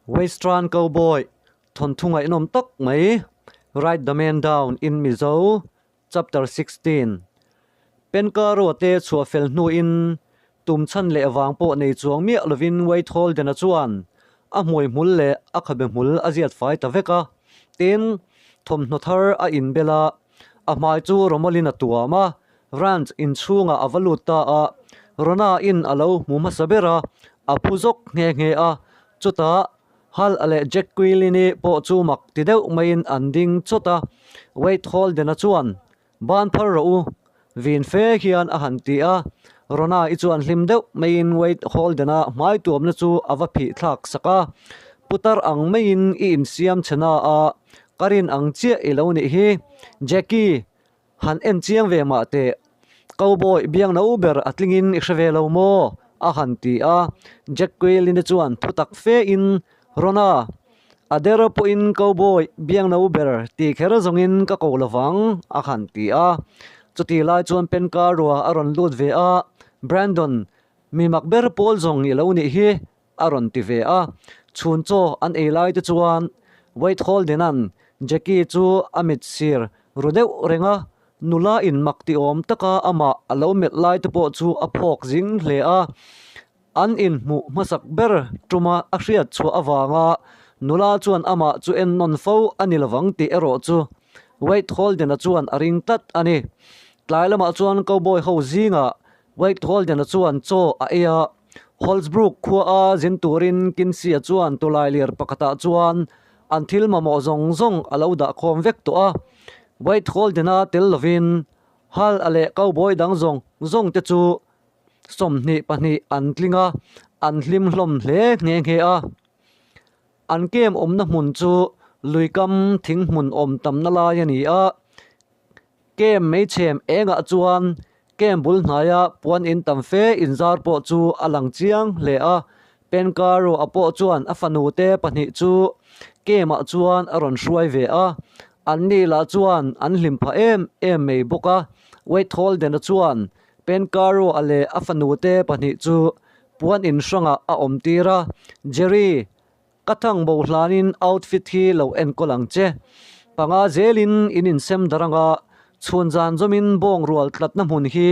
Western Cowboy thawnthu ngaihnawm tak mai Write the Man Down in Mizo Chapter 16 Penka te chhuah fel hnuin tum chhan leh vang pawh nei chuang miah lovin Wade Holden-a chuan a hmui hmul leh a khabe hmul a ziat fai ta vek a. Tin, thawmhnaw thar a inbel a, a hmai chu rawmawlin a tuam a, Ranch inchhungah a va lut ta a, Rona-in a lo hmu hmasa ber a, a phu zawk nghe nghe a. Chutah, Hal-a leh Jack Quilin-i pawh chu mak ti deuh maiin an ding chawt a. Wade Holden-a chuan, Ban phar rawh u, vin fe hian a han ti a. Rona-i chuan hlim deuh maiin Wade Holden-a hmai tuamna chu a va phih thlak sak a. Putar ang maiin i insiam che na a, ka rin ang chiah i lo nih hi, Jackie, Han en chiang ve mah teh, Cowboy biang no ber a tlingin i hre ve lo maw? a han ti a. Jack Quayle-i chuan thu tak fe in, Rona, a der pawhin Cowboy biang no ber ti kher zawngin ka ko lovang, a han ti a. Chutih lai chuan Penka rua a rawn lut ve a, Brandon, mi mak ber pawl zawng i lo nih hi, a rawn ti ve a. Chhun chaw an ei lai te chuan Wade Holden-a'n Jackie chu a mit sir ru deuh reng a, nula in mak ti awm taka amah a lo melh lai te pawh chu a phawk zing hle a. An inhmuh hmasak ber tuma a hriat chhuah avanga nula chuan amah chu en nawn fo a ni lovang tih erawh chu Wade Holden-a chuan a ring tlat a ni. Tlai lamah chuan cowboy ho zingah Wade Holden-a chuan chaw a ei a. Holsbrook khuaa zin turin Kinsey-a chuan tawlailir pakhatah chuan an thil mamawh zawng zawng a lo dah khawm vek tawh a. Wade Holden-a tel lovin Hal-a leh cowboy dang zawng zawng te chu 22 an tling a, an hlim hlawm hle nghe nghe a. An camp awmna hmun chu luikam thing hmun awm tamna lai a ni a. Camp meichhem engah chuan camp bul hnaia puan in tam fe inzar pawh chu a lang chiang hle a. Penkaro a pawh chuan a fanu te pahnih chu camp ah chuan a rawn hruai ve a. An ni lah chuan an hlim phah em em mai bawk a. Wade Holden-a chuan Penkaro a leh a fanu te pahnih chu puan in hrangah a awm tir a. Jerry Ka thang bo hlanin outfit hi lo enkawl ang che. Panga zelin in insem dar anga chhun zan zawmin bawng rual tlatna hmun hi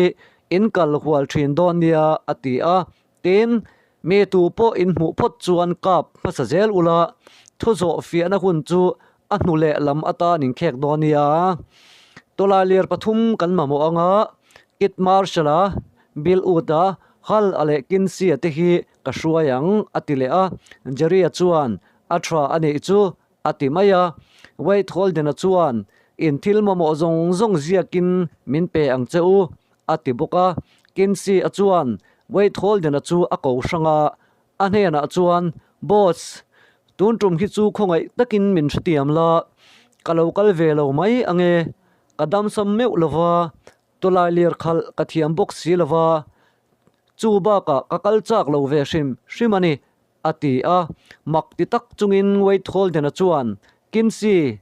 in kal hual thin dawn nia a ti a. Tin, mi tu pawh in hmuh phawt chuan kap hmasa zel ula, thu zawh fiahna hun chu a hnu leh lam atan in khek dawn nia. Tawlailir pathum kan mamawh anga Kit Marshall-a, Bill Wood-a, Hal-a leh Kinsey-a te hi Ka hruai ang, a ti leh a. Jerry-a chuan, A tha a nih chu, a ti mai a. Wade Holden-a chuan, In thil mamawh zawng zawng ziakin min pe ang che u, a ti bawk a. Kinsey-a chuan Wade Holden-a chu a ko hrang a, a hnenah chuan, Boss, tun tum hi chu khawngaih takin min hrethiam la, ka lo kal ve lo mai ang e. Ka damsam meuh lo va, tawlai lir khalh ka thiam bawk si lo va, Chu bakah ka kal chak lo ve hrim hrim a ni, a ti a. Mak ti tak chungin Wade Holden-a chuan, Kinsey,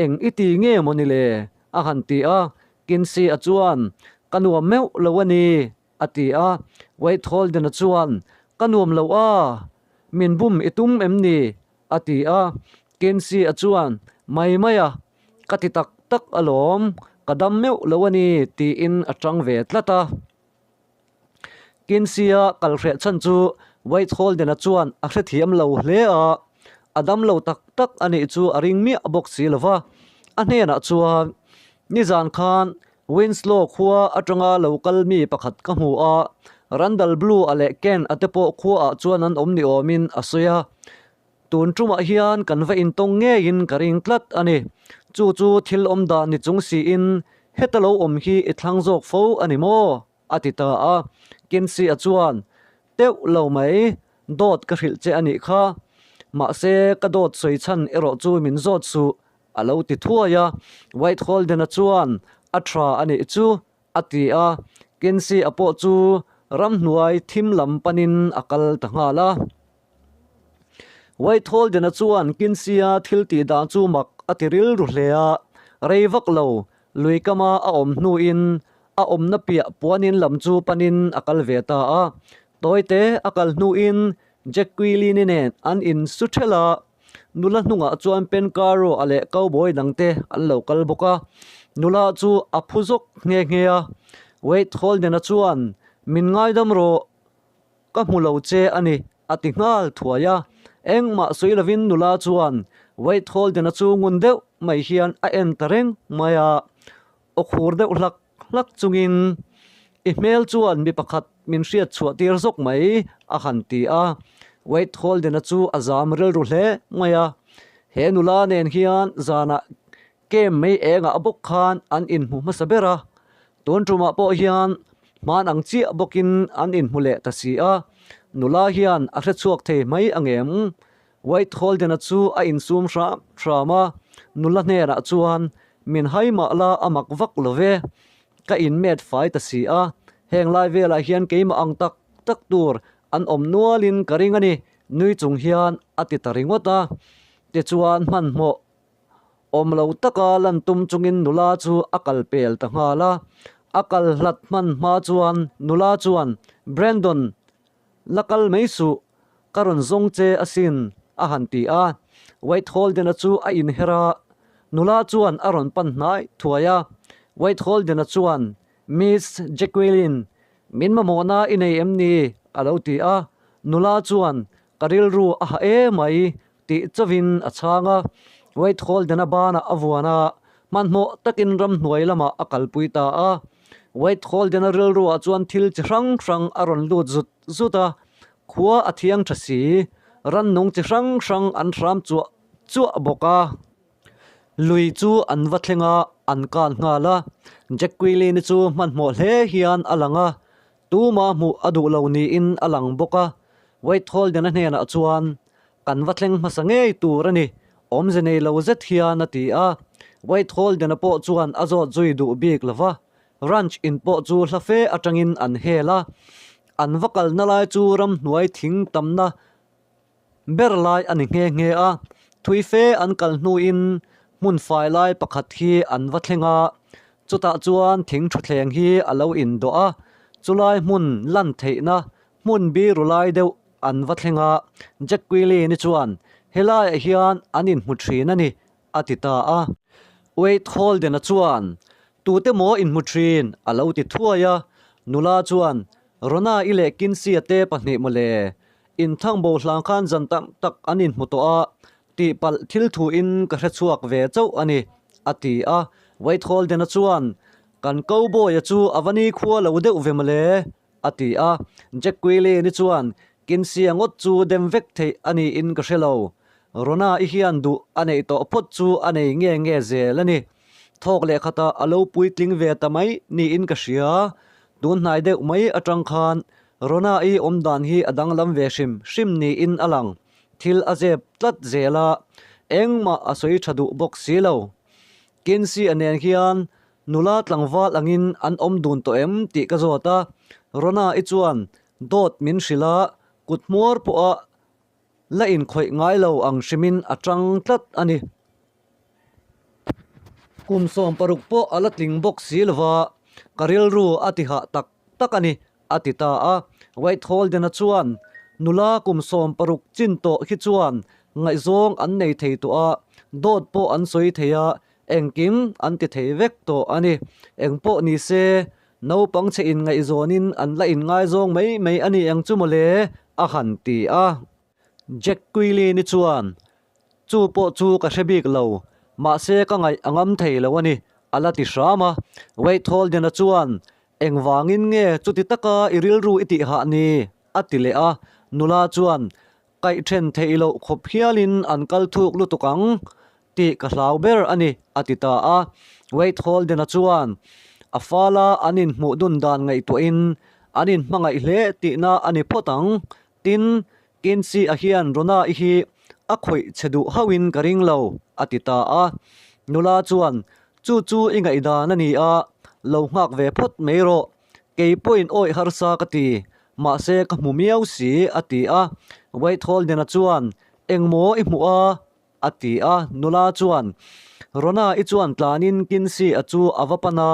eng i ti nge maw ni le? a han ti a. Kinsey-a chuan, Ka nuam meuh lo a ni, a ti a. Wade Holden-a chuan, Ka nuam lo a, min bum i tum em ni? a ti a. Kinsey-a chuan, Mai mai a, ka ti tak tak alawm, ka dam meuh lo a ni, tiin a tang ve tlat a. Kinsey-a kal hreh chhan chu Wade Holden-a chuan a hrethiam lo hle a, a dam lo tak tak a nih chu a ring miah bawk si lo va. A hnenah chuan, Nizan khan Winslow khua atanga lo kal mi pakhat ka hmu a, Randall Blue-a leh Ken-a te pawh khuaah chuan an awm ni awmin a sawi a. Tun tumah hian kan va intawng ngeiin ka ring tlat a ni. Chu chu thil awm dan ni chung siin heta lo awm hi i thlang zawk fo a ni maw? a ti ta a. Kinsey-a chuan, Teuh lo mai, dawt ka hrilh che a nih kha. Mahse, ka dawt sawi chhan erawh chu min zawt suh, a lo ti thuai a. White Holden-a chuan, A tha a nih chu, a ti a, Kinsey-a pawh chu ramhnuai thim lam panin a kal ta nghal a. White Holden-a chuan Kinsey-a thil tih dan chu mak a ti rilru hle a, rei vak lo, lui kama a awm hnuin a awmna piah puanin lam chu panin a kal ve ta a. Tawite a kal hnuin. Jacqueline-i nen an insu ṭhelh a, nula hnungah chuan Pencaro-a leh cowboy dangte an lo kal bawk a. Nula chu a phu zawk nghe nghe a, Wade Holden-a chuan, Min ngaidam rawh, ka hmu lo che a ni, a ti nghal thuai a. Engmah sawi lovin nula chuan Wade Holden-a chu ngun deuh mai hian a en ta reng mai a. Aw khur deuh hlak hlak chungin, I hmel chuan mi pakhat min hriat chhuah tir zawk mai, a han ti a. Wade Holden-a chu a zam rilru hle mai a. He nula nen hian zanah camp mai engah bawk khan an inhmu hmasa ber a. Tun tumah pawh hian hman ang chiah bawkin an inhmu leh ta si a. Nula hian a hrechhuak thei mai angem? White Holden-a chu a insum hram hram a, nula hnenah chuan, Min hai mah la a mak vak lo ve, ka inmet fai ta si a, heng lai velah hian keimah ang tak tak tur an awm nualin ka ring a ni, nui chung hian a ti ta ringawt a. Tichuan hmanhmawh awm lo taka lan tum chungin nula chu a kal pel ta nghal a, a kal hlat hman hma chuan nula chuan, Brandon, La kal mai suh, ka rawn zawng che asin, a han ti a. White Holden-a chu a inher a, nula chuan a rawn pan hnai thuai a. White Holden-a chuan, Miss Jacqueline, min mamawhna i nei em ni? a lo ti a. Nula chuan, Ka rilru a ha emai, tih chauhin a chhang a. White Holden-a banah a vuan a, hmanhmawh takin ramhnuai lamah a kalpui ta a. White Holden-a rilruah chuan thil chi hrang hrang a rawn lut zut zut a, khua a thiang tha si, rannung chi hrang hrang an hram chuah chuah bawk a. Lui chu an va thleng a, an kan nghal a. Jacqueline-i chu hmanhmawh hle hian a lang a, Tuma hmuh a duh lo niin a lang bawk a, White Holden-a hnenah chuan, Kan va thleng hmasa ngei tur a ni, awmze nei lo zet hian a ti a. White Holden-a pawh chuan a zawt zui duh bik lo va, ranch in pawh chu hla fe atangin an hel a. An va kalna lai chu ramhnuai thing tamna ber lai a ni nghe nghe a, thui fe an kal hnuin hmun fai lai pakhat hi an va thleng a, chutah chuan thing thutthleng hi a lo indawh a, chulai hmun lan theihna hmun biru lai deuh an va thleng a, Jack Quillen-i chuan helaiah hian an inhmu thin a ni a ti ta a. Wade Holden-a chuan tute maw inhmu thin a lo ti thuai a, nula chuan Rona-i leh Kinsey-a te pahnih mawle Inthang bo hlang khan zan tam tak an inhmu tawh a, tihpalh thil thuin ka hre chhuak ve chauh a ni, a ti a. White Holden-a chuan, Kan cowboy-a chu a va ni khua lo deuh ve mawle, a ti a. Jack Quillen-i chuan, Kinsey-a ngawt chu dem vek theih a niin ka hre lo. Rona-i hian duh a neih tawh phawt chu a nei nge nge zel a ni. Thawk leh khatah a lo puitling ve ta mai niin ka hria. Tun hnai deuh mai atang khan Rona-i awm dan hi a danglam ve hrim hrim niin a lang. Thil a zep tlat zel a, engmah a sawi tha duh bawk si lo. Kinsey-a nen hian nula tlangval angin an awm dun tawh em tih ka zawt a, Rona-i chuan dawt min hrilh a, kut hmuar pawha la inkhawih ngai lo ang hrimin a tang tlat a ni. Kum 60 pawh a la tling bawk si lova, ka rilru a ti hah tak tak a ni, a ti ta a. White Holden-a chuan, Nula kum 60 chin tawh hi chuan ngaihzawng an nei thei tawh a, dawt pawh an sawi thei a, engkim an ti thei vek tawh a ni. Engpawh ni se, naupang chhe inngaihzawnin an la inngaizawng mai mai a ni ang chu mawle, a han ti a. Jack Quillen-i chuan, Chu pawh chu ka hre bik lo, mahse ka ngaih a ngam thei lo a ni, a la ti hram a. Wade Holden-a chuan, Engvangin nge chuti taka i rilru i tih hah ni? a ti leh a. Nula chuan, Kaih then theih loh khawp hialin an kal thuk lutuk ang tih ka hlau ber a ni, a ti ta a. Wade Holden-a chuan, A fala an inhmuh dun dan ngaihtuahin an inhmangaih hle tihna a ni phawt ang. Tin, Kinsey-a hian Rona-i hi a khawih che duh hauhin ka ring lo, a ti ta a. Nula chuan, Chu chu i ngaihdan a ni a, lo nghak ve phawt mai rawh. Kei pawhin awih harsa ka ti, mahse ka hmu miau si, a ti a. White Holden-a chuan, Engmaw i hmuh a? a ti a. Nula chuan, Rona-i chuan tlanin Kinsey-a chu a va pan a.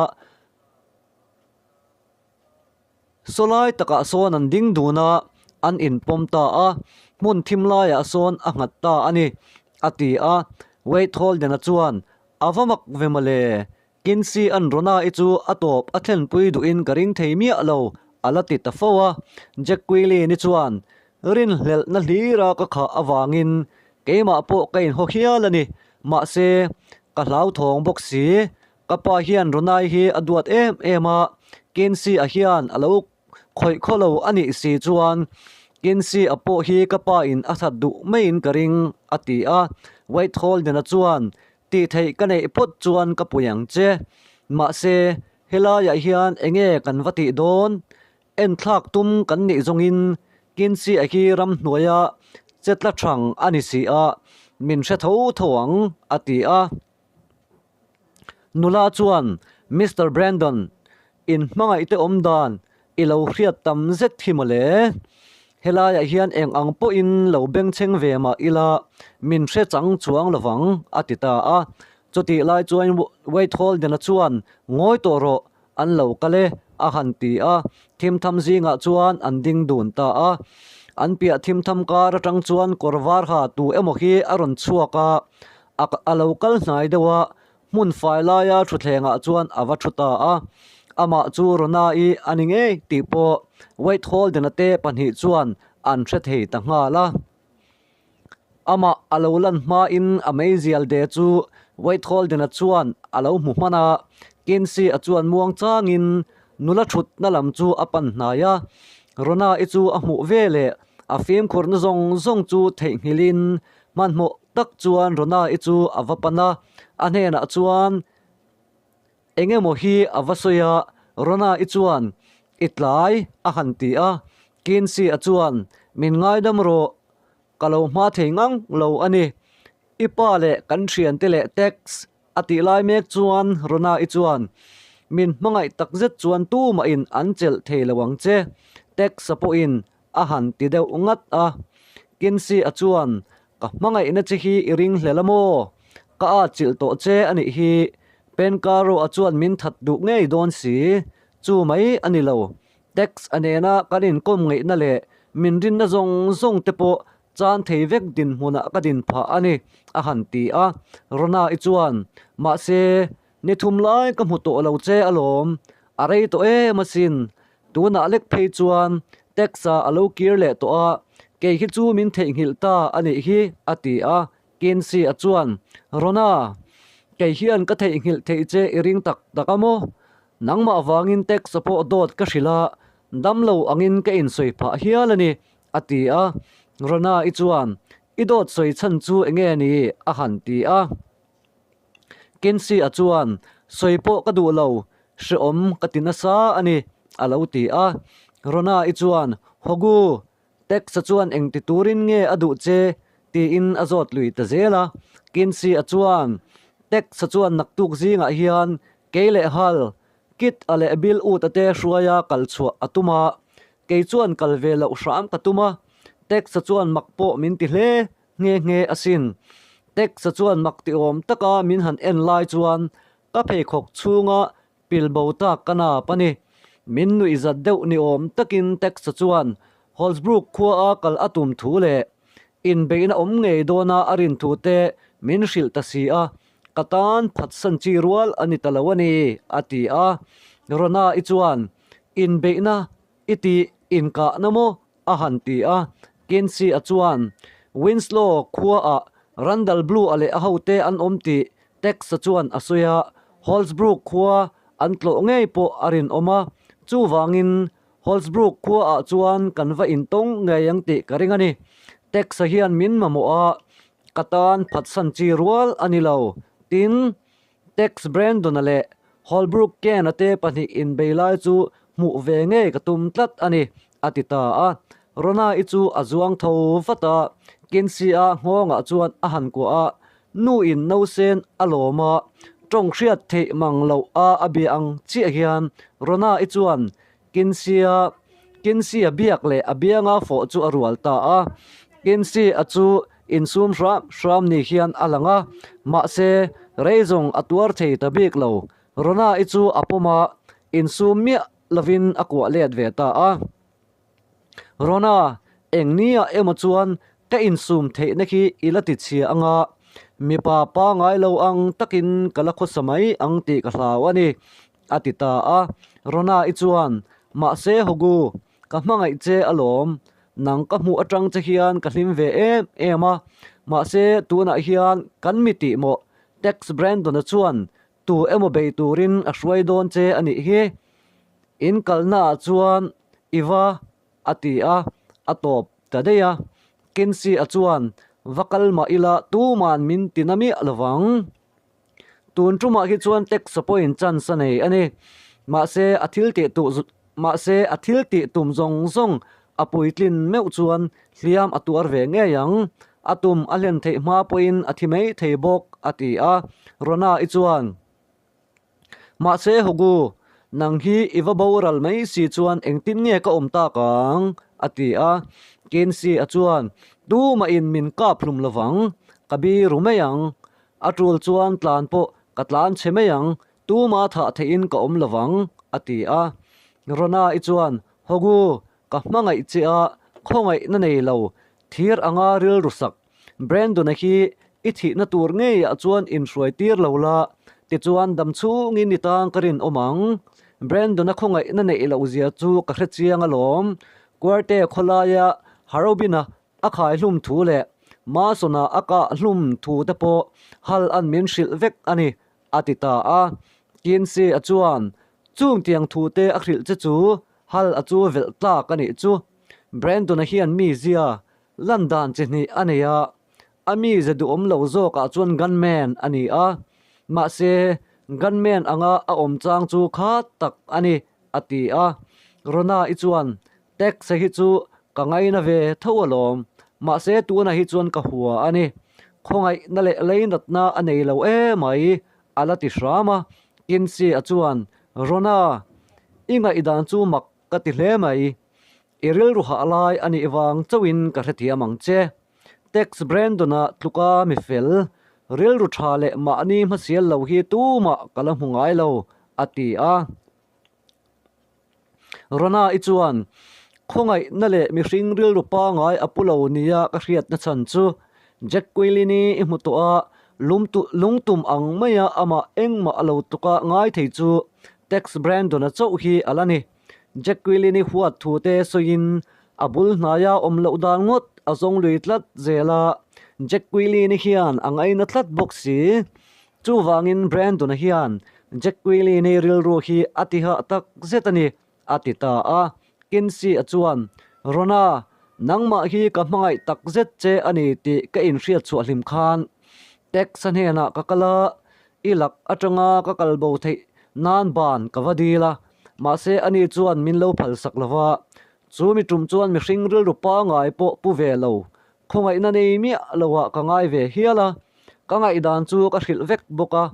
Sawlai takah sawn an ding dun a, an inpawm ta a, hmun thim laiah sawn a nghat ta a ni, a ti a. Wade Holden-a chuan, A va mak ve mawle, Kinsey an Rona-i chu a tawp a thlenpui duhin ka ring thei miah lo, a la ti ta fo a. Jack Quillen-i chuan, Rinhlelhna hlira ka khah avangin keimah pawh ka inhaw hial a ni, mahse, ka hlauthawng bawk si. Ka pa hian Ronai hi a duat em em a, Kinsey-a hian a lo khawih khaw lo a nih si chuan Kinsey-a pawh hi ka pa in a that duh maiin ka ring, a ti a. White Holden-a chuan, Tih theih ka neih phawt chuan ka pui ang che. Mahse, helaiah hian enge kan va tih dawn? Enthlak tum kan nih zawngin Kinsey-a hi ramhnuaia che tla thang a ni si a, min hre tho tho ang, a ti a. Nula chuan, Mister Brandon, in hmangaihte awm dan i lo hriat tam zet hi mawle. Helaiah hian eng ang pawhin lo bengchheng ve mah ila min hre chang chuang lovang, a ti ta a. Chutih lai chuan Wade Holden-a chuan, Ngawi tawh rawh, An lo kal e, a han ti a, thimtham zingah chuan an ding dun ta a. An piah thimtham kar atang chuan kawr var ha tu emaw hi a rawn chhuak a, a a lo kal hnai deuh a, hmun fai laia thutthlengah chuan a va thu ta a. Amah chu Rona-i a ni ngei tih pawh Wade Holden-a te pahnih chuan an hre thei ta nghal a. Amah a lo lan hmain a meizial de chu Wade Holden-a chuan a lo hmu hman a, Kinsey-a chuan muang changin nula thutna lam chu a pan hnai a. Rona-i chu a hmuh ve leh a fimkhurna zawng zawng chu theihnghilhin hmanhmawh tak chuan Rona-i chu a va pan a, a hnenah chuan, Eng emaw hi a va sawi a, Rona-i chuan, I tlai, a han ti a. Kinsey-a chuan, Min ngaidam rawh, ka lo hma thei ngang lo a ni. I pa leh kan thiante leh Tex a tih lai mek chuan Rona-i chuan, Min hmangaih takzet chuan tumahin an chelh thei lo ang che, Tex-a pawhin a han ti deuh ngat a. Kinsey-a chuan, Ka hmangaihna che hi i ring hlel a maw? Ka atchilh tawh che a nih hi. Penkaroa chuan min that duh ngei dawn si. Chu mai a ni lo. Tax a nena kan inkawm ngaihna leh min rinna zawng zawng te pawh chan thei vek dinhmunah ka din phah a ni, a han ti a. Rona-i chuan, Mahse, ni thum lai ka hmu tawh lo che alawm. A rei tawh em asin. Tunah lek phei chuan Tex-a a lo kir leh tawh a, kei hi chu min theihnghilh ta a nih hi, a ti a. Kinsey-a chuan, Rona, kei hian ka theihnghilh theih che i ring tak tak a maw? Nangmah vangin Tex-a pawh dawt ka hrilh a, damlo angin ka insawi phah hial a ni, a ti a. Rona-i chuan, I dawt sawi chhan chu enge ni? a han ti a. Kinsey-a chuan, Sawi pawh ka duh lo, hrehawm ka ti nasa a ni, a lo ti a. Rona-i chuan, Hawgu, Tex-a chuan engti turin nge a duh che? tiin a zawt lui ta zel a. Kinsey-a chuan, Tex-a chuan naktuk zingah hian kei leh Hal, Kit-a leh Bill Wood-a te hruaia kal chhuah a tum a, kei chuan kal ve loh hram ka tum a. Tex-a chuan mak pawh min ti hle Nghe nghe asin. Tex-a chuan mak ti awm taka min han en lai chuan ka pheikhawk chhunga pil bo tak ka nap a ni. Min nuih zat deuh ni awm takin Tex-a chuan Holsbrook khuaa kal a tum thu leh inbeihna awm ngei dawna a rin thu te min hrilh ta si a, ka tan phatsan chi rual a ni ta lo a ni, a ti a. Rona-i chuan, Inbeihna i tih inkahna maw? a han ti a. Kinsey-a chuan, Winslow khuaah Randall Blue-a leh a hote an awm tih Tex-a chuan a sawi a, Holsbrook khua an tlawh ngei pawh a rinawm a, chuvangin Holsbrook khuaah chuan kan va intawng ngei ang tih ka ring a ni. Tex-a hian min mamawh a, ka tan phatsan chi rual a ni lo. Tin, Tex Brandon-a leh Holbrook Ken-a te pahnih inbei lai chu hmuh ve ngei ka tum tlat a ni, a ti ta a. Rona-i chu a zuang tho vat a, Kinsey-a nghawngah chuan a han kuah a, Nu-in nausen a lawm a, tawng hriat theih mang loh a a bia ang chiah hian Rona-i chuan Kinsey-a Kinsey-a biak leh a bianga fawh chu a rual ta a. Kinsey-a chu insum hram hram ni hian a lang a, mahse rei zawng a tuar thei ta bik lo. Rona-i chu a pawm a, insum miah lovin a kuah let ve ta a. Rona! Eng nia emaw chuan ka insum theihna khi i la ti chhia anga, mipa pangai lo ang takin ka la khawsa mai ang tih ka hlau a ni, a ti ta a. Rona-i chuan, Mahse Hogu, ka hmangaih che alawm, nang ka hmuh atang che hian ka hlim ve em em a, mahse tunah hian kan mi tih mawh Tex Brandon-a chuan tu emaw bei turin a hruai dawn che a nih hi. In kalnaah chuan i va a ti a, a tawp ta daih a. Kinsey-a chuan, Va kal mah ila tuman min ti na miah lo vang. Tun tumah hi chuan tax-a pawhin chance a nei a ni. Mahse, a thil tih tuh mahse, a thil tih tum zawng zawng a puitlin meuh chuan hliam a tuar ve ngei ang. A tum a hlen theih hma pawhin a thi mai thei bawk, a ti a. Rona-i chuan. Mahse Hugo, nang hi i va boral mai si chuan engtin nge ka awm tak ang? a ti a. Kinsey-a chuan, Tumahin min kap hlum lovang, ka biru mai ang. A tul chuan tlan pawh ka tlan chhe mai ang, tuma thah theihin ka awm lovang, a ti a. Rona-i chuan, Hugo, ka hmangaih che a, khawngaihna nei lo, thir anga rilru sak Brandon-a hi i thihna tur ngeiah chuan inhruai tir lo la, tichuan dam chhungin i tang ka rinawm ang. Brandon-a khawngaihna neih loh zia chu ka hre chiang alawm. Quarte khawlaia Harobin-a a khaihlum thu leh Mason-a a kahhlum thu te pawh hal an min hrilh vek a ni, a ti ta a. Kinsey-a chuan chung tiang thu te a hrilh che chu hal a chu velh tlak a nih chu. Brandon-a hian mi zia Lan dan chi hnih a nei a, a mize duhawm lo zawkah chuan gunman a ni a, mahse gunman anga a awm chang chu kha tak a ni, a ti a. Rona-i chuan, Tax-a hi chu ka ngaina ve tho alawm, mahse tuna hi chuan ka hua a ni. Khawngaihna leh leinatna a nei lo emai, a la ti hram a. Kinsey-a chuan, Rona, i ngaihdan chu mak ka ti hle mai. I rilru hah lai a nih vang chauhin ka hrethiam ang che. Tex Brandon-a tluka mi fel, rilru tha leh mahni hmasial lo hi tumah ka la hmu ngai lo, a ti a. Rona-i chuan, Khawngaihna leh mihring rilru pangai a pu lo nia ka hriatna chhan chu Jack Quilini i hmu tawh a, lungtum ang maia amah engmah a lo tluka ngai thei chu Tex Brandon-a chauh hi a la ni. Jacqueline-i huat thu te sawiin a bul hnaia awm loh dan ngawt a zawng lui tlat zel a, Jacqueline-i hian a ngaina tlat bawk si. Chuvangin Brandon-a hian Jacqueline-i rilru hi a ti hah tak zet a ni, a ti ta a. Kinsey-a chuan, Rona, nangmah hi ka hmangaih tak zet che a ni tih ka inhriat chhuah hlim khan Tex-a hnenah ka kal a, I lak atanga ka kal bo theih nan ban ka va dil a, mahse ani chuan min lo phal sak lo va, chu mi tum chuan mihring rilru pangai pawh pu ve lo, khawngaihna nei miah loah ka ngai ve hial a, ka ngaihdan chu ka hrilh vek bawk a,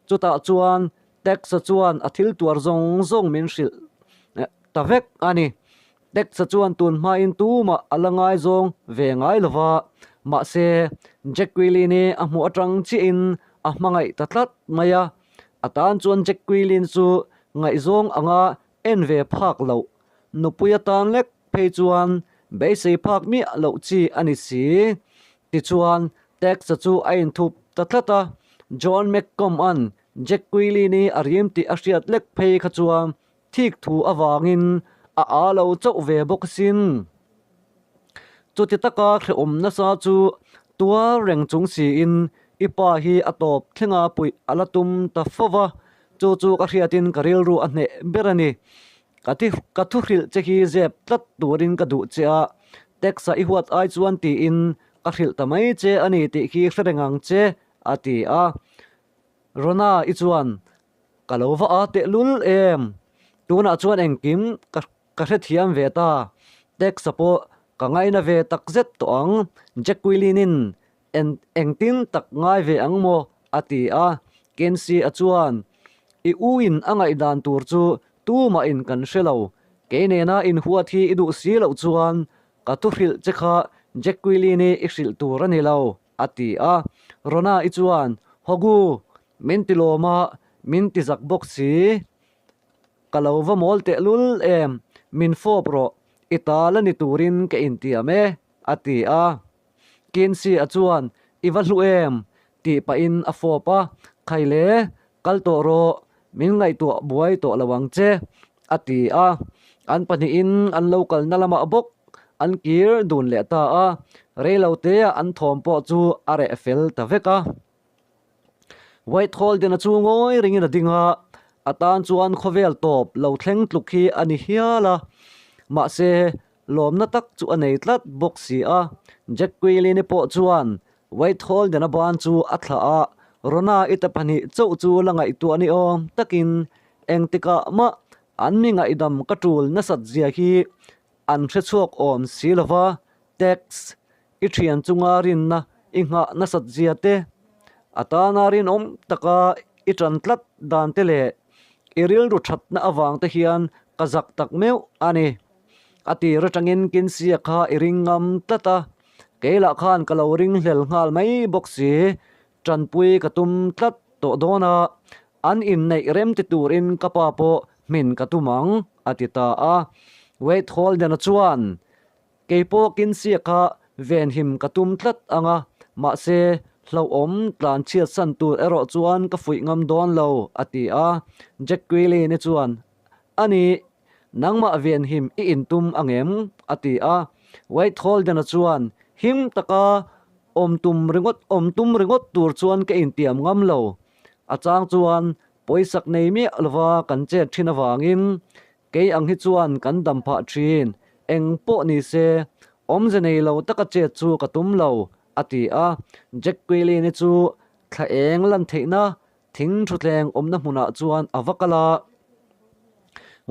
chutah chuan Tex-a chuan a thil tuar zawng zawng min hrilh ta vek a ni. Tex-a chuan tun hmain tumah a la ngaizawng ve ngai lo va, mahse Jacqueline-i a hmuh atang chiahin a hmangaih ta tlat mai a. A tan chuan Jacqueline chu ngaihzawng anga en ve phak loh, nupui atan lek phei chuan beisei phak miah loh chi a ni si. Tichuan, Tex-a chu a inthup ta tlat a, John McComb-a'n Jacqueline-i a rim tih a hriat lek phei kha chuan Thik thu avangin a aa lo chauh ve bawk sin. Chuti taka hrehawm nasa chu tuar reng chung siin i pa hi a tawp thlenga puih a la tum ta fo va, chu chu ka hriatin ka rilru a hneh ber a ni. Ka thi ka thu hrilh che hi zep tlat turin ka duh che a, Tex-a i huat ai chuan tiin ka hrilh ta mai che a ni tih khi hre reng ang che, a ti a. Rona i chuan Ka lo va a tehlul em? Tunah chuan engkim ka ka hrethiam ve ta. Tex-a pawh ka ngaina ve tak zet tawh ang. Jacqueline-in en engtin tak ngai ve ang maw? a ti a. Kensi-a chuan, I u in a ngaihdan tur chu tumah in kan hre lo. Kei nena inhuat hi i duh si loh chuan ka thu hrilh che kha Jacqueline-i i hrilh tur a ni lo. A ti a. Rona-i chuan, Hawgu, min ti lawm a, min ti zak bawk si. Ka lo va mawl tehlul em, min fawp rawh. I ta la ni turin ka intiam e, a ti a. Kinsey-a chuan, I va hlu em? tih pahin a fawp a, Khai le, kal tawh rawh, min ngaihtuah buai tawh lo ang che, a ti a. An pahnihin an lo kalna lamah bawk an kir dun leh ta a, reilotea an thawm pawh chu a reh fel ta vek a. White Holden-a chu ngawi ringin a ding a, a tan chuan khawvel tawp lo thleng tluk hi a ni hial a, mahse lawmna tak chu a nei tlat bawk si a. Jack Quilin-i pawh chuan White Holden-a ban chu a thlah a, Rona-i te pahnih chauh chu la ngaihtuah ni awm takin engtikah mah an mi ngaihdam ka tul nasat zia hi an hrechhuak awm si lova, Tex, i thian chunga rinna i nghah nasat zia te, a tana rinawm taka i tan tlat dan te leh i rilru thatna avang te hian ka zak tak meuh a ni. A tir atangin Kinsia kha i ring ngam tlat a, keilah khan ka lo ring hlel nghal mai bawk si, tanpui ka tum tlat tawh dawn a, an inneih rem ti turin ka pa pawh hmin ka tum ang, a ti ta a. Wade Holden-a chuan, Kei pawh Kinsey-a kha venhim ka tum tlat ang a, mahse, hlauhawm tlan chhiatsan tur erawh chuan ka fuih ngam dawn lo, a ti a. Jack Quillen-i chuan, A ni, nangmah venhim i intum ang em? a ti a. Wade Holden-a chuan, Him taka awm tum ringawt awm tum ringawt tur chuan ka intiam ngam lo. A chang chuan pawisak nei miah lova kan chet thin avangin Kei ang hi chuan kan dam phah thin, eng pawh ni se, awmze nei lo taka chet chu ka tum lo, a ti a. Jack Quilin-i chu thla eng lan theihna thing thutleng awmna hmunah chuan a va kal a.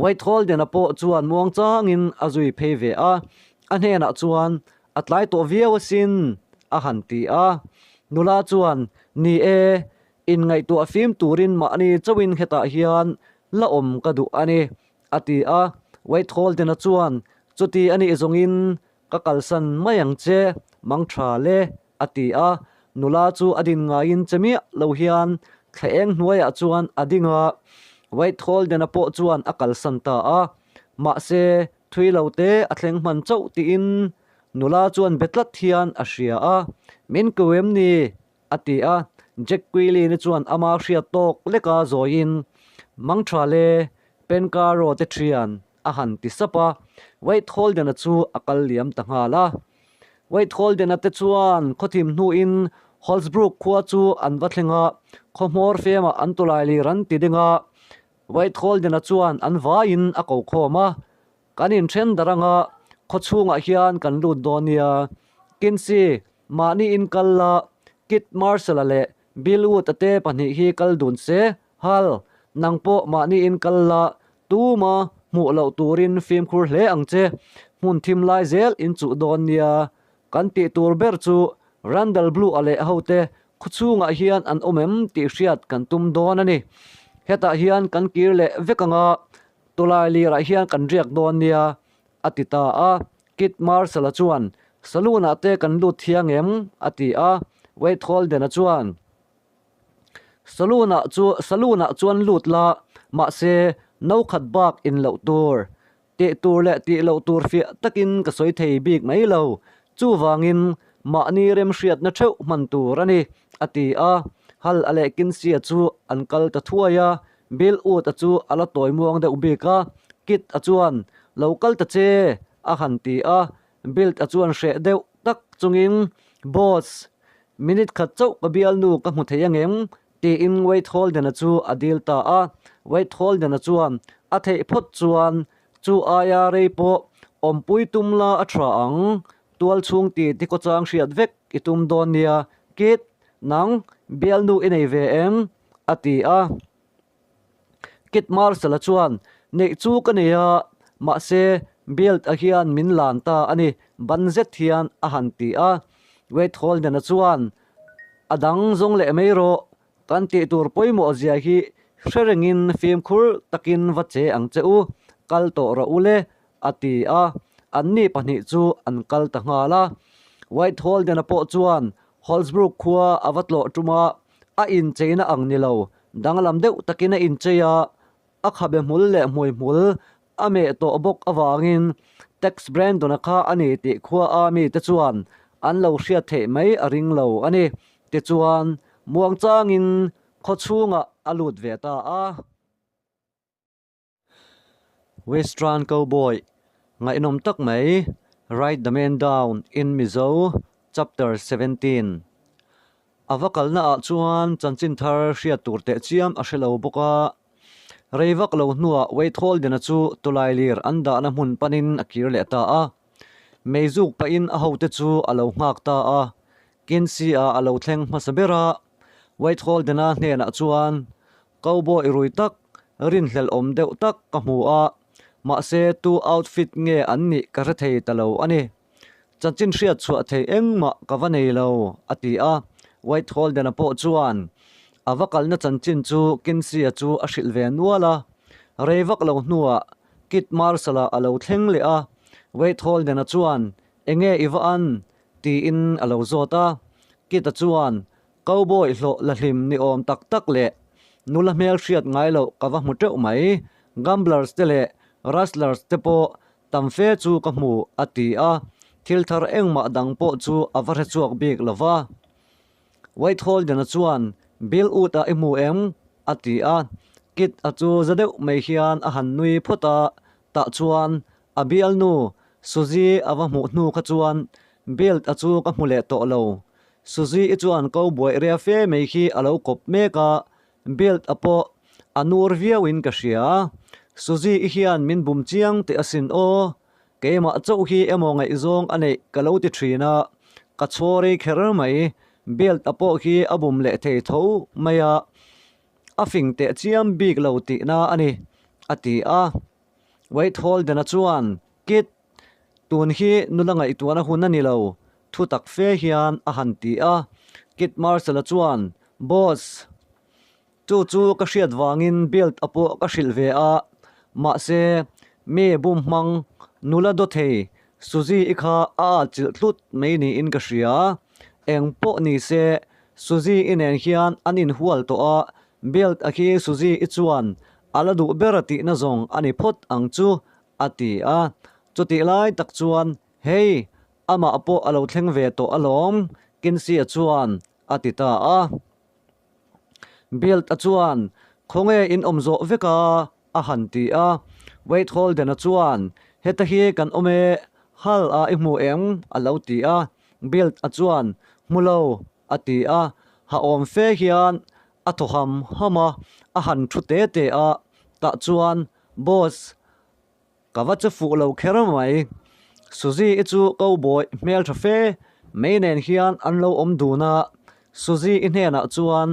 White Holden-a pawh chuan muangchangin a zui phei ve a, a hnenah chuan, A tlai tawh viau asin, a han ti a. Nula chuan, Ni e, Inngaihtuah fim turin mahni chauhin hetah hian la awm ka duh a ni, a ti a. White Holden-a chuan, Chuti a nih zawngin ka kalsan mai ang che, mang tha le, a ti a. Nula chu a din ngaiin che miah lo hian thla eng hnuaiah chuan a ding a. White Holden-a pawh chuan a kalsan ta a. Mahse, thui lo te a thleng hman chauh tiin nula chuan be tlat hian a hria a. Min ko em ni? A ti a, Jack Quilin-i chuan ama hriat tawk leka zawiin, Mangtha le, Pencaro te thian, a han ti sap a. Wade Holden-a chu a kal liam ta nghal a. Wade Holden-a te chuan khawthim hnuin Holsbrook khua chu an va thleng a, khaw hmawr femah an tawlai lir an ti ding a. Wade Holden-a chuan an vaiin a ko khawm a, Kan inthen dar anga khaw chhungah hian kan lut dawn nia. Kinsey, mahni in kal la, Kit Marshall-a leh Bill Wood-a te pahnih hi kal dun se, Hal, nang pawh mahni in kal la, tuma hmuh loh turin fimkhur hle ang che. Hmun thim lai zel in chuh dawn nia. Kan tih tur ber chu Randall Blue-a leh hote khaw chhungah hian an awm em tih hriat kan tum dawn a ni. Hetah hian kan kir leh vek anga Tawlai lirah hian kan riak dawn nia, a ti ta a. Kit Marshall-a chuan, Saloon-ah te kan lut thiang em? a ti a. Wade Holden-a chuan, Saloon-ah chu Saloon-ah chuan lut la, mahse, no khat bak in loh tur. Tih tur leh tih loh tur fiah takin ka sawi thei bik mai lo. Chuvangin, mahni remhriatna theuh hman tur a ni, a ti a. Hal a leh Kinsey-a chu an kal ta thuai a. Bill Wood-a chu a la tawi muang deuh bik a, Kit-a chuan, Lo kal ta che, a han ti a. Bill-a chuan hreh deuh tak chungin, Boss, minute khat chauh ka bialnu ka hmu thei angem? tiin Wade Holden-a chu a dil ta a. Wade Holden-a chuan, A theih phawt chuan chu aia rei pawh awmpui tum la a tha ang, tual chhung ti ti khawchang hriat vek i tum dawn nia. Kit, nang bialnu i nei ve em? a ti a. Kit Marshall-a chuan, Neih chu ka nei a, mahse Bield-a hian min lan ta a ni, ban zet hian a han ti a. Wade Holden-a chuan, A dang zawng leh mai rawh, kan tih tur pawimawh zia hi hre rengin fimkhur takin va che ang che u, kal tawh rawh u le, a ti a. Anni pahnih chu an kal ta nghal a. Wade Holden-a pawh chuan Holsbrook khua a va tlawh tum a, A incheina ang ni lo, danglam deuh takin a inchei a, a khabe hmul leh hmui hmul a meh tawh bawk avangin Tex Brandon-a kha a ni tih khua a mite chuan an lo hriat theih mai a ring lo a ni. Tichuan, muangchangin khaw chhungah a lut ve ta a. Western Cowboy ngaihnawm tak mai Write the Man Down in Mizo Chapter 17 A va kalna ah chuan chanchin thar hriat tur teh chiam a hre lo bawk a. Rei vak lo hnuah Wade Holden-a chu tawlai lir an dahna hmun panin a kir leh ta a. Meizuk pahin a hote chu a lo nghak ta a. Kinsey-a a lo thleng hmasa ber a. Wade Holden-a hnenah chuan Cowboy rui tak, rinhlelh awm deuh tak ka hmu a, mahse tu outfit nge an nih ka hre thei ta lo a ni. Chanchin hriat chhuah thei engmah ka va nei lo, a ti a. White Holden-a pawh chuan a va kalna chanchin chu Kinsey-a chu a hrilh ve nual a. Rei vak lo hnuah Kit Marshall-a a lo thleng leh a, White Holden-a chuan, Enge i va an? tiin a lo zawt a. Kit-a chuan, Cowboy hlawh la hlim ni awm tak tak leh nula hmel hriat ngai loh ka va hmu teuh mai. Gamblers te leh Rustlers te pawh tam fe chu ka hmu, a ti a. Thil thar engmah dang pawh chu a va hre chhuak bik lo va. White Holden-a chuan, Bill Wood-a i hmu em? a ti a. Kit-a chu za deuh mai hian a han nui phawt a, tah chuan a bialnu Suzy a va hmuh hnu kha chuan Bill-a chu ka hmu leh tawh lo. Suzy-i chuan ko buaih ria fe mai khi a lo kawp mek a, Bill a pawh a nur viauin ka hria. Suzy-i hian min bum chiang teh asin aw, keimah chauh hi emaw ngaihzawng a neih ka lo ti thin a, ka chhaw rei kher mai, Bill a pawh khi a bum leh thei tho mai a, a fing teh chiam bik lo tihna a ni, a ti a. Wade Holden-a chuan, Kit, Tun hi nula ngaihtuahna hun a ni lo, thu tak fe hian a han ti a. Kit Marshall-a chuan, Boss, chu chu ka hriat vangin Bill a pawh ka hrilh ve a, mahse, mi bum hmang nula daw thei Suzy-i kha a atchilh tlut mai niin ka hria. Eng pawh ni se, Suzy-i nen hian an inhual tawh a, Bill a khi Suzy-i chuan a la duh ber a tihna zawng a ni phawt ang chu, A ti a, chutih lai tak chuan, Hei, amah pawh a lo thleng ve tawh alawm, Kinsey-a chuan a ti ta a. Bilt-a chuan, Khawnge in awm zawh vek a? a han ti a. Wade Holden-a chuan, Heta hi kan awm e, Hal-a i hmu em? a lo ti a. Bilt-a chuan, Hmu lo, a ti a. Ha awm fe hian a thaw ham ham a, a han thu te te a, tah chuan, Boss, ka va che fuh lo kher mai. Suzy i chu cowboy hmeltha fe mai nen hian an lo awm dun a, Suzy i hnenah chuan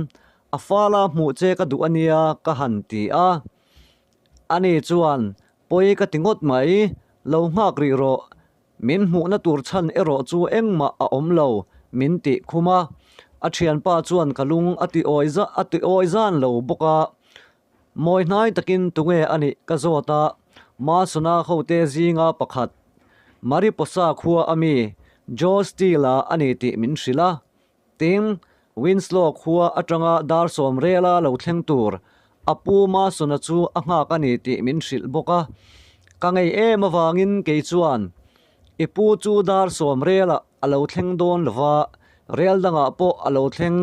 a fala hmuh che ka duh a nia ka han ti a. Ani chuan pawi ka ti ngawt mai, lo nghak rih rawh, min hmuhna tur chhan erawh chu engmah a awm lo min tih khum a. A thianpa chuan ka lung a ti awi a ti awi zan lo bawk a. Mawi hnai takin tunge a nih ka zawt a, Masona hote zinga pakhat, Mariposa khua a mi, Joe Steele-a a ni tih min hrilh a. Tin, Winslow khua atanga dar sawm rela lo thleng tur a pu Masona chu a nghak a ni tih min hrilh bawk a. Ka ngei em avangin kei chuan i pu chu dar sawm relah a lo thleng dawn lo va, rel dangah pawh a lo thleng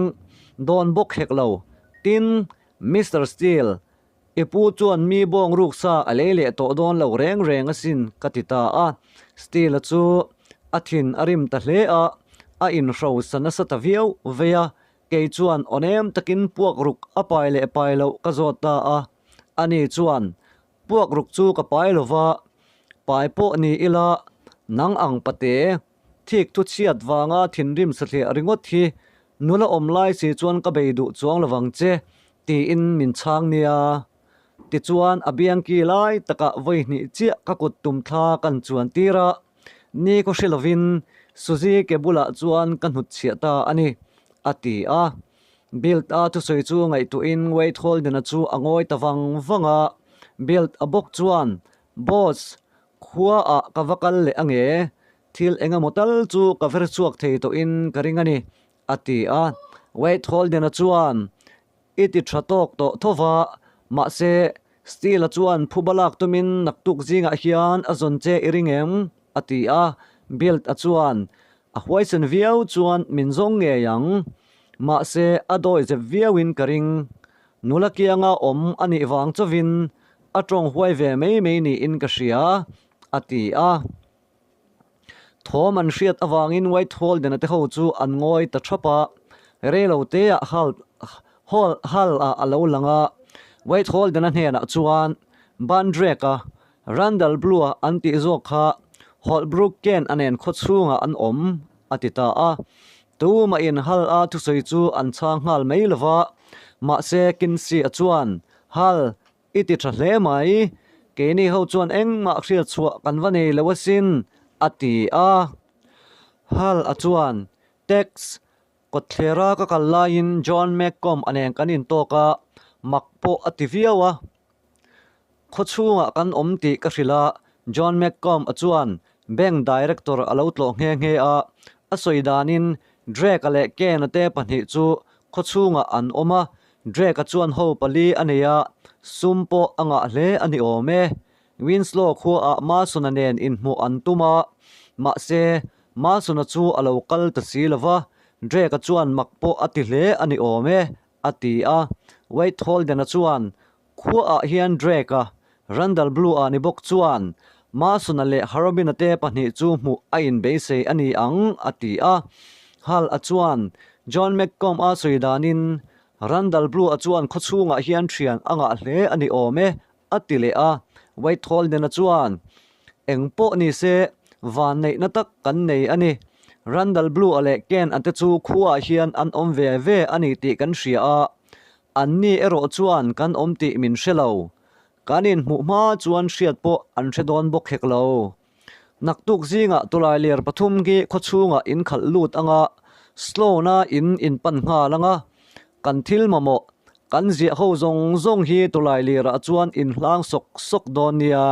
dawn bawk hek lo. Tin, Mister Steele, i pu chuan mi bawng ruk sa a lei leh tawh dawn lo reng reng asin, ka ti ta a. Steele-a chu a thin a rim ta hle a, a inhro sa nasa ta viau vei a, kei chuan awnem takin puak ruk a pai leh pai loh ka zawt ta a. Ani chuan, Puak ruk chu ka pai lo va, pai pawh ni ila, nang ang pate, Thik thu chhiat vanga thinrim sathliah ringawt hi nula awm lai si chuan ka bei duh chuang lovang che, tiin min chhang nia. Tichuan a biangki lai takah vawi hnih chiah ka kut tum thla kan chuan tir a, ni khaw hre lovin Suzy ke bulah chuan ka hnut chhiah ta a ni, a ti a. Bilt-a thusawi chu ngaihtuahin Wade Holden-a chu a ngawi ta vang vang a. Bilt-a bawk chuan, Boss, Khua ah ka va kal leh ange, thil eng emaw tal chu ka ver chhuak thei tawhin ka ring a ni, a ti a. Wade Holden-a chuan, I ti tha tawk tawh tho va, mahse, Steele-a chuan phuba lak tumin naktuk zingah hian a zawn che i ring em? a ti a. Bilt-a chuan, A huaisen viau chuan min zawng ngei ang. Mahse, a dawi zep viauin ka ring. Nula kianga awm a nih vang chauhin a tawng huai ve mai mai niin ka hria, a ti a. Thawm an hriat avangin White Holden-a te ho chu an ngawi ta thap a, reilo teah Hal Hall Hall-ah a lo lang a. White Holden-a hnenah chuan Bandrek-a, Randall Blue-a an tih zawk kha Holbrook Ken-a nen khaw chhungah an awm, a ti ta a. Tumahin Hall-a thusawi chu an chhang nghal mai lo va, mahse Kinsey-a chuan, Hall, I ti tha hle mai, keini ho chuan engmah hriat chhuah kan va nei lo asin, a ti a. Hal a chuan, Tex, kawtthlera ka kal laiin John McComb a nen kan intawk a, mak pawh a ti viau a. Khaw chhungah kan awm tih ka hrilh a, John McComb a chuan Bank Director a lo tlawh nghe nghe a, a sawi danin Drake-a leh Ken-a te pahnih chu khaw chhungah an awm a, Drake-a chuan ho pali a nei a, sum pawh a ngah hle a ni awm e. Winslow khuaah Mason-a nen inhmuh an tum a, mahse, Mason-a chu a lo kal ta si lo va, Drake-a chuan mak pawh a ti hle a ni awm e, a ti a. Wade Holden-a chuan Khuaah hian Drake-a, Randall Blue-a ni bawk chuan Mason-a leh Harobin-a te pahnih chu hmuh a inbeisei a ni ang, a ti a. Hal-a chuan John McComb-a sawi danin Randall Blue-a chuan khaw chhungah hian thian a ngah hle a ni awm e, a ti leh a. White Holden-a chuan, Eng pawh ni se, vanneihna tak kan nei a ni. Randall Blue-a leh Ken-a te chu khuaah hian an awm ve ve a ni tih kan hria a. Anni erawh chuan kan awm tih min hre lo. Kan inhmuh hma chuan hriat pawh an hre dawn bawk hek lo. Naktuk zingah tulai ler pathum khi khaw chhungah in khalh lut anga Sloan-a in inpan nghal anga kan thil mamawh kan ziah ho zawng zawng hi tulai lerah chuan in hlang sawk sawk dawn nia.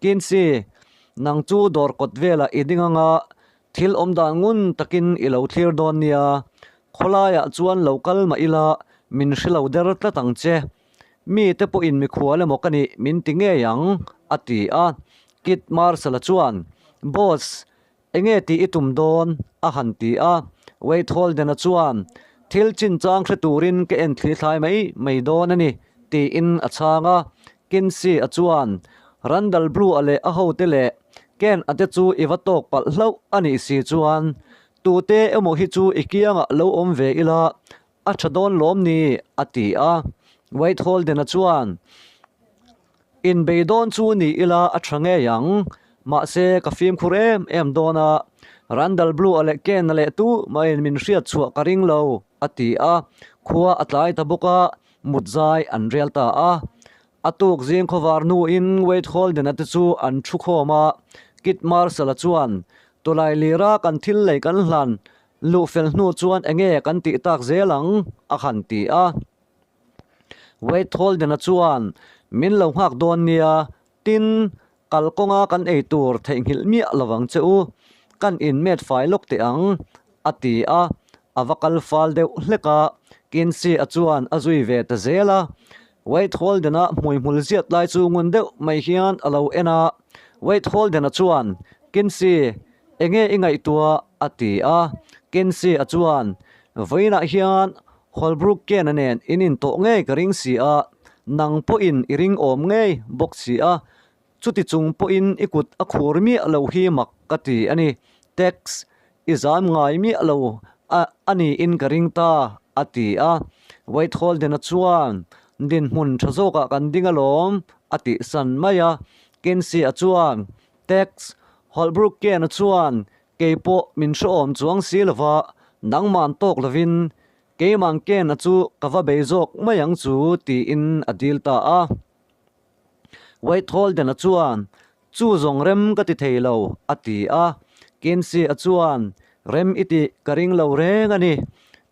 Kinsey, nang chu dawr kawt velah i ding anga Thil awm dan ngun takin i lo thlir dawn nia, khawlaiah chuan lo kal mah ila min hre lo der tlat ang che. Mite pawhin mikhual emaw ka nih min ti ngei ang, a ti a. Kit Marshall-a chuan, Boss, enge tih i tum dawn? a han ti a. Wade Holden-a chuan, Thil chinchang hre turin ka en thli thlai mai mai dawn a ni, tiin a chhang a. Kinsey-a chuan, Randall Blue-a leh a hote leh Ken a te chu i va tawk palh hlauh a nih si chuan tute emaw hi chu i kiangah lo awm ve ila a tha dawn lawm ni a ti a. White Holden-a chuan Inbei dawn chu ni ila a tha ngei ang, mahse ka fimkhur em em dawn a, Randall Blue-a leh Ken-a leh tu mahin min hriat chhuah ka ring lo a ti a. Khua a tlai ta bawk a, mut zai an rel ta a. A tuk zing khawvar hnuin Wade Holden-a te chu an thu khawm a, Kit Marshall-a chuan, Tawlai lira kan thil lei kan hlan luh fel hnu chuan enge kan tih tak zel ang? a han ti a. Wade Holden-a chuan, Min lo nghak dawn nia, tin, Kalkawnga kan ei tur theihnghilh miah lo vang che u, kan inmet fai lawk teh ang, a ti a, a va kal fal deuh hlek a, Kinsey-a chuan a zui ve ta zel a. Wade Holden-a hmuihmul ziat lai chu ngun deuh mai hian a lo en a, Wade Holden-a chuan, Kinsey, enge i ngaihtuah? a ti a, Kinsey-a chuan, Vawiinah hian Holbrook Ken-a nen in intawh ngei ka ring si a, nang pawhin i ring awm ngei bawk si a, chuti chung pawhin i kut a khur miah lo hi mak ka ti a ni. Tex, i zam ngai miah lo a a niin ka ring ta, a ti a. Wade Holden-a chuan, Dinhmun tha zawkah kan ding alawm, a tihsan mai a. Kinsey-a chuan, Tex, Holbrook Ken-a chuan Kei pawh min hrehawm chuang si lova, nangman tawk lovin keimah Ken-a chu ka va bei zawk mai ang chu tiin a dil ta a. Wade Holden-a chuan, Chu zawng rem ka ti thei lo, a ti a. Kinsey-a chuan, Rem i tih ka ring lo reng a ni.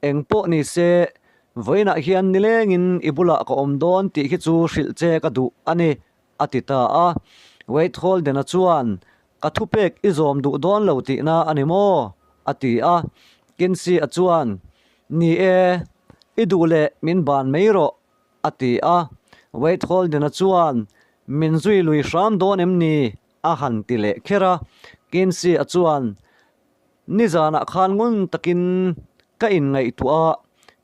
Eng pawh ni se, vawiinah hian nilengin i bulah ka awm dawn tih hi chu hrilh che ka duh a ni, a ti ta a. Wade Holden-a chuan, Ka thupek i zawm duh dawn lo tihna a ni maw? a ti a. Kinsey-a chuan, Ni e, i duh leh min ban mai rawh, a ti a. Wade Holden-a chuan, Min zui lui hram dawn em ni? a han ti leh kher a. Kinsey-a chuan, Nizanah khan ngun takin ka inngaihtuah a,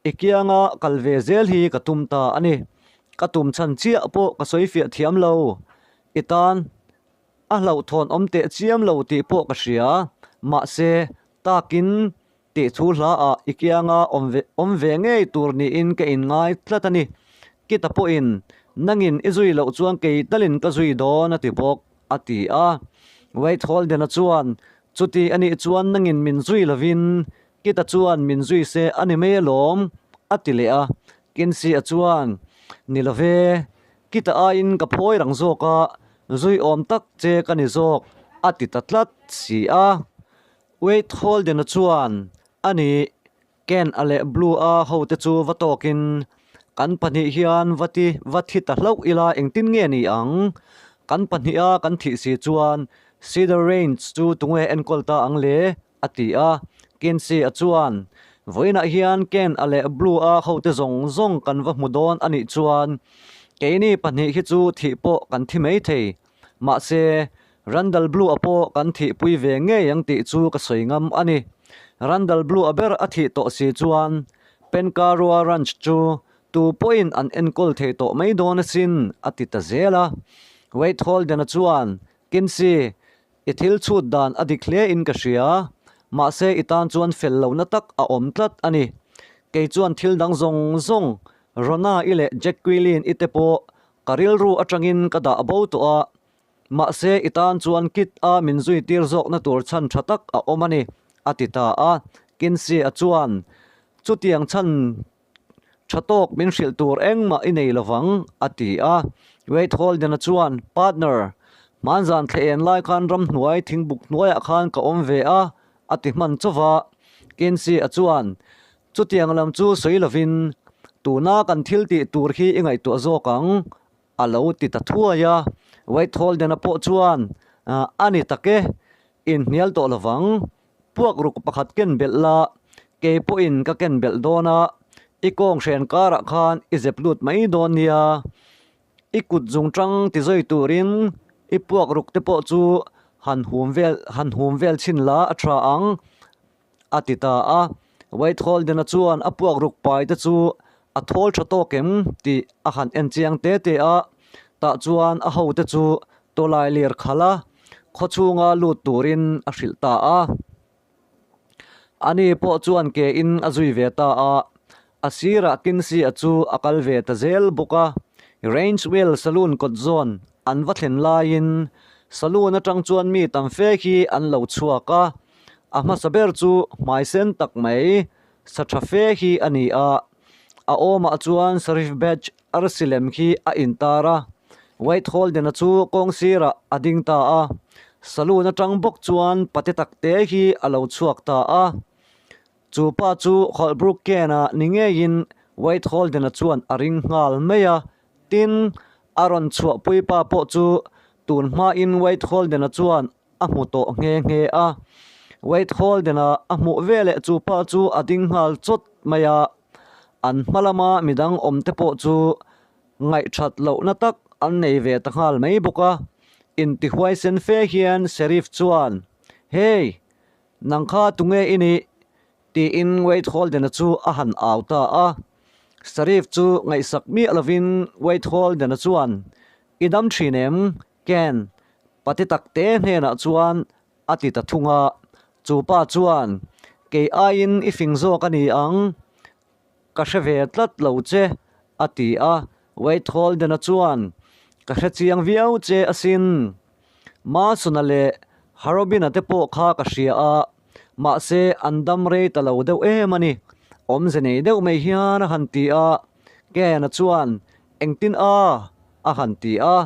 i kianga kal ve zel hi ka tum ta a ni. Ka tum chhan chiah pawh ka sawi fiah thiam lo. I tan a hlauhthawn awm teh chiam lo tih pawh ka hria. Mahse, takin tih thu hlaah i kianga awm ve awm ve ngei tur niin ka inngai tlat a ni. Kita pawhin nangin i zui loh chuan kei talin ka zui dawn a ti bawk, a ti a. Wade Holden-a chuan, Chuti a nih chuan nangin min zui lovin Kita chuan min zui se a ni mai alawm, a ti leh a. Kinsey-a chuan, Ni lo ve, Kita aiin ka phawi rang zawk a, zui awm tak che ka ni zawk, a ti ta tlat si a. Wade Holden-a chuan, A nih, Ken-a leh Blue-a hote chu va tawkin, Kan pahnih hian va ti va thi ta hlauh ila engtin nge ni ang? Kan pahniha kan thih si chuan Cedar Range chu tunge enkawl ta ang le? a ti a. Kinsey-a chuan, Vawiinah hian Ken-a leh Blue-a hote zawng zawng kan va hmu dawn a nih chuan keini pahnih hi chu thih pawh kan thi maithei. Mahse, Randall Blue-a pawh kan thihpui ve ngei ang tih chu ka sawi ngam a ni. Randall Blue-a ber a thih tawh si chuan Penkarua Ranch chu tu pawhin an enkawl thei tawh mai dawn asin, a ti ta zel a. Wade Holden-a chuan, Kinsey, i thil chhut dan a dik hle in ka hria. Mahse, i tan chuan fel lohna tak a awm tlat a ni. Kei chuan thil dang zawng zawng, Rona-i leh Jack Quilin-i te pawh Ka rilru atangin ka dah bo tawh a, mahse i tan chuan kit a min zui tir zawkna tur chhan tha tak a awm a ni, a ti ta a. Kinsey-a chuan, Chutiang chhan tha tawk min hrilh tur engmah i nei lovang, a ti a. Wade Holden-a chuan, Partner, hmanzan thla en lai khan ramhnuai thingbuk hnuaiah khan ka awm ve a, a ti hman chauh a. Kinsey-a chuan, Chutiang lam chu sawi lovin, tuna kan thil tih tur hi i ngaihtuah zawk ang, a lo ti ta thuai a. Wade Holden-a pawh chuan, A ni tak e, inhnial tawh lovang. Puakruk pakhat ken belh la, kei pawhin ka ken belh dawn a, i kawng hren karah khan i zep lut mai dawn nia. I kut zung tang ti zawi turin i puakruk te pawh chu han hum vel han hum vel chhin la a tha ang. A ti ta a. Wade Holden-a chuan a puak ruk pai te chu a thawl tha tawk em tih a han en chiang te te a. Tah chuan a hote chu tawlai lir khalh a, khaw chhunga lut turin a hrilh ta a. Ani pawh chuan ke in a zui ve ta a. A sirah Kinsey-a chu a kal ve ta zel bawk a. Range Wheel Saloon kawt zawn an va thlen laiin saloon atang chuan mi tam fe hi an lo chhuak a. A hmasa ber chu hmai sen tak mai sa tha fe hi a ni a, a awmah chuan Sheriff Badge arsi lem khi a intar a, Wade Holden-a chu kawng sirah a ding ta a, saloon atang bawk chuan pate tak te hi a lo chhuak ta a. Chu pa chu Holbrook Ken-a ni ngeiin Wade Holden-a chuan a ring nghal mai a, tin, a rawn chhuahpui pa pawh chu tun hmain Wade Holden-a chuan a hmu tawh nghe nghe a. Wade Holden-a a hmuh veleh chu pa chu a ding nghal chawt mai a, an hma lama midang awm te pawh chu ngaihthat lohna tak an nei ve ta nghal mai bawk a. Intihuaisen fe hian Sheriff chuan, Hey! Nang kha tunge i nih? tiin Wade Holden-a chu a han au ta a. Sheriff chu ngaihsak miah lovin Wade Holden-a chuan, I dam thin em? Ken, pati takte hnenah chuan a ti ta thung a. Chu pa chuan, Kei aiin i fing zawk a ni ang, ka hre ve tlat lo che, a ti a. Wade Holden-a chuan, Ka hre chiang viau che asin. Mason-a leh Harobin-a te pawh kha ka hria a, mahse an dam rei ta lo deuh em a ni, awmze nei deuh mai hian a han ti a. Ken-a chuan, Engtin a? a han ti a.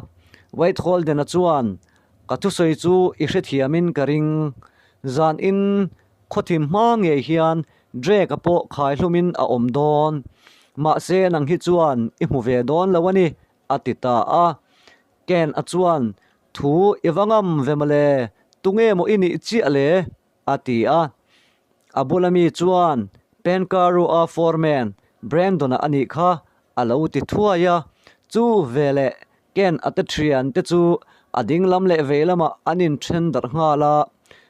Wade Holden-a chuan, Ka thusawi chu i hrethiamin ka ring. Zanin khawthim hma ngei hian Drake-a pawh khaihlumin a awm dawn. Mahse nang hi chuan i hmu ve dawn lo a ni, a ti ta a. Ken-a chuan, Thu i va ngam ve mawle, tunge maw i nih chiah le? a ti a. A bula mi chuan, Penkaru-a foreman Brandon-a a nih kha, a lo ti thuai a. Chu veleh Ken a te thian te chu a ding lam leh vei lamah an inthen darh nghal a,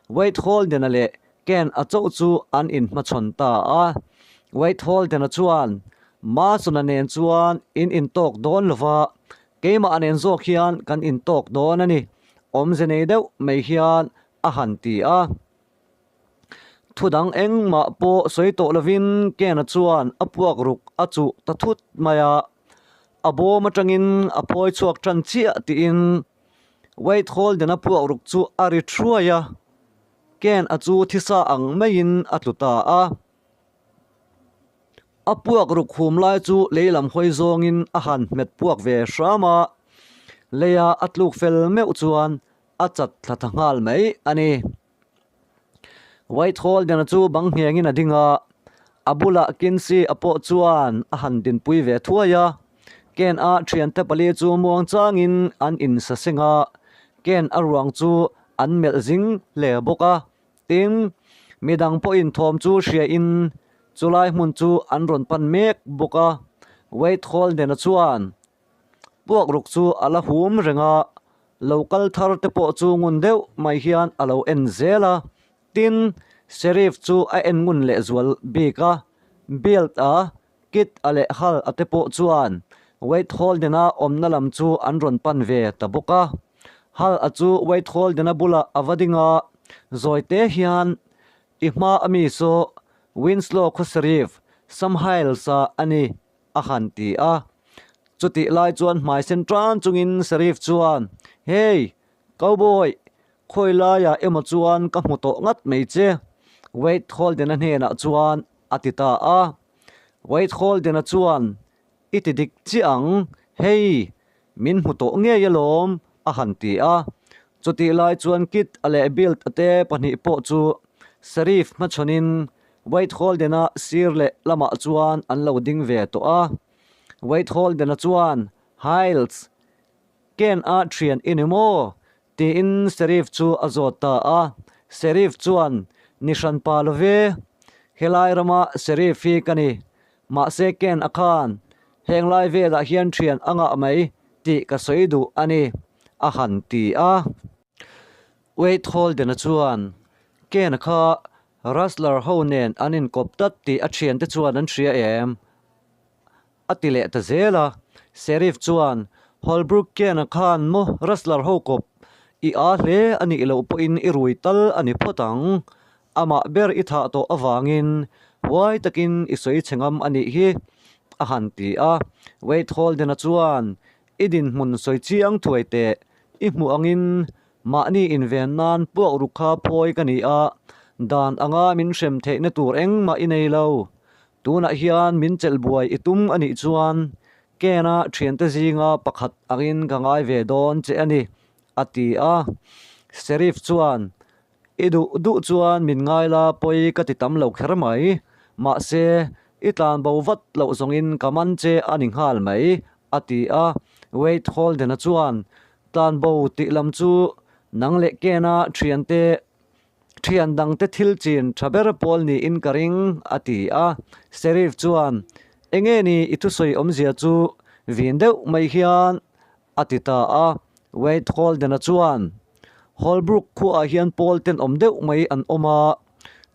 Wade Holden-a leh Ken a chauh chu an inhmachhawn ta a. Wade Holden-a chuan, Mason-a nen chuan in intawk dawn lo va, keimah nen zawk hian kan intawk dawn a ni, awmze nei deuh mai hian a han ti a. Thu dang engmah pawh sawi tawh lovin Ken-a chuan a puak ruk a chuh ta thut mai a, a bawm atangin a phawi chhuak tan chiah tiin Wade Holden-a puak ruk chu a ri thuai a, Ken-a chu thisa ang maiin a tlu ta a. A puak ruk hum lai chu lei lam hawi zawngin a han hmet puak ve hram a, leia a tluk fel meuh chuan a chat thla ta nghal mai a ni. White Holden-a chu bang nghengin a ding a, a bulah Kinsey a pawh chuan a han dinpui ve thuai a. Ken-a thiante pali chu muang changin an insaseng a, Ken-a ruang chu an melh zing hle bawk a. Tin, midang pawhin thawm chu hriain chulai hmun chu an rawn pan mek bawk a. White Holden-a chuan Puak ruk chu a la hum reng a, lo kal thar te pawh chu ngun deuh mai hian a lo en zel a, tin, Sheriff chu a en ngun leh zual bik a, Bilt a, Kit a leh Hal a te pawh chuan Wade Holden-a awmna lam chu an rawn pan ve ta bawk a. Hal a chu Wade Holden-a bulah a va ding a, zawi te hian, I hma a mi saw Winslow khaw Sheriff Sam Hiles-a a ni, a han ti a. Chutih lai chuan hmai sen tan chungin Sheriff chuan, Hey, Cowboy, khawi laiah emaw chuan ka hmu tawh ngat mai che, Wade Holden-a hnenah chuan a ti ta a. Wade Holden-a chuan, I ti dik chiah ang, hei, min hmu tawh ngei alawm, a han ti a. Chutih lai chuan Kit a leh Bilt a te pahnih pawh chu Sheriff hmachhawnin Wade Holden-a sir leh lamah chuan an lo ding ve tawh a. Wade Holden-a chuan, Hiles, Ken-a thian i ni maw? tiin Sheriff chu a zawt ta a. Sheriff chuan, Ni hran pa lo ve, helai rama Sheriff hi ka ni. Mahse Ken-a khan heng lai velah hian thian a ngah mai tih ka sawi duh a ni, a han ti a. Wade Holden-a chuan, Ken-a kha Rustler ho nen an inkawp tlat tih a thiante chuan an hria em? A ti leh ta zel a. Sheriff chuan, Holbrook Ken-a khan maw Rustler ho kawp i aa hle a nih loh pawhin i rui tal a ni phawt ang. Amah ber i thah tawh avangin huai takin i sawi chhe ngam a nih hi, a han ti a. Wade Holden-a chuan, I dinhmun sawi chiang thuai teh, i hmuh angin Mahni inven nan puak ruk kha phawi ka ni a, dan anga min hrem theihna tur engmah i nei lo. Tunah hian min chelh buai i tum a nih chuan Ken-a thiante zinga pakhat angin ka ngai ve dawn che a ni, a ti a. Sheriff chuan, I duh duh chuan min ngai la pawi ka ti tam lo kher mai. Mahse, i tlanbo vat loh zawngin ka man che a ni nghal mai, a ti a. Wade Holden-a chuan, Tlanbo tih lam chu nang leh Ken-a thiante thian dangte thil chin tha ber pawl niin ka ring, a ti a. Sheriff chuan, Enge ni i thusawi awmzia chu vin deuh mai hian, a ti ta a. Wade Holden-a chuan, Holbrook khuaah hian pawl tenawm deuh mai an awm a,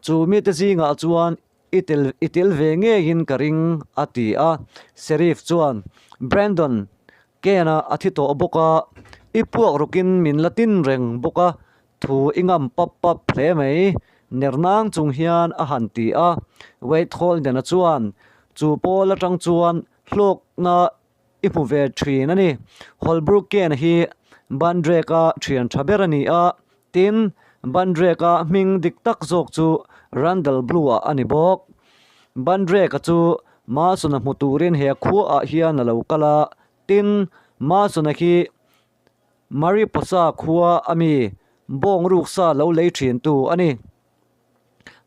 chu mite zingah chuan I tel i tel ve ngeiin ka ring, a ti a. Sheriff chuan, Brandon, Ken-a a thi tawh bawk a, i puak rukin min la tin reng bawk a, thu i ngam pap pap hle mai, ner nang chung hian a han ti a. Wade Holden-a chuan, Chu pawl atang chuan hlawkna i hmu ve thin a ni. Holbrook Ken hi Bandrek-a thian tha ber a ni a, tin, Bandrek-a hming dik tak zawk chu Randall Blue-a a ni bawk. Bandrek-a chu Mason-a hmu turin he khuaah hian a lo kal a, tin, Mason-a hi Mariposa khua a mi bawng ruksa lo lei thintu a ni.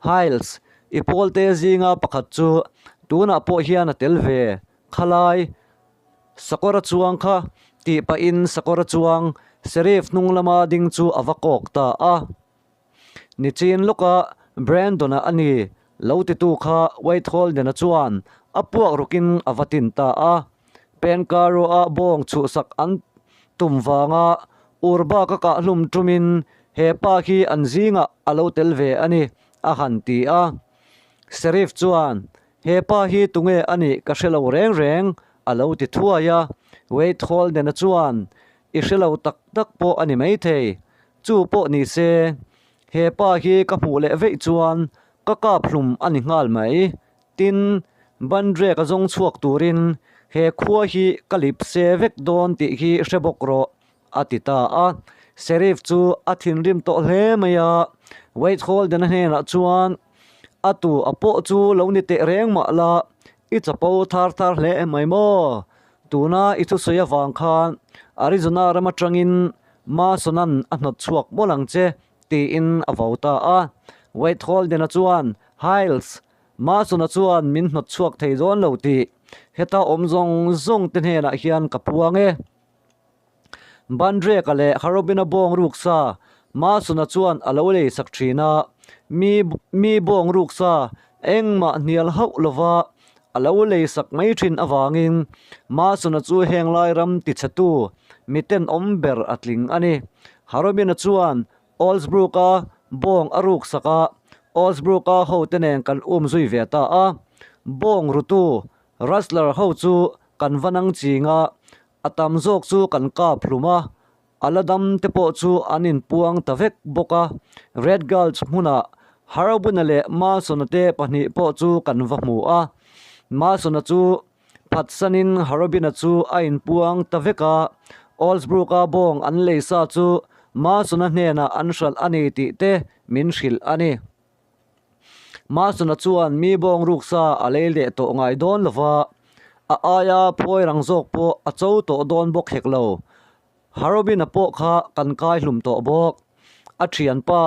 Hiles, i pawlte zinga pakhat chu tunah pawh hian a tel ve, khalai sakawra chuang kha tih pahin sakawra chuang Sheriff hnung lama ding chu a va kawk ta a. Nichin lawka Brandon-a a ni lo titu kha White Holden-a chuan a puak rukin a va tin ta a. Penkaroa bawng chhuhsak an tum vanga Urba ka kah hlum tumin he pa hi an zingah a lo tel ve a ni, a han ti a. Sheriff chuan, He pa hi tunge a nih ka hre lo reng reng, a lo ti thuai a. Wade Holden-a chuan, I hre lo tak tak pawh a ni maithei. Chu pawh ni se, he pa hi ka hmuh leh veih chuan ka kap hlum a ni nghal mai. Tin, Bandrek a zawng chhuak turin he khua hi ka lip se vek dawn tih hi hre bawk rawh, a ti ta a. Sheriff chu a thinrim tawh hle mai a, Wade Holden-a hnenah chuan, A tu a pawh chu lo ni teh reng mah la, i chapo thar thar hle mai maw? Tuna i thusawi avang khan Arizona ram atangin Mason-a'n a hnawt chhuak mawlh ang che, tiin a vau ta a. Wade Holden-a chuan, Hiles, Mason-a chuan min hnawt chhuak thei dawn lo tih heta awm zawng zawng te hnenah hian ka puang e. Bandreka leh Harobina bawng ruksa Masona chuan a lo lei sak thin a, mi mi bawng ruksa engmah hnial hauh lova a lo lei sak mai thin avangin Masona chu heng lai ram tichhetu mi tenawm ber a tling a ni. Harobina chuan Oldsbrook-a bawng a ruk sak a, Oldsbrook-a hote nen kan um zui ve ta a, bawng rutu Rustler ho chu kan va nang ching a, A tam zawk chu kan kap hlum a, a la dam te pawh chu an inpuang ta vek bawk a. Red Gulch hmunah Harbuna leh Mason-a te pahnih pawh chu kan va hmu a. Mason-a chu phatsanin Harbin-a chu a inpuang ta vek a, Oldsbrook-a bawng an lei sa chu Mason-a hnenah an hralh a ni tih te min hrilh a ni. Masona chuan mi bawng ruksa a lei leh tawh ngai dawn lo va, a aia phawi rang zawk pawh a cho tawh dawn bawk hek lo. Harobin-a pawh kha kan kai hlum tawh bawk. A thianpa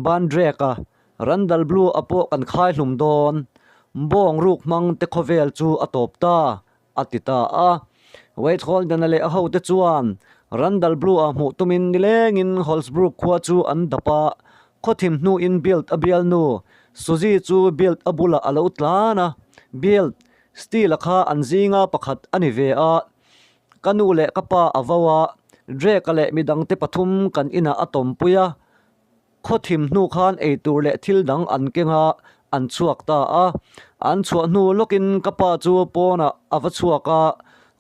Bandrek-a, Randal Blue-a pawh kan khai hlum dawn. Bawng ruk hmang te khawvel chu a tawp ta, a ti ta a. Wade Holden-a leh a hote chuan Randal Blue-a hmuh tumin nilengin Holsbrook khua chu an dap a, khawthim hnuin Bilt a bialnu Suzy chu Bilt a bulah a lo tlan a. Bilt, Steele-a kha an zinga pakhat a ni ve a, ka nu leh ka pa a vo a, Drake-a leh midangte pathum kan inah a tawmpui a. Khawthim hnu khan eitur leh thil dang an keng a, an chhuak ta a. An chhuah hnu lawkin ka pa chu pawnah a va chhuak a,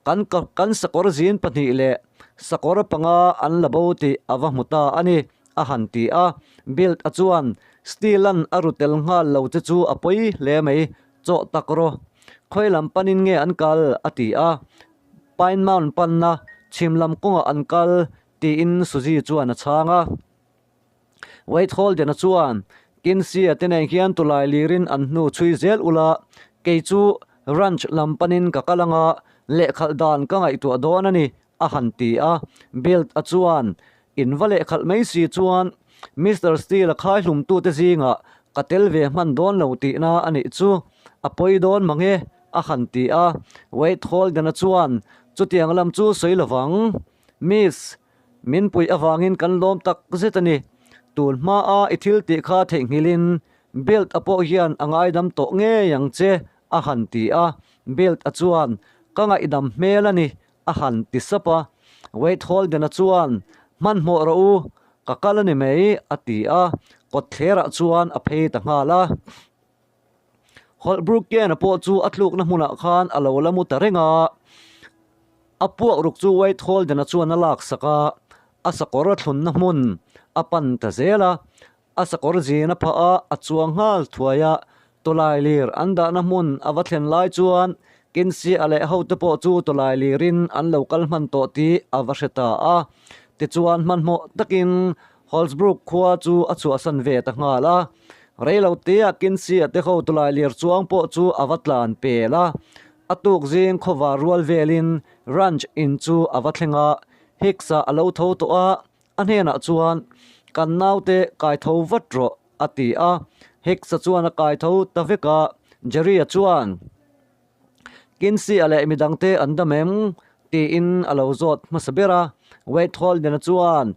kan kan sakawr zin pahnih leh sakawr panga an la bo tih a va hmu ta a ni, a han ti a. Bilt a chuan Steel-a'n a ru tel nghal lo che chu a pawi hle mai, chawh tak rawh. Khawi lam panin nge an kal? a ti a. Pine Mound panna chhim lam kawngah an kal, tiin Suzy chuan a chhang a. Wade Holden-a chuan, Kinsey-a te nen hian tulai lirin an hnu chhui zel ula, kei chu ranch lam panin ka kal anga lehkhalh dan ka ngaihtuah dawn a ni, a han ti a. Bilt-a chuan, In va lehkhalh mai si chuan Mister Steele-a khai hlumtute zingah ka tel ve hman dawn lo tihna a nih chu, a pawi dawn mang e, a han ti a. Wade Holden-a chuan, Chutiang lam chu sawi lovang, Miss. Min puih avangin kan lawm tak zet a ni. Tun hmaa i thil tih kha theihnghilhin Belt a pawh hian a ngaidam tawh ngei ang che, a han ti a. Belt a chuan, Ka ngaihdam hmel a ni, a han ti sap a. Wade Holden-a chuan, Hmanhmawh rawh u, ka kal a ni mai, a ti a. Kawtthlerah chuan a phei ta nghal a. Holbrook-Ken-a pawh chu a tlukna hmunah khan a lo la mu ta reng a, a puak ruk chu White Holden-a chuan a laksak a, a sakawr a thlunna hmun a pan ta zel a, a sakawr zin a phah a, a chuang nghal thuai a, tawlai lir an dahna hmun a va thlen lai chuan Kinsey-a leh hote pawh chu tawlai lirin an lo kal hman tawh tih a va hre ta a, tichuan hmanhmawh takin Holsbrook khua chu a chhuahsan ve ta nghal a. Reilo tea Kinsey-a te ho tulai lir chuang pawh chu a va tlan pel a. A tuk zing khawvar rual velin Ranch in chu a va thleng a, Hicks-a a lo tho tawh a, a hnenah chuan, Kan naute kai tho vat rawh, a ti a. Hicks-a chuan a kai tho ta vek a, Jerry-a chuan, Kinsey-a leh midangte an dam em? tiin a lo zawt hmasa ber a. Wade Holden-a chuan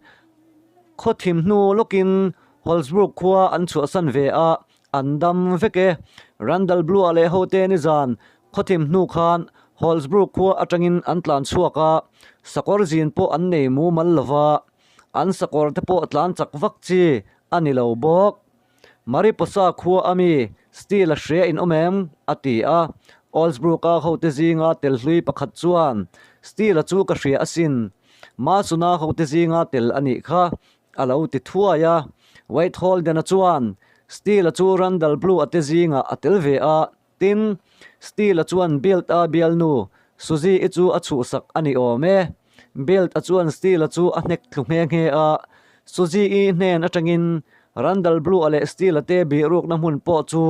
khaw thim hnu lawkin Holsbrook khua an chhuahsan ve a, an dam vek e. Randall Blue-a leh hote nizan khaw thim hnu khan Holsbrook khua atangin an tlan chhuak a, sakawr zin pawh an nei mumal lo va, an sakawr te pawh tlan chak vak chi a ni lo bawk. Mariposa khua a mi Steele-a hria in awm em? a ti a. Olsbrook-a hote zinga tel hlui pakhat chuan, Steele-a chu ka hria asin. Masuna hote zinga tel a nih kha, a lo ti thuai a. White Holden-a chuan, Steele-a chu Randall Blue-a te zingah a tel ve a. Tin, Steele-a chuan Bilt-a bialnu Suzy-i chu a chhuhsak a ni awm e. Bilt-a chuan Steele-a chu a hnek thlu nghe nghe a. Suzy-i hnen atangin Randall Blue-a leh Steele-a te bihrukna hmun pawh chu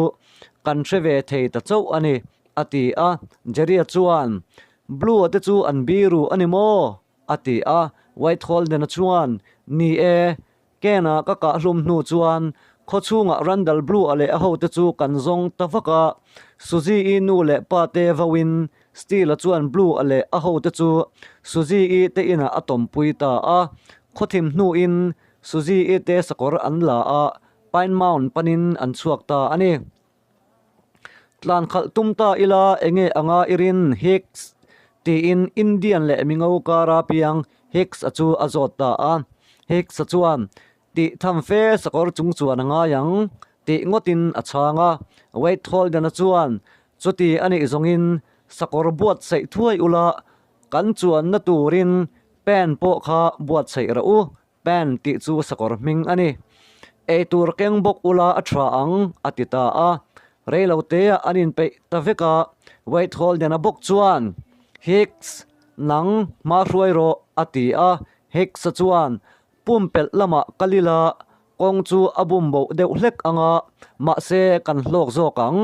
kan hre ve thei ta chauh a ni, a ti a. Jerry-a chuan, Blue-a te chu an biru a ni maw? a ti a. White Holden-a chuan, Ni e, Ken-a ka kah hlum hnu chuan khawchhungah Randall Blue-a leh a hote chu kan zawng ta vak a. Suzy-i nu leh pa te vauin Steele-a chuan Blue-a leh a hote chu Suzy-i te inah a tawmpui ta a. Khawthim hnuin Suzy-i te sakawr an la a, Pine Mound panin an chhuak ta a ni. Tlan khalh tum ta ila enge anga i rin Hicks? tiin Indian leh Mingo kara piang Hicks-a chu a zawt ta a. Hicks-a chuan, Tih tham fe sakawr chung chuan a ngai ang, tih ngawtin a chhang a. Wade Holden-a chuan, Chuti a nih zawngin sakawr buatsaih thuai ula, kan chuanna turin pen pawh kha buatsaih rawh u, Pan tih chu sakawr hming a ni. Eitur keng bawk ula a tha ang, a ti ta a. Reiloteah an inpeih ta vek a, Wade Holden-a bawk chuan, Hicks, nang hma hruai rawh, a ti a. Hicks-a chuan, Pumpelh lamah kal ila, kawng chu a bum boh deuh hlek ang a, mahse kan hlawk zawk ang.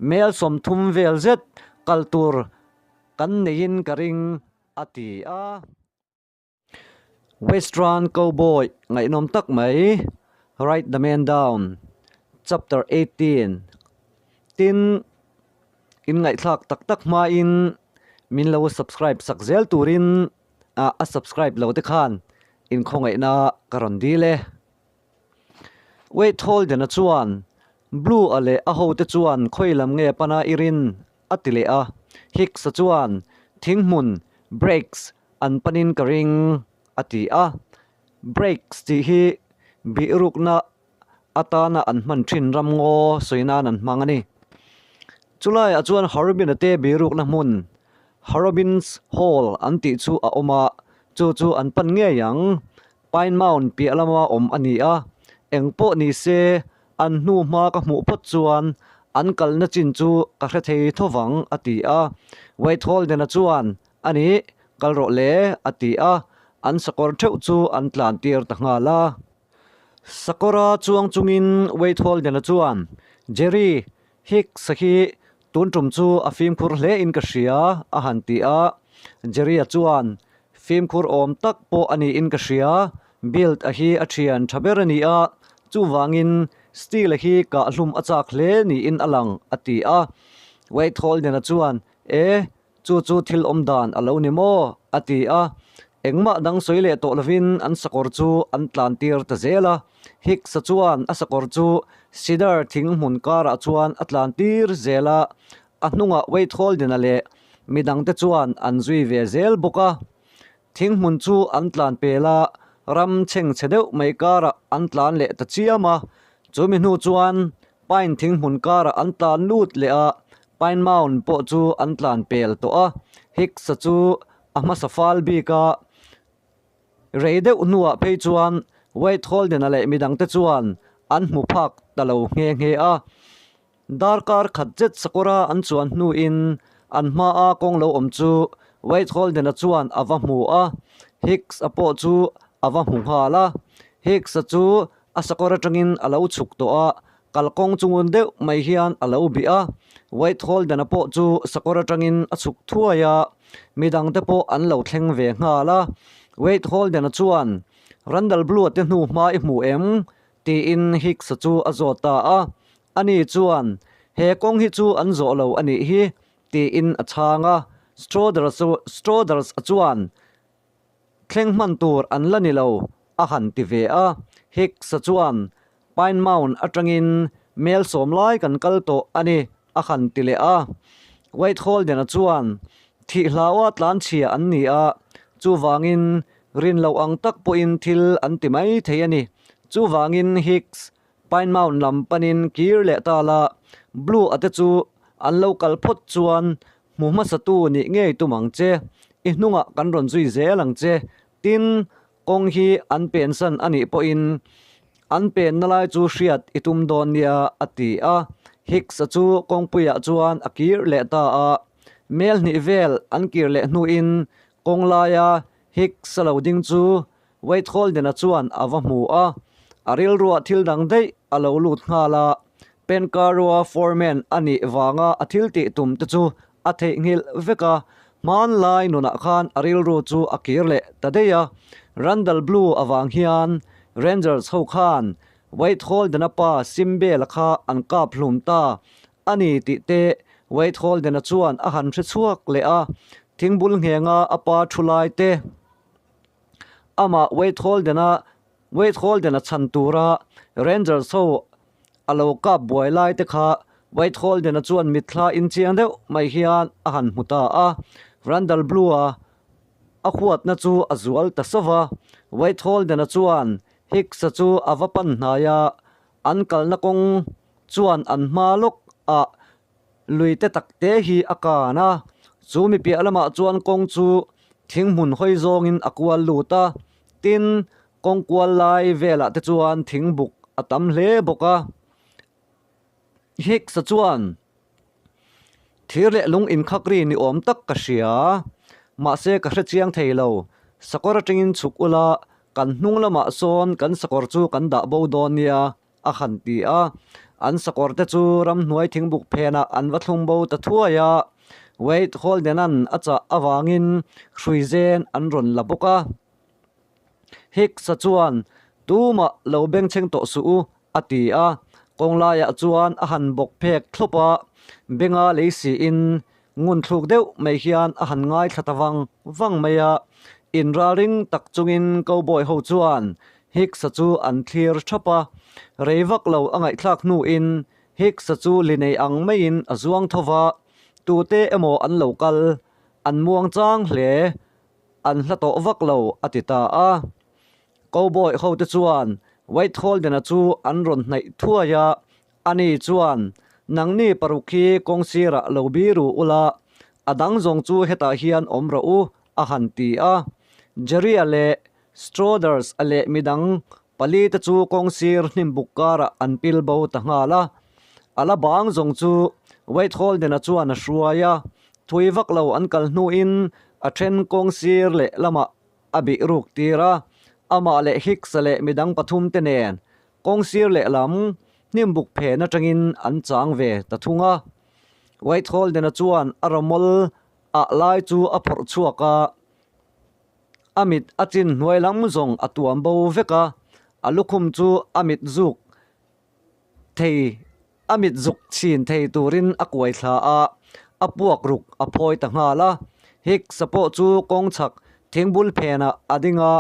Mel 30 vel zet kal tur kan neiin ka ring, a ti a. Western Cowboy ngaihnawm tak mai Write the Man Down Chapter 18 Tin, in ngaihthlak tak tak hmain min lo subscribe sak zel turin a subscribe lo te khan inkhawngaihna ka rawn dil e. Wade Holden-a chuan Blue-a leh a hote chuan khawi lam nge pana i rin a ti leh a. Hicks-a chuan Thinghmun, Breaks, An panin ka ring, a ti a. Breaks tih hi bihrukna atana an hman thin ramngaw sawi nan an hmang a ni. Chulaiah chuan Harbin-a te bihrukna hmun, Harbin's Hall an tih chu a awm a, chu chu an pan ngei ang. Pine Mound piah lama awm a ni a, eng pawh ni se an hnu hma ka hmuh phawt chuan an kalna chin chu ka hre thei tho vang, a ti a. Wade Holden-a chuan A nih, kal rawh le, a ti a, an sakawr theuh chu an tlan tir ta nghal a. Sakawra chuang chungin Wade Holden-a chuan, Jerry, Hicks-a hi tun tum chu a fimkhur hle in ka hria, a han ti a. Jerry-a chuan, Fimkhur awm tak pawh a niin ka hria, Bill-a hi a thian tha ber a ni a, chuvangin Steele-a hi kah hlum a chak hle niin a lang, a ti a. Wade Holden-a chuan, E, Chu chu thil awm dan a lo ni maw? a ti a. Engmah dang sawi leh tawh lovin an sakawr chu an tlan tir ta zel a. Hicks-a chuan a sakawr chu cedar thing hmun karah chuan a tlan tir zel a, a hnungah Wade Holden-a leh midangte chuan an zui ve zel bawk a. Thing hmun chu an tlan pel a, ram chhengchhe deuh mai karah an tlan leh ta chiam a. Chumi hnu chuan Pine thing hmun karah an tlan lut leh a, Pine Mound pawh chu an tlan pel tawh a. Hicks-a chu a hmasa fal bik a, rei deuh hnuah phei chuan Wade Holden-a leh midangte chuan an hmu phak ta lo nghe nghe a. Darkar khat zet sakawra an chuan hnuin an hmaa kawng lo awm chu Wade Holden-a chuan a va hmu a, Hicks-a pawh chu a va hmu nghal a. Hicks-a chu a sakawr atangin a lo chhuk tawh a, kalkawng chu ngun deuh mai hian a lo bih a. Wade Holden-a pawh chu sakawr atangin a chhuk thuai a, midangte pawh an lo thleng ve nghal a. Wade Holden-a chuan, Randall Blue-a te hnu hma i hmu em? Tiin Hicks-a chu a zawt ta a. Ani chuan, He kawng hi chu an zawh lo a nih hi, tiin a chhang a. Strothers-a chuan, Thleng hman tur an la ni lo, a han ti ve a. Hicks-a chuan, Pine Mound atangin mel sawm lai kan kal tawh a ni, a han ti leh a. Wade Holden-a chuan, Thih hlaua tlanchhia an ni a, chuvangin rin loh ang tak pawhin thil an ti mai thei a ni. Chuvangin Hicks, Pine Mound lam panin kir leh ta la, Blue a te chu an lo kal phawt chuan hmu hmasatu nih ngei tum ang che, i hnungah kan rawn zui zel ang che, tin, kawng hi an pensan a nih pawhin an penna lai chu hriat i tum dawn nia, a ti a. Hicks-a chu kawngpuiah chuan a kir leh ta a. Mel hnih vel an kir leh hnuin kawng laia Hicks-a lo ding chu Wade Holden-a chuan a va hmu a, a rilruah thil dang daih a lo lut nghal a. Pencarrow-a foreman a nih vanga a thil tih tum te chu a theihnghilh vek a, hmanlai nunah khan a rilru chu a kir leh ta daih a. Randall Blue avang hian Rangers ho khan Wade Holden-a pa Simbel-a kha an kap hlum ta a ni tih te Wade Holden-a chuan a han hre chhuak leh a, thingbul nghenga a pa thu lai te Amah Wade Holden-a Wade Holden-a chhan tura Rangers ho a lo kap buai lai te kha Wade Holden-a chuan mitthla inchiang deuh mai hian a han hmu ta a. Randall Blue-a a huatna chu a zual ta sauh va. Wade Holden-a chuan Hicks-a chu a va pan hnai a, an kalna kawng chuan an hma lawk ah Lui te tak te hi a kan a, chu mi piah lamah chuan kawng chu thing hmun hawi zawngin a kual lut a, tin kawng kual lai velah te chuan thing buk a tam hle bawk a. Hicks-a chuan thir leh lung inkhak ri ni awm tak ka hria, mahse ka hre chiang thei lo, sakawr atangin chhuk ula kan hnung lamah sawn kan sakawr chu kan dah bo dawn nia. a han ti a. An sakawr te chu ramhnuai thingbuk phenah an va thlung bo ta thuai a, Wade Holden-a'n a chah avangin hrui zen an rawn la bawk a. Hicks-a chuan, Tumah lo bengchheng tawh suh u, a ti a. Kawng laiah chuan a han bawk phek thlawp a, benga lei siin Ngun thluk deuh mai hian a han ngaithla ta vang vang mai a, inralring tak chungin cowboy ho chuan Hicks-a chu an thlir thap a. Rei vak lo a ngaihthlak hnuin Hicks-a chu li nei ang maiin a zuang tho va, tute emaw an lo kal, an muang chang hle, an hla tawh vak lo a ti ta a. Cowboy hote chuan White Holden-a chu an rawn hnaih thuai a, Ani chuan, Nangni paruk hi kawng sirah lo biru ula, a dang zawng chu hetah hian awm rawh u, a han ti a. Jerry-a leh Strothers-a leh midang palite chu kawng sir hnimbuk karah an pil bo ta nghal a. A la bang zawng chu Wade Holden-a chuan a hruai a, thui vak lo an kal hnuin a then kawng sir leh lamah a bih ruk tir a, amah leh Hicks-a leh midang pathumte nen Kawng sir lehlam hnimbuk phen atangin an chang ve ta thung a. White Holden-a chuan a rawmawl ah lai chu a phawrh chhuak a, a mit a chin hnuai lam zawng a tuam bo vek a, a lukhum chu a mit zuk thei a mit zuk chhin thei turin a kuai thla a, a puak ruk a phawi ta nghal a. Hicks-a pawh chu kawng chhak thingbul phenah a ding a,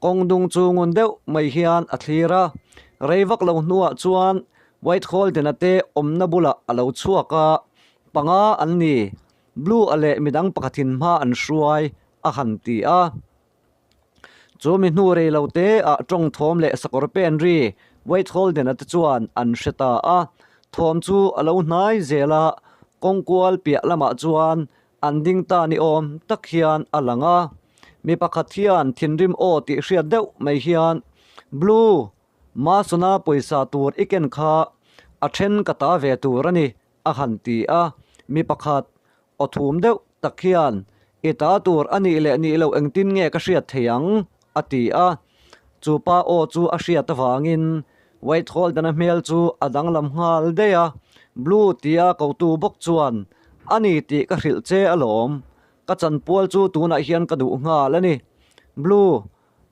kawng dung chu ngun deuh mai hian a thlir a. Rei vak lo hnuah chuan White Holden-a te awmna bulah a lo chhuak a, panga an ni, Blue-a leh midang pakhatin hma an hruai a han ti a. Chu mi hnu rei lo te ah tawng thawm leh sakawr pen ri Wade Holden-a te chuan an hre ta a. Thawm chu a lo hnai zel a, kawng kual piah lamah chuan an ding ta ni awm tak hian a lang a. Mi pakhat hian thinrim aw tih hriat deuh mai hian, Blue, Mason-a pawisa tur i ken kha a then ka ta ve tur a ni, a han ti a. Mi pakhat Aw thum deuh tak hian, I ta tur a nih leh nih loh engtin nge ka hriat thei ang? a ti a. Chu pa aw chu a hriat avangin White Holden-a hmel chu a danglam nghal daih a. Blue tia kotu bawk chuan, A ni tih ka hrilh che alawm. Ka chanpual chu tunah hian ka duh nghal a ni. Blue,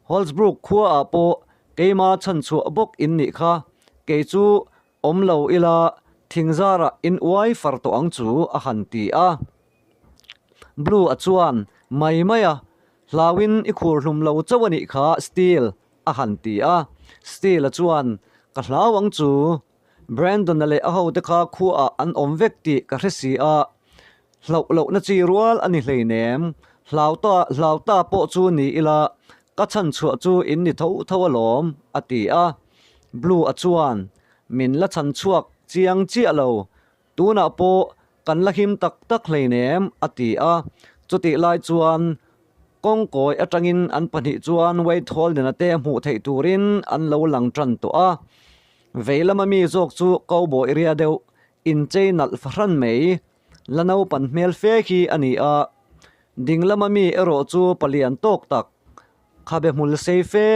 Holsbrook khuaah pawh keima chhanchhuah bawk in nih kha. Kei chu Awm lo ila, thing zarah in uai far tawh ang chu a han ti a. Blue a chuan mai mai a, Hlauin i khur hlum lo chauh a nih kha Steel a han ti a. Steel a chuan, Ka hlau ang chu. Brandon-a leh a hote kha khuaah an awm vek tih ka hre si a. Hlauh lohna chi rual a ni hleinem, hlau ta hlau ta pawh chu ni ila, ka chhan chhuah chu in ni tho tho alawm, a ti a. Blue-a chuan, Min la chhan chhuak chiang chiah lo, tunah pawh kan la him tak tak hleinem, a ti a. Chutih lai chuan kawngkawi atangin an pahnih chuan Wade Holden-a te hmuh theih turin an lo lang tan tawh a. Vei lama mi zawk chu cowboy ria deuh inchei nalh fahran mai. La naupan hmel fe khi a ni a, ding lama mi erawh chu palian tawk tak, khabe hmul sei fe,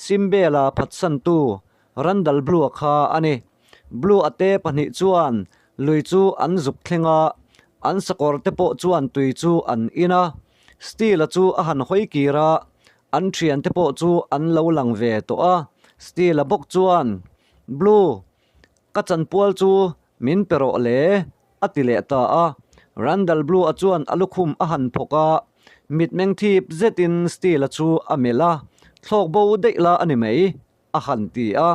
Simbela phatsantu Randall Blue-a kha a ni. Blue-a te pahnih chuan lui chu an zuk thleng a, an sakawr te pawh chuan tui chu an in a. Steel-a chu a han hawi kir a, an thiante pawh chu an lo lang ve tawh a. Steel-a bawk chuan, Blue, ka chanpual chu Min pe rawh le, a ti leh ta a. Randall Blue-a chuan a lukhum a han phawk a, mitmeng thip zetin Steel-a chu a melh a, Thlawk bo daih la a ni mai, a han ti a.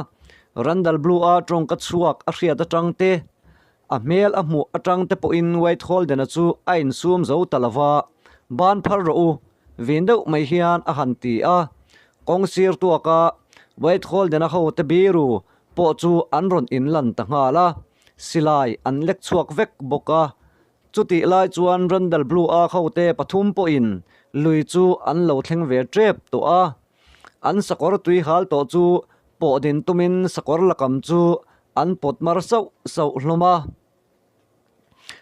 Randall Blue-a tawngka chhuak a hriat atang te, a hmel a hmuh atang te pawhin White Holden-a chu a insum zo ta lo va, Ban phar rawh u, vin deuh mai hian a han ti a. Kawng sir tuaka White Holden-a hote biru pawh chu an rawn inlan ta nghal a, silai an lek chhuak vek bawk a. Chutih lai chuan Randall Blue-a hote pathum pawhin lui chu an lo thleng ve tep tawh a. An sakawr tui hal tawh chu pawh din tumin sakawr lakam chu an pawt mar sauh sauh hlawm a.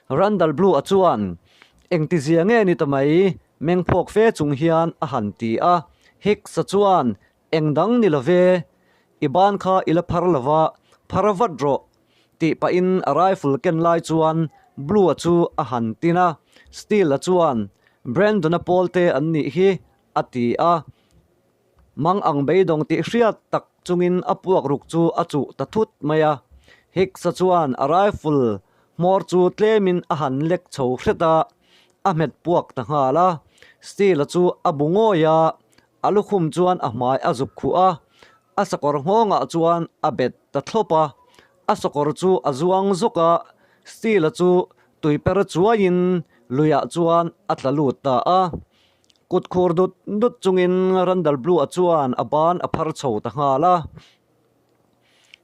Randall Blue-a chuan, Engtizia nge ni ta mai? Mengphawk fe chung hian a han ti a. Hicks-a chuan, Eng dang ni lo ve, i ban kha i la phar lo va, phar vat rawh, tih pahin a rifle ken lai chuan Blue-a chu a han tin a. Steele-a chuan, Brandon-a pawl te an nih hi, a ti a. Mang ang beidawng tih hriat tak chungin a puak ruk chu a chuh ta thut mai a. Hicks-a chuan a rifle hmawr chu tlemin a han lek chho hret a, a hmet puak ta nghal a. Steele-a chu a bu ngawi a, A lukhum chuan a hmai a zuk khuh a, a sakawr nghawngah chuan a bet ta thlawp a. A sakawr chu a zuang zawk a, Steel-a chu tui per chuaiin luiah chuan a tla lut ta a. Kut khur dut dut chungin Randall Blue-a chuan a ban a phar chho ta nghal a.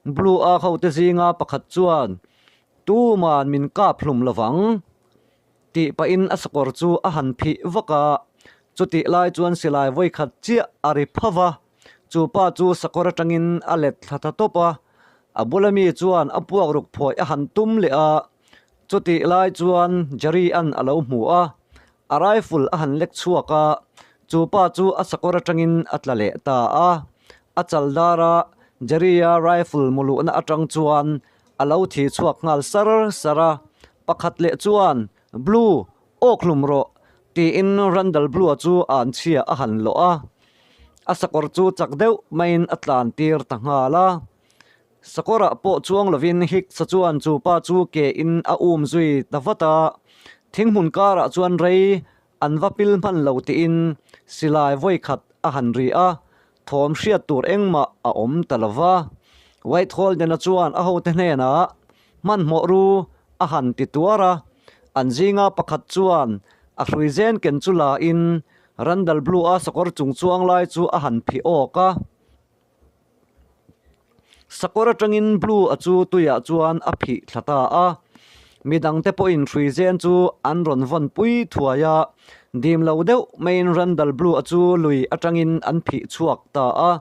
Blue-a hote zinga pakhat chuan, Tuman min kap hlum lovang. Tih pahin a sakawr chu a han phih vak a, chutih lai chuan silai vawikhat chiah a ri phav a, chu pa chu sakawr atangin a let thla ta tawp a, a bula mi chuan a puak ruk phawi a han tum leh a, chutih lai chuan Jerry an a lo hmu a, a rifle a han lek chhuak a, chu pa chu a sakawr atangin a tla leh ta a, a chal dar a Jerry-a rifle mu luhna atang chuan a lo thi chhuak nghal sar sar a, pakhat leh chuan, Blue, awk hlum rawh, tiin Randall Blue-a chu a an chhia a han lawh a. A sakawr chu chak deuh maiin a tlan tir ta nghal a. Sakawrah pawh chuang lovin Hicks-a chuan chu pa chu ke in a um zui ta vat a, thinghmun karah chuan rei An va pil hman lo tiin silai vawi khat a han ri a, thawm hriat tur engmah a awm ta lo va. White Holden-a chuan a hote hnenah, Hmanhmawh ru, a han ti tuar a. An zinga pakhat chuan a hrui zen ken chu la in Randall Blue-a sakawr chung chuang lai chu a han phih awk a. Sakawr atangin Blue a chu tuiah chuan a phih thla ta a, midangte pawhin hrui zen chu an rawn vawn pui thuai a, dim lo deuh maiin Randall Blue a chu lui atangin an phih chhuak ta a,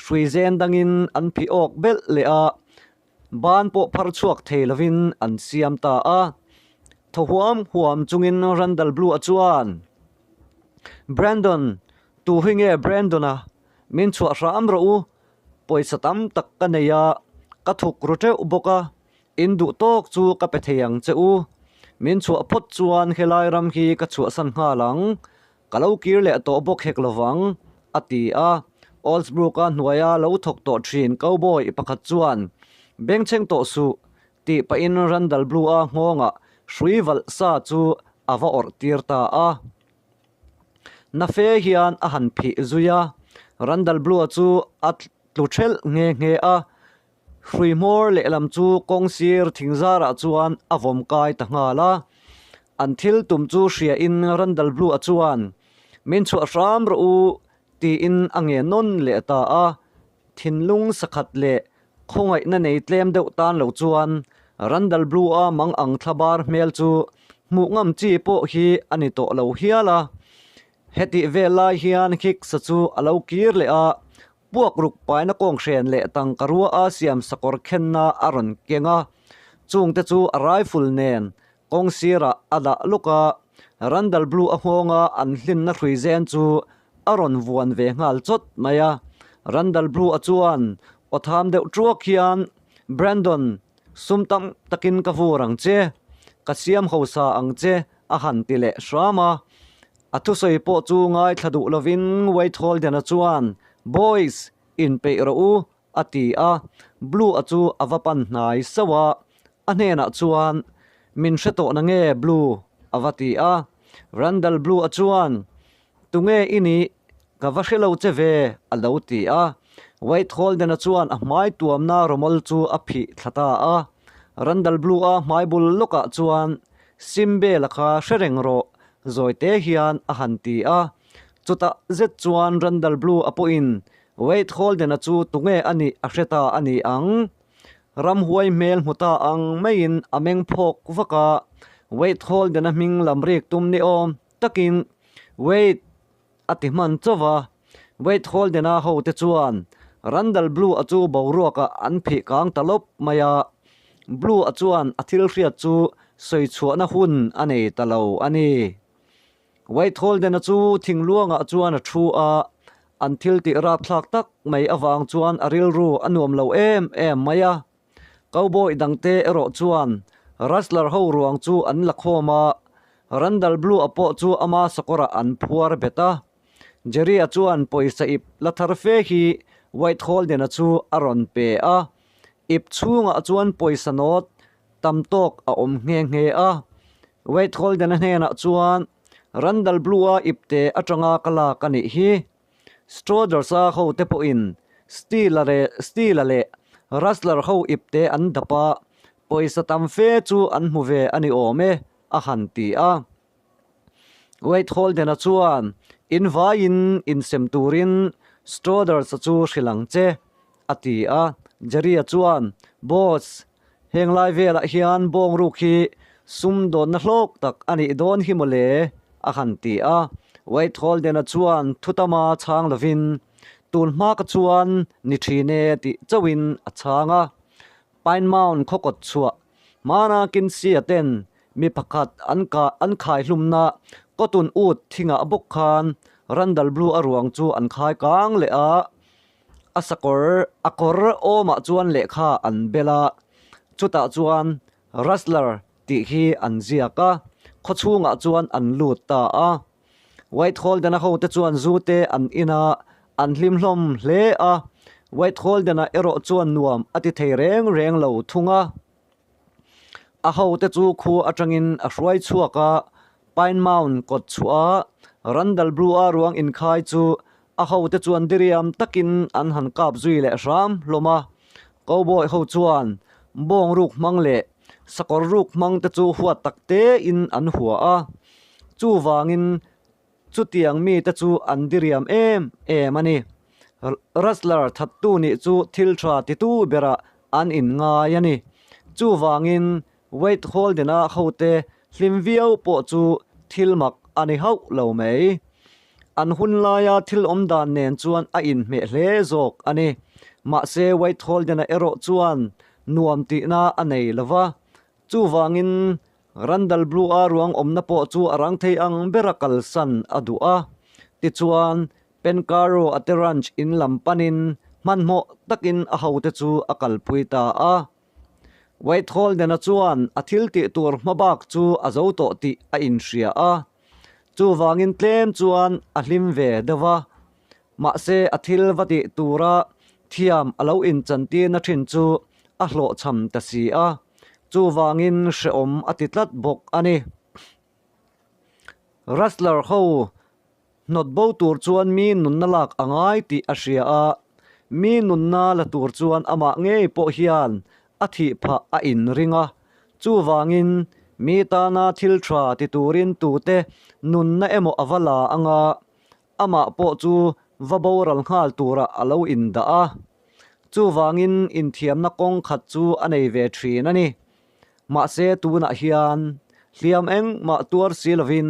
hrui zen dangin an phih awk belh leh a, ban pawh phar chhuak thei lovin an siam ta a. Thaw huam huam chungin Randall Blue a chuan, Brandon, tu hi nge Brandon a? Min chhuah hram rawh u, pawisa tam tak ka nei a, ka thuk ru teuh bawk a, in duh tawk chu ka pe thei ang che u. Min chhuah phawt chuan helai ram hi ka chhuahsan nghal ang, ka lo kir leh tawh bawk hek lovang, a ti a. Oldsbrook-a hnuaia lo thawk tawh thin cowboy pakhat chuan, Bengchheng tawh suh, tih pahin Randall Blue-a nghawngah hrui valh sa chu a va awrh tir ta a. Na fe hian a han phih zui a, Randall Blue-a chu a tlu thelh nghe nghe a, hrui hmawr lehlam chu kawng sir thing zarah chuan a vawm kai ta nghal a. An thil tum chu hria in Randal Blue a chuan, Min chhuah hram rawh u, tiin a nge nawn leh ta a. Thinlung sakhat leh khawngaihna nei tlem deuh tan lo chuan Randal Blue a mang ang thlabar hmel chu hmuh ngam chi pawh hi a ni tawh lo hial a. Hetih vel lai hian Hicks-a chu a lo kir leh a, Puak ruk paina kawng hren leh tangka rua a siam sakawr khenna a rawn keng a, chungte chu a rifle nen kawng sirah a dah lawk a, Randal Blue a nghawnga an hlinna hrui zen chu a rawn vuan ve nghal chawt mai a. Randal Blue a chuan aw tham deuh ṭuak hian, Brandon, sum tam takin ka vur ang che, ka siam hausa ang che a han ti leh hram a. A thusawi pawh chu ngaithla duh lovin Wade Holden-a chuan, Boys, inpeih rawh u, a ti a. Blue-a chu a va pan hnai sauh a, a hnenah chuan, Min hre tawh na nge, Blue? a va ti a. Randall Blue-a chuan, Tunge i nih? Ka va hre lo che ve, a lo ti a. Wade Holden-a chuan a hmai tuamna rawmawl chu a phih thla ta a. Randall Blue-a hmai bul lawkah chuan, Simbela kha hre reng rawh, zawite hian a han ti a. Chutah zet chuan Randall Blue a pawhin Wade Holden-a chu tunge a nih a hre ta a ni ang. Ramhuai hmel hmu ta ang maiin a meng phawk vak a, Wade Holden-a hming lam rik tum ni awm takin, Wade! a ti hman chauh va. Wade Holden-a hote chuan Randall Blue-a chu boruakah an phih kang ta lawp mai a, Blue-a chuan a thil hriat chu sawi chhuahna hun a nei ta lo a ni. Wade Holden-a chu thingluangah chuan a thu a, an thil tih rapthlak tak mai avang chuan a rilru a nuam lo em em mai a. Cowboy dangte erawh chuan Rustler ho ruang chu an la khawm a, Randall Blue-a pawh chu ama sakawrah an phuar bet a. Jerry-a chuan pawisa ip la thar fe hi White Holden-a chu a rawn pe a, ip chhungah chuan pawisa nawt tam tawk a awm nghe nghe a. White Holden-a hnenah chuan, Randall Blue-a ipte atanga ka lak a nih hi. Strothers-a hote pawhin Steele-a leh Steele-a leh Rustler ho ipte an dap a, pawisa tam fe chu an hmu ve a ni awm e, a han ti a. Wade Holden-a chuan, In vaiin insem turin Strothers-a chu hrilh ang che, a ti a. Jerry-a chuan, Boss, Heng lai velah hian bawngruk hi sumdawnna hlawk tak a nih dawn hi mawle, a han ti a. White Holden-a chuan thutama chhang lovin, Tun hma ka chuan ni thin e tih chauhin a chhang a. Pine Mound khaw kawt chhuah hmana Kinsey-a ten mi pakhat an kah an khai hlumna Cotton Wood thingah bawk khan Randall Blue-a ruang chu an khai kang leh a. A sakawr a kawr awmah chuan lehkha an bel a, chutah chuan Rustler tih hi an ziak a, khawchhungah chuan an lut ta a. White Holden-a hote chuan zu te an in a, an hlim hlawm hle a, White Holden-a erawh chuan nuam a ti thei reng reng lo thung a. A hote chu khua atangin a hruai chhuak a, Pine Mound kawt chhuah a, Randall Blue-a ruang inkhai chu a hote chuan diriam takin an han kap zui leh hram hlawm a. Cowboy ho chuan bawng ruk hmang leh sakawr ruk hmang te chu huat tak tein an hua a, chuvangin Chutiang mite chu an diriam em em a ni. Rustler thattu nih chu thil tha titu berah an inngai a ni. Chuvangin Wade Holden-a hote hlim viau pawh chu thil mak a ni hauh lo mai. An hun laia thil awm dan nen chuan a inhmeh hle zawk a ni. Mahse Wade Holden-a erawh chuan nuam tihna a nei lo va. Chuvangin Randall Blue-a ruang awmna pawh chu a rang thei ang bera kalsan a duh a. Tichuan, Pencaro a te ranch in lam panin hmanhmawh takin a hote chu a kalpui ta a. White Holden-a chuan a thil tih tur hma bak chu a zo tawh tih a inhria a. Chuvangin tlem chuan a hlim ve deuh a. Mahse, a thil va tih tura thiam a lo inchantirna thin chu a hlawhchham ta si a. Chuvangin hrehawm a ti tlat bawk a ni. Rustler ho hnawt bo tur chuan mi nunna lak a ngai tih a hria a, mi nunna la tur chuan amah ngei pawh hian a thih phah a inring a. Chuvangin Mi tana thil tha ti turin tute nunna emaw a va la anga amah pawh chu va boral nghal turah a lo indah a. Chuvangin inthiamna kawng khat chu a nei ve thin a ni. Mahse tunah hian hliam engmah tuar si lovin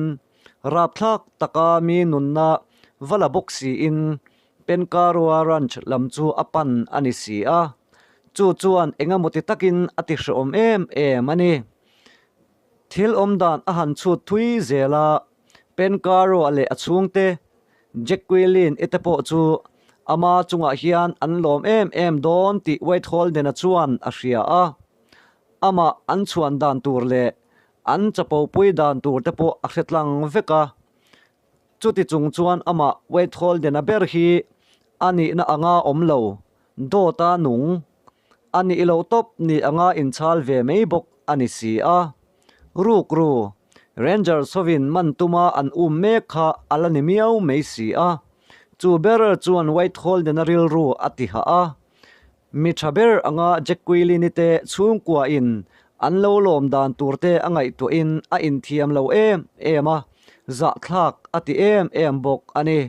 rapthlak taka mi nunna va la bawk siin Penkarua Ranch lam chu a pan a ni si a. Chu chuan engemaw ti takin a ti hrehawm em em a ni. Thil awmdan a han chhut thui zel a, Penkarua leh a chhungte Jacqueline i te pawh chu ama chungah hian an lawm em em dawn tih White Holden-a chuan a hria a. Amah an chhuan dan tur leh an chapopui dan tur te pawh a hre tlang vek a. Chuti chung chuan amah Wade Holden-a ber hi a nihna anga awm lo, dawta nung a nih loh tawp ni anga inchhal ve mai bawk a ni si a. Rukru, Rangers hovin man tuma an um mek kha a la ni miau mai si a. Chu ber chuan Wade Holden-a rilru a ti hah a. Mi tha ber anga Jacqueline-i te chhungkuain an lo lawm dan tur te a ngaihtuahin a inthiam lo em em a, zahthlak a ti em em bawk a ni.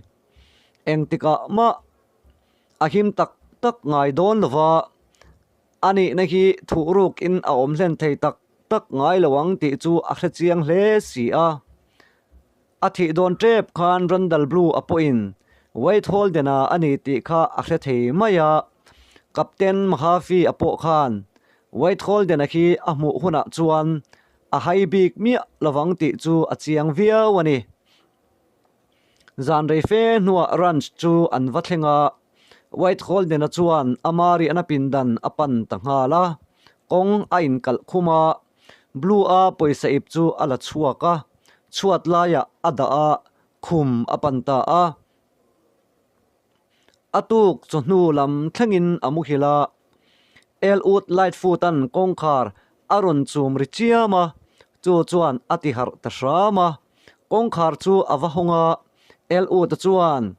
Engtikah mah a him tak tak ngai dawn lova, a nihna hi thuhrukin a awm hlen thei tak tak ngai lo ang tih chu a hrechiang hle si a. A thih dawn tep khan Randall Blue a pawhin Wade Holden-a a ni tih kha a hre thei mai a, Captain Mahaffey a pawh khan Wade Holden-a khi a hmuh hunah chuan a hai bik miah lovang tih chu a chiang viau a ni. Zan rei fe hnuah ranch chu an va thleng a, Wade Holden-a chuan ama riahna pindan a pan ta nghal a, kawng a inkalh khum a, Blue-a pawisa ip chu a la chhuak a, chhuat laiah a dah a, khum a pan ta a. A tuk chawhnu lam thlengin a muhil a, Elwood Lightfoot-a'n kawngkhar a rawn chum ri chiam a, chu chuan a ti harh ta hram a. Kawngkhar chu a va hawng a, Elwood-a chuan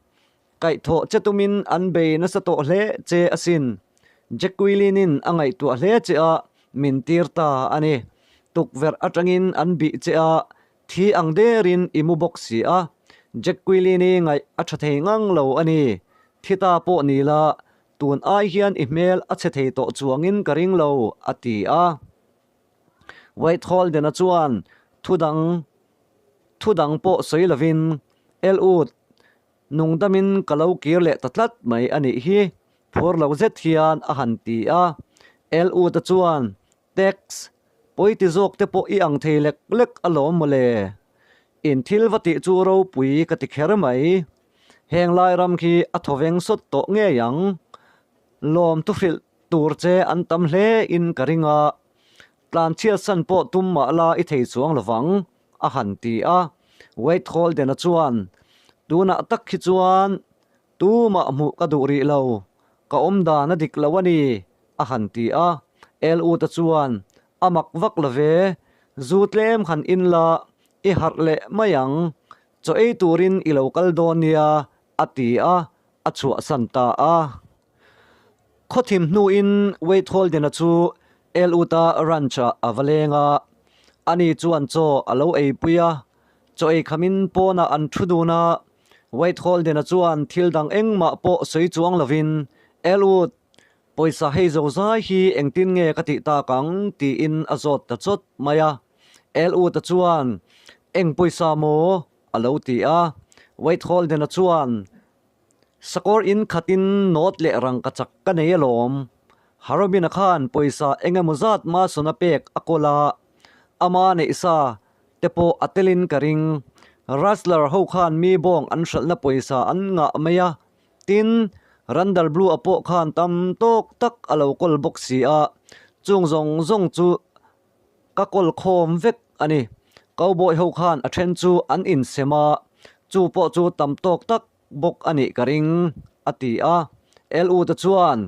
Kaihthawh che tumin an bei nasa tawh hle che asin. Jacqueline-in a ngaihtuah hle che a, min tir ta a ni. Tukverh atangin an bih che a, thi ang derin i mu bawk si a. Jacqueline-i ngaih a tha thei ngang lo a ni. Thi ta pawh ni la, tun ai hian i hmel a chhe thei tawh chuangin ka ring lo, a ti a. White Holden-a chuan thu dang thu dang pawh sawi lovin, Elwood, Nungdamin ka lo kir leh ta tlat mai a nih hi, phur lo zet hian a han ti a. Elwood-a chuan, Tex, pawi ti zawk te pawh i ang thei lek lek alawm mawle. In thil va tih chu ropui ka ti kher mai. Heng lai ram khi a thawveng sawt tawh ngei ang. Lawm thuhrilh tur che an tam hle in ka ring a. Tlanchhiatsan pawh tum mah la i thei chuang lovang. a han ti a. Wade Holden-a chuan, Tunah tak hi chuan tumah hmuh ka duh rih lo, ka awm dan a dik lo a ni, a han ti a. Elwood-a chuan, A mak vak lo ve, zu tlem han in la, i harh leh mai ang, chaw ei turin i lo kal dawn nia, a ti a, a chhuahsan ta a. Khawthim hnuin Wade Holden-a chu Elwood-a ranch-ah a va leng a, ani chuan chaw a lo eipui a. Chaw ei khamin pawnah an thu dun a, Wade Holden-a chuan thil dang engmah pawh sawi chuang lovin, Elwood, pawisa hei zo zai hi engtin nge ka tih tak ang? tiin a zawt ta chawt mai a. Elwood-a chuan, Eng pawisa maw? a lo ti a. Wade Holden-a chuan, Sakawr in khatin nawt leh rangka chak ka nei alawm. Harobin-a khan pawisa eng emaw zat Mason-a pek a kawl a, ama neihsa te pawh a telin ka ring. Rustler ho khan mi bawng an hralhna pawisa an ngah mai a, tin, Randall Blue-a pawh khan tam tawk tak a lo kawl bawk si a, chung zawng zawng chu ka kawl khawm vek a ni. Cowboy ho khan a then chu an insem a, chu pawh chu tam tawk tak bawk a nih ka ring, a ti a. Elwood-a chuan,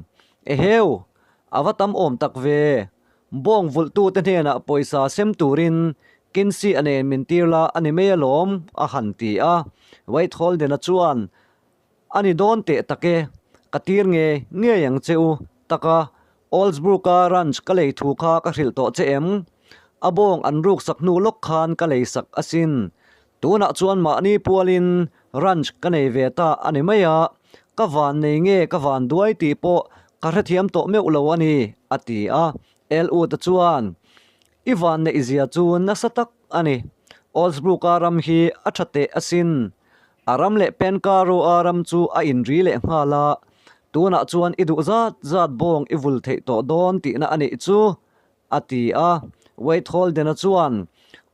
Eheu, a va tam awm tak ve. Bawng vulhtute hnenah pawisa sem turin Kinsey-a nen min tir la a ni mai alawm, a han ti a. Wade Holden-a chuan, A ni dawn teh tak e, ka tir nge ngei ang che u. Taka, Oldsbrook-a ranch ka lei thu kha ka hrilh tawh che em? A bawng an ruksak hnu lawk khan ka leisak asin. Tunah chuan mahni pualin ranch ka nei ve ta a ni mai a, ka van nei nge ka van duai tih pawh ka hrethiam tawh meuh lo a ni, a ti a. Elwood-a chuan, I van neih zia chu nasa tak a ni. Oldsbrook-a ram hi a tha teh asin. A ram leh Pencarrow-a ram chu a inri leh nghal a, tunah chuan i duh zat zat bawng i vul theih tawh dawn tihna a nih chu. a ti a. Wade Holden-a chuan,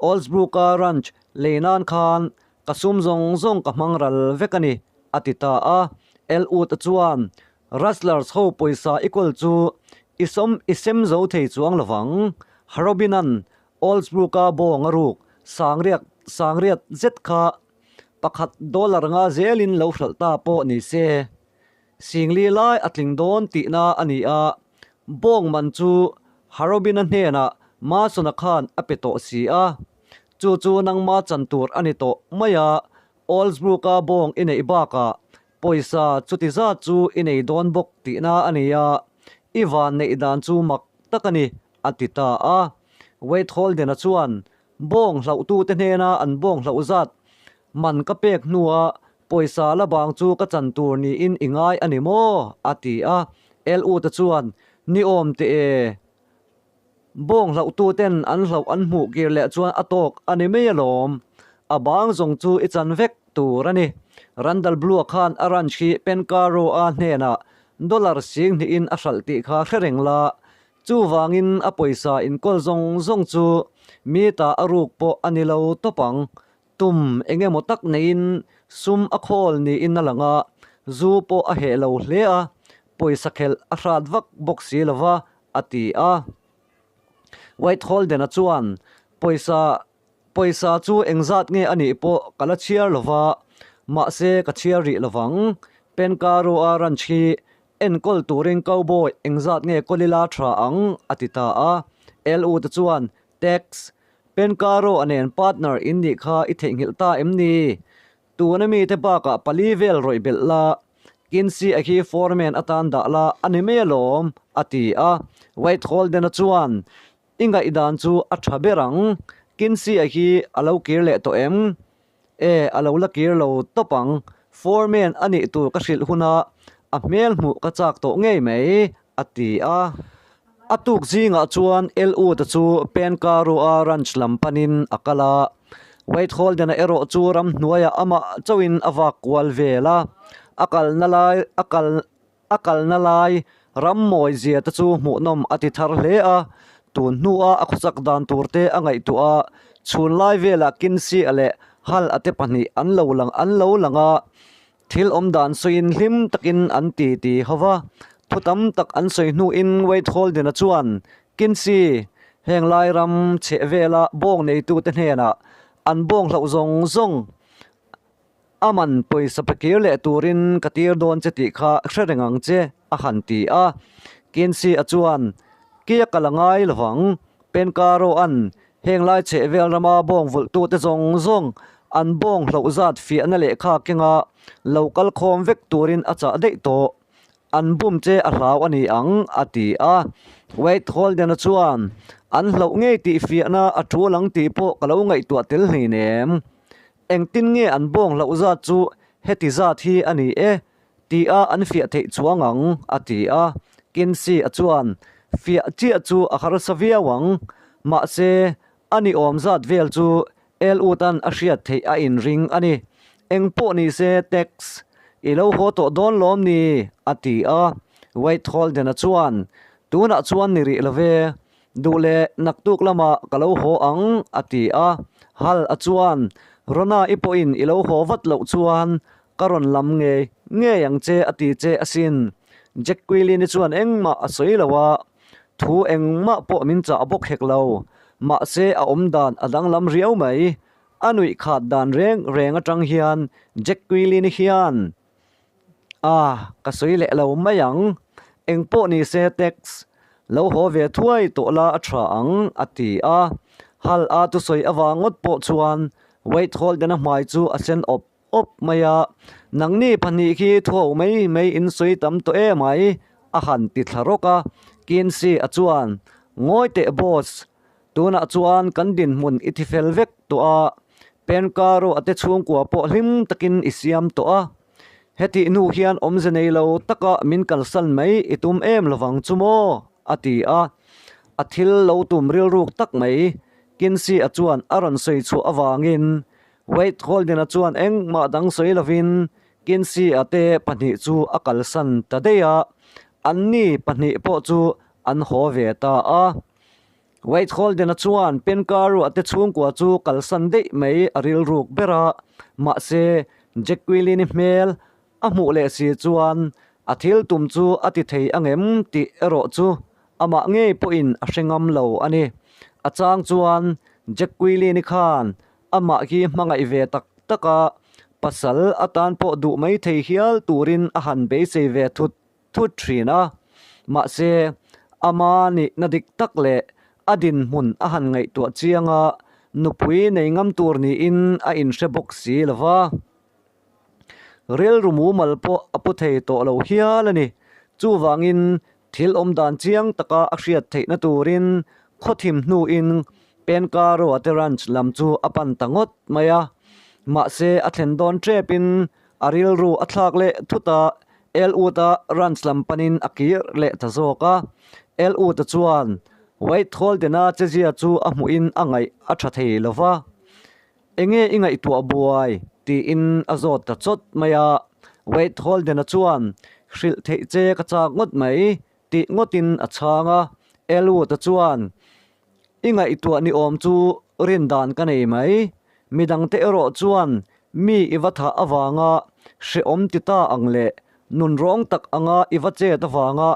Oldsbrook-a ranch lei nan khan ka sum zawng zawng ka hmang ral vek a ni, a ti ta a. Elwood-a chuan, Rustlers ho pawisa i kawl chu i sawm i sem zo thei chuang lovang. Harobin-a'n Oldsbrook-a bawng a ruk sangriak sangriat zet kha pakhat dollar nga zelin lo hralh ta pawh ni se. Singli lai a tling dawn tihna a ni a, bawng man chu Harobina hnenah Mason-a khan a pe tawh si a. Chu chu nangma chan tur a ni tawh mai a, Oldsbrook-a bawng i neih bakah pawisa chuti zat chu i nei dawn bawk tihna a ni a, i van neih dan chu mak tak a ni, a ti ta a. Wade Holden-a chuan bawng hlauhtute hnena an bawng hlauh zat Man ka pek hnua pawisa la bang chu ka chan tur niin i ngai a ni maw? a ti a. Elwood-a chuan, Ni awm teh e. Bawng hlauhtuten an hlauh an hmuh kir leh chuan a tawk a ni mai alawm. A bang zawng chu i chan vek tur a ni. Randall Blue-a khan a ranch hi Pencarrow-a hnenah dollar singhnihin a hralh tih kha hre reng la. Chuvangin a pawisa inkawl zawng zawng chu mi ta a ruk pawh a ni lo tawp ang. Tum eng emaw tak neiin sum a khawl niin a lang a, zu pawh a heh lo hle a, pawisa khelh a hrat vak bawk si lo va, a ti a. White Holden-a chuan, Pawisa, pawisa chu engzat nge a nih pawh ka la chhiar lo va, mahse ka chhiar rih lo vang. Pencarrow-a ranch hi enkawl turin cowboy engzat nge kawl ila tha ang, a ti ta a. Elwood-a chuan, Tax, Pencaro a nen partner in nih kha i theihnghilh ta em ni? Tuna mite bakah pali vel rawih belh la, Kinsey a hi foreman atan dah la a ni mai alawm, a ti a. White Holden-a chuan, I ngaihdan chu a tha ber ang, Kinsey a hi a lo kir leh tawh em? E, a lo la kir lo tawp ang, foreman a nih tur ka hrilh huna a hmel hmuh ka chak tawh ngei mai, a ti a. A tuk zingah chuan Elwood-a chu Pencarrow-a ranch lam panin a kal a, Wade Holden-a erawh chu ramhnuaiah amah chauhin a vak kual vel a, a kalna lai a kal A kalna lai ram mawi zia te chu hmuhnawm a ti thar hle a, tun hnua a khawchak dan tur te a ngaihtuah a, chhun lai velah Kinsey-a leh Hal-a te pahnih an lo lang an lo lang a, thil awm dan sawiin hlim takin an ti ti ho va. Thu tam tak an sawi hnuin Wade Holden-a chuan, Kinsey, heng lai ram chheh vela bawng neitute hnenah an bawng hlauh zawng zawng A man pawisa pe kir leh turin ka tir dawn che tih kha hre reng ang che, a han ti a. Kinsey-a chuan, Kia ka la ngai lovang, Pencarrow-a'n heng lai chheh vel rama bawng vulhtute zawng zawng an bawng hloh zat fiahna lehkha kenga lo kal khawm vek turin a chah daih tawh. An bum che a hlau a ni ang, a ti a. Wade Holden-a chuan, An hloh ngei tih fiahna a tul ang tih pawh ka lo ngaihtuah tel hleinem. Engtin nge an bawng hlauh zat chu heti zat hi a ni e tia an fiah theih chuang ang, a ti a. Kinsey-a chuan, Fiah chiah chu a harsa viau ang, mahse, a ni awm zat vel chu Elwood-a'n a hriat theih a inring a ni. Eng pawh ni se, Tex, i lo haw tawh dawn lawm ni? a ti a. Wade Holden-a chuan, Tunah chuan ni rih lo ve. Duh leh naktuk lamah ka lo haw ang, a ti a. Hal a chuan, Rona i pawhin i lo haw vat loh chuan ka rawn lam ngei ngei ang che a ti che asin. Jack Quilin-i chuan engmah a sawi lo a, thu engmah pawh min chah bawk hek lo. Mahse a awm dan a danglam riau mai. A nuih khat dan reng reng atang hian Jack Quilin-i hian A, ka sawi leh lo mai ang. Eng pawh ni se Tex, lo haw ve thuai tawh la a tha ang, a ti a. Hal a thusawi avang ngawt pawh chuan Wade Holden-a hmai chu a sen awp awp mai a. Nangni pahnih khi thuau mai mai in sawi tam tawh em ai, a han ti thla rawk a. Kinsey-a chuan, Ngawi teh boss. Tunah chuan kan dinhmun i thi fel vek tawh a, Penkaro a te chhungkua pawh hlim takin i siam tawh a. Hetih hnu hian awmze nei lo taka min kalsan mai i tum em lovang chu maw? a ti a. A thil lo tum rilruk tak mai Kinsey-a chuan a rawn sawi chhuah avangin Wade Holden-a chuan engmah dang sawi lovin Kinsey-a te pahnih chu a kalsan ta daih a, anni pahnih pawh chu an haw ve ta a. Wade Holden-a chuan Penkaru-a te chhungkua chu kalsan daih mai a rilruk ber a, mahse Jacqueline-i hmel a hmuh leh si chuan a thil tum chu a ti thei angem tih erawh chu amah ngei pawhin a hre ngam lo a ni. A chang chuan Jacqueline-i khan amah hi hmangaih ve tak tak a, pasal atan pawh duh mai thei hial turin a han beisei ve thut thut thin a. Mahse, ama nihna dik tak leh a dinhmun a han ngaihtuah chiang a, nupui nei ngam tur niin a inhre bawk si lo va. Rilru mumal pawh a pu thei tawh lo hial a ni. Chuvangin thil awm dan chiang taka a hriat theihna turin khawthim hnuin Penkaroa te ranch lam chu a pan ta ngawt mai a. Mahse a thlen dawn tepin a rilru a thlak leh thut a, Elwood-a ranch lam panin a kir leh ta zawk a. Elwood-a chuan Wade Holden-a chezia chu a hmuhin a ngaih a tha thei lo va. Enge i ngaihtuah buai? tiin a zawt ta chawt mai a. Wade Holden-a chuan, Hrilh theih che ka chak ngawt mai, tih ngawtin a chhang a. Elwood-a chuan, I ngaihtuah ni awm chu rin dan ka nei mai. Midangte erawh chuan mi i va thah avanga hrehawm ti ta ang leh nunrawng tak anga i va chet avanga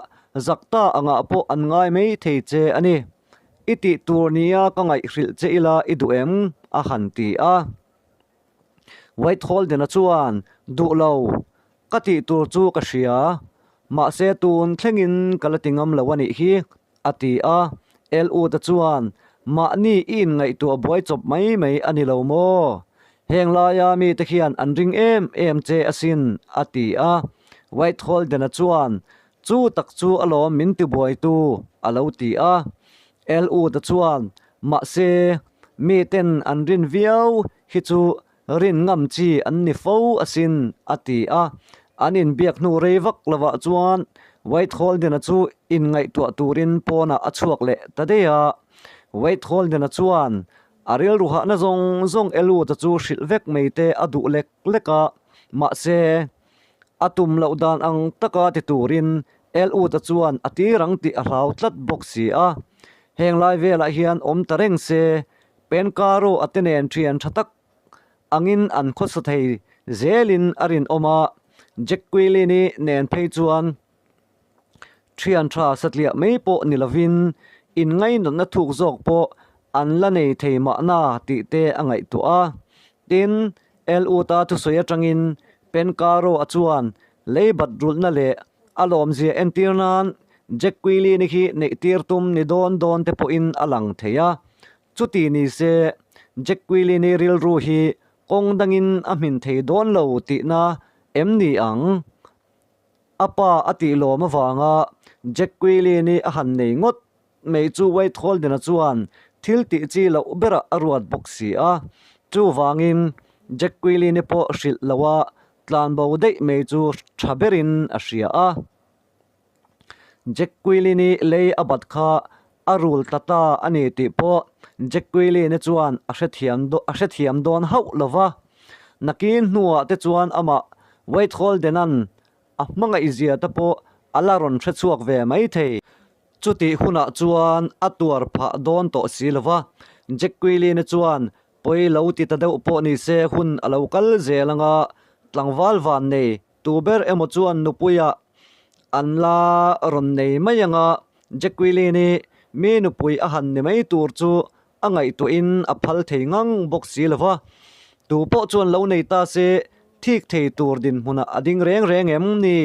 zak ta angah pawh an ngai mai thei che a ni. I tih tur nia ka ngaihhrilh che ila i duh em? a han ti a. White Holden-a chuan, Duh lo, ka tih tur chu ka hria, mahse tun thlengin ka la ti ngam lo a nih hi, a ti a. Elwood-a chuan, Mahni i inngaihtuah buai chawp mai mai a ni lo maw? Heng laia mite hian an ring em em che asin, a ti a. White Holden-a chuan, Chu tak chu alawm min tibuaitu, a lo ti a. Elwood-a chuan, Mahse, miten an rin viau hi chu rin ngam chi an ni fo asin, a ti a. An inbiak hnu rei vak lovah chuan Wade Holden-a chu inngaihtuah turin pawnah a chhuak leh ta daih a. Wade Holden-a chuan a rilru hahna zawng zawng Elwood-a chu hrilh vek mai te a duh lek lek a, mahse, A tum loh dan ang taka ti turin Elwood-a chuan a tir ang tih a hlau tlat bawk si a. Heng lai velah hian awm ta reng se, Penkaro a te nen thian tha tak angin an khawsa thei zelin a rinawm a, Jack Quilin-i nen phei chuan Thian tha satliah mai pawh ni lovin inngainatna thuk zawk pawh an la nei thei mahna tih te a ngaihtuah a. Tin, Elwood-a thusawi atangin Penkaro-a chuan leibat rulhna leh a lawmzia entir nan Jack Quilin-i hi neihtir tum ni dawn dawn te pawhin a lang thei a. Chuti ni se, Jack Quilin-i rilru hi kawng dangin a hmin thei dawn lo tihna em ni ang? A pa a tih lawm avanga Jack Quilin-i a han nei ngawt mai chu Wade Holden-a chuan thil tih chi loh berah a ruat bawk si a. Chuvangin Jack Quilin-i pawh hrilh loha tlanbo daih mai chu tha berin a hria a. Jack Quilin-i lei a bat kha a rul ta ta a ni tih pawh Jack Quilin-i chuan a hrethiam a hrethiam dawn hauh lo va. Nakin hnuah te chuan amah Wade Holden-a'n a hmangaihzia te pawh a la rawn hre chhuak ve mai thei. Chutih hunah chuan a tuar phah dawn tawh si lo va, Jack Quilin-i chuan pawi lo ti ta deuh pawh ni se hun a lo kal zel anga tlangval van nei Tu ber emaw chuan nupuiah an la rawn nei mai ang a, Jacqueline-i mi nupui a han ni mai tur chu a ngaihtuahin a phal thei ngang bawk si lo va. Tu pawh chuan lo nei ta se thik thei tur dinhmunah a ding reng reng em ni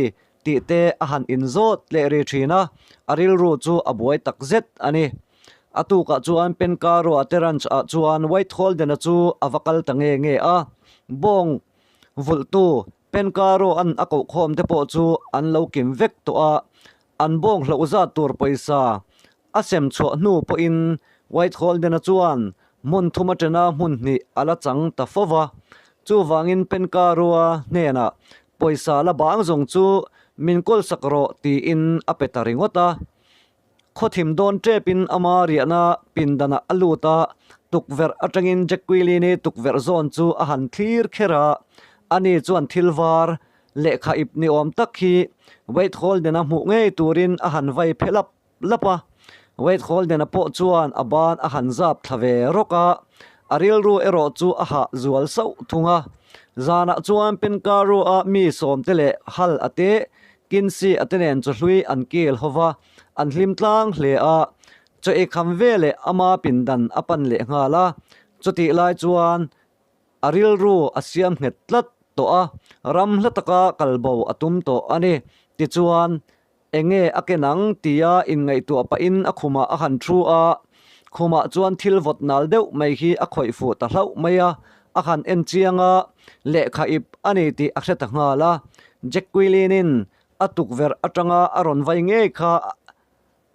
tih te a han inzawt leh ri thin a, a rilru chu a buai tak zet a ni. A tukah chuan Penkaroa te ranch ah chuan White Holden-a chu a va kal ta nge nge a, bawng vulhtu Penkaro an a kohkhawm te pawh chu an lo kim vek tawh a, an bawng hloh zat tur pawisa a sem chhuah hnu pawhin White Holden-a chuan hmun thum atana hmun hnih a la chang ta fo va. Chuvangin Penkarua hnenah pawisa la bang zawng chu min kawlsak rawh tiin a pe ta ringawt a. Khawthim dawn tepin ama riahna pindanah a lut a, tukverh atangin Jacqueline-i tukverh zawn chu a han thlir kher a, ani chuan thil var lehkha ip ni awm tak hi Wade Holden-a hmuh ngei turin a han vai phe lap lap a. Wade Holden-a pawh chuan a ban a han zap thla ve rawk a, a rilru erawh chu a hah zual sauh thung a. Zanah chuan Penkaru-a mi sawmte leh hal a te Kinsey a te nen chawhlui an kil ho va, an hlim tlang hle a. Chaw ei kham veleh ama pindan a pan leh nghal a, chutih lai chuan a rilru a siam nghet tlat tawh a, ram hla taka kal bo a tum tawh a ni. Tichuan, eng nge a ken ang tia inngaihtuah pahin a khumah a han thu a, khumah chuan thil vawt nal deuh mai hi a khawih fuh ta hlauh mai a, a han en chiang a, lehkha ip a ni tih a hre ta nghal a. Jack Quilin-in a tukverh atanga a rawn vai ngei kha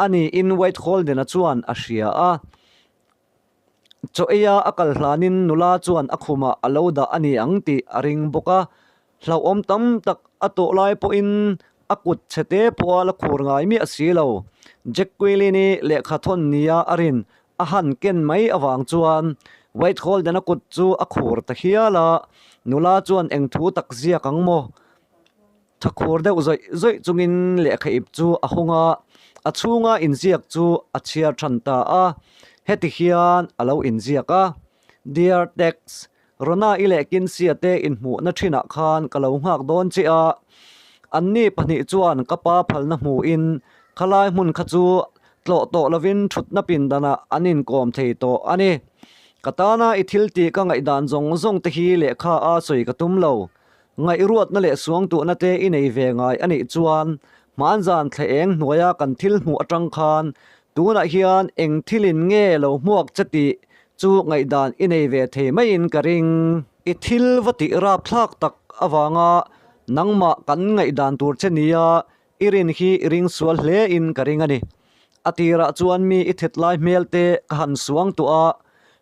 a niin White Holden-a chuan a hria a. Chaw eia a kal hlanin nula chuan a khumah a lo dah a ni ang tih a ring bawk a. Hlauhawm tam tak a tawh lai pawhin a kut chhe te pawha la khur ngai miah si lo. Jack Quilin-i lehkha thawn nia a rin a han ken mai avang chuan White Holden-a kut chu a khur ta hial a, nula chuan eng thu tak ziak ang maw? Tha khur deuh zawih zawih chungin lehkha ip chu a hawng a, a chhunga inziak chu a chhiar than ta a. Heti hian a lo inziak a, Dear Tex, Rona i leh Kinsia te inhmuhna thinah khan ka lo nghak dawn che a. Anni pahnih chuan ka pa phalna hmuhin khalai hmun kha chu tlawh tawh lovin thutna pindanah an inkawm thei tawh a ni. Ka tana i thil tih ka ngaihdan zawng zawng te hi lehkha a sawi ka tum lo. Ngaihruatna leh suangtuahna te i nei ve ngai a nih chuan hmanzan thla eng hnuaia kan thil hmuh atang khan tunah hian eng thilin nge lo hmuak che tih chu ngaihdan i nei ve thei maiin ka ring. I thil va tih rapthlak tak avanga nangmah kan ngaihdan tur che nia i rin hi i ring sual hle in ka ring a ni. A tirah chuan mi i thet lai hmel te ka han suang tuah a,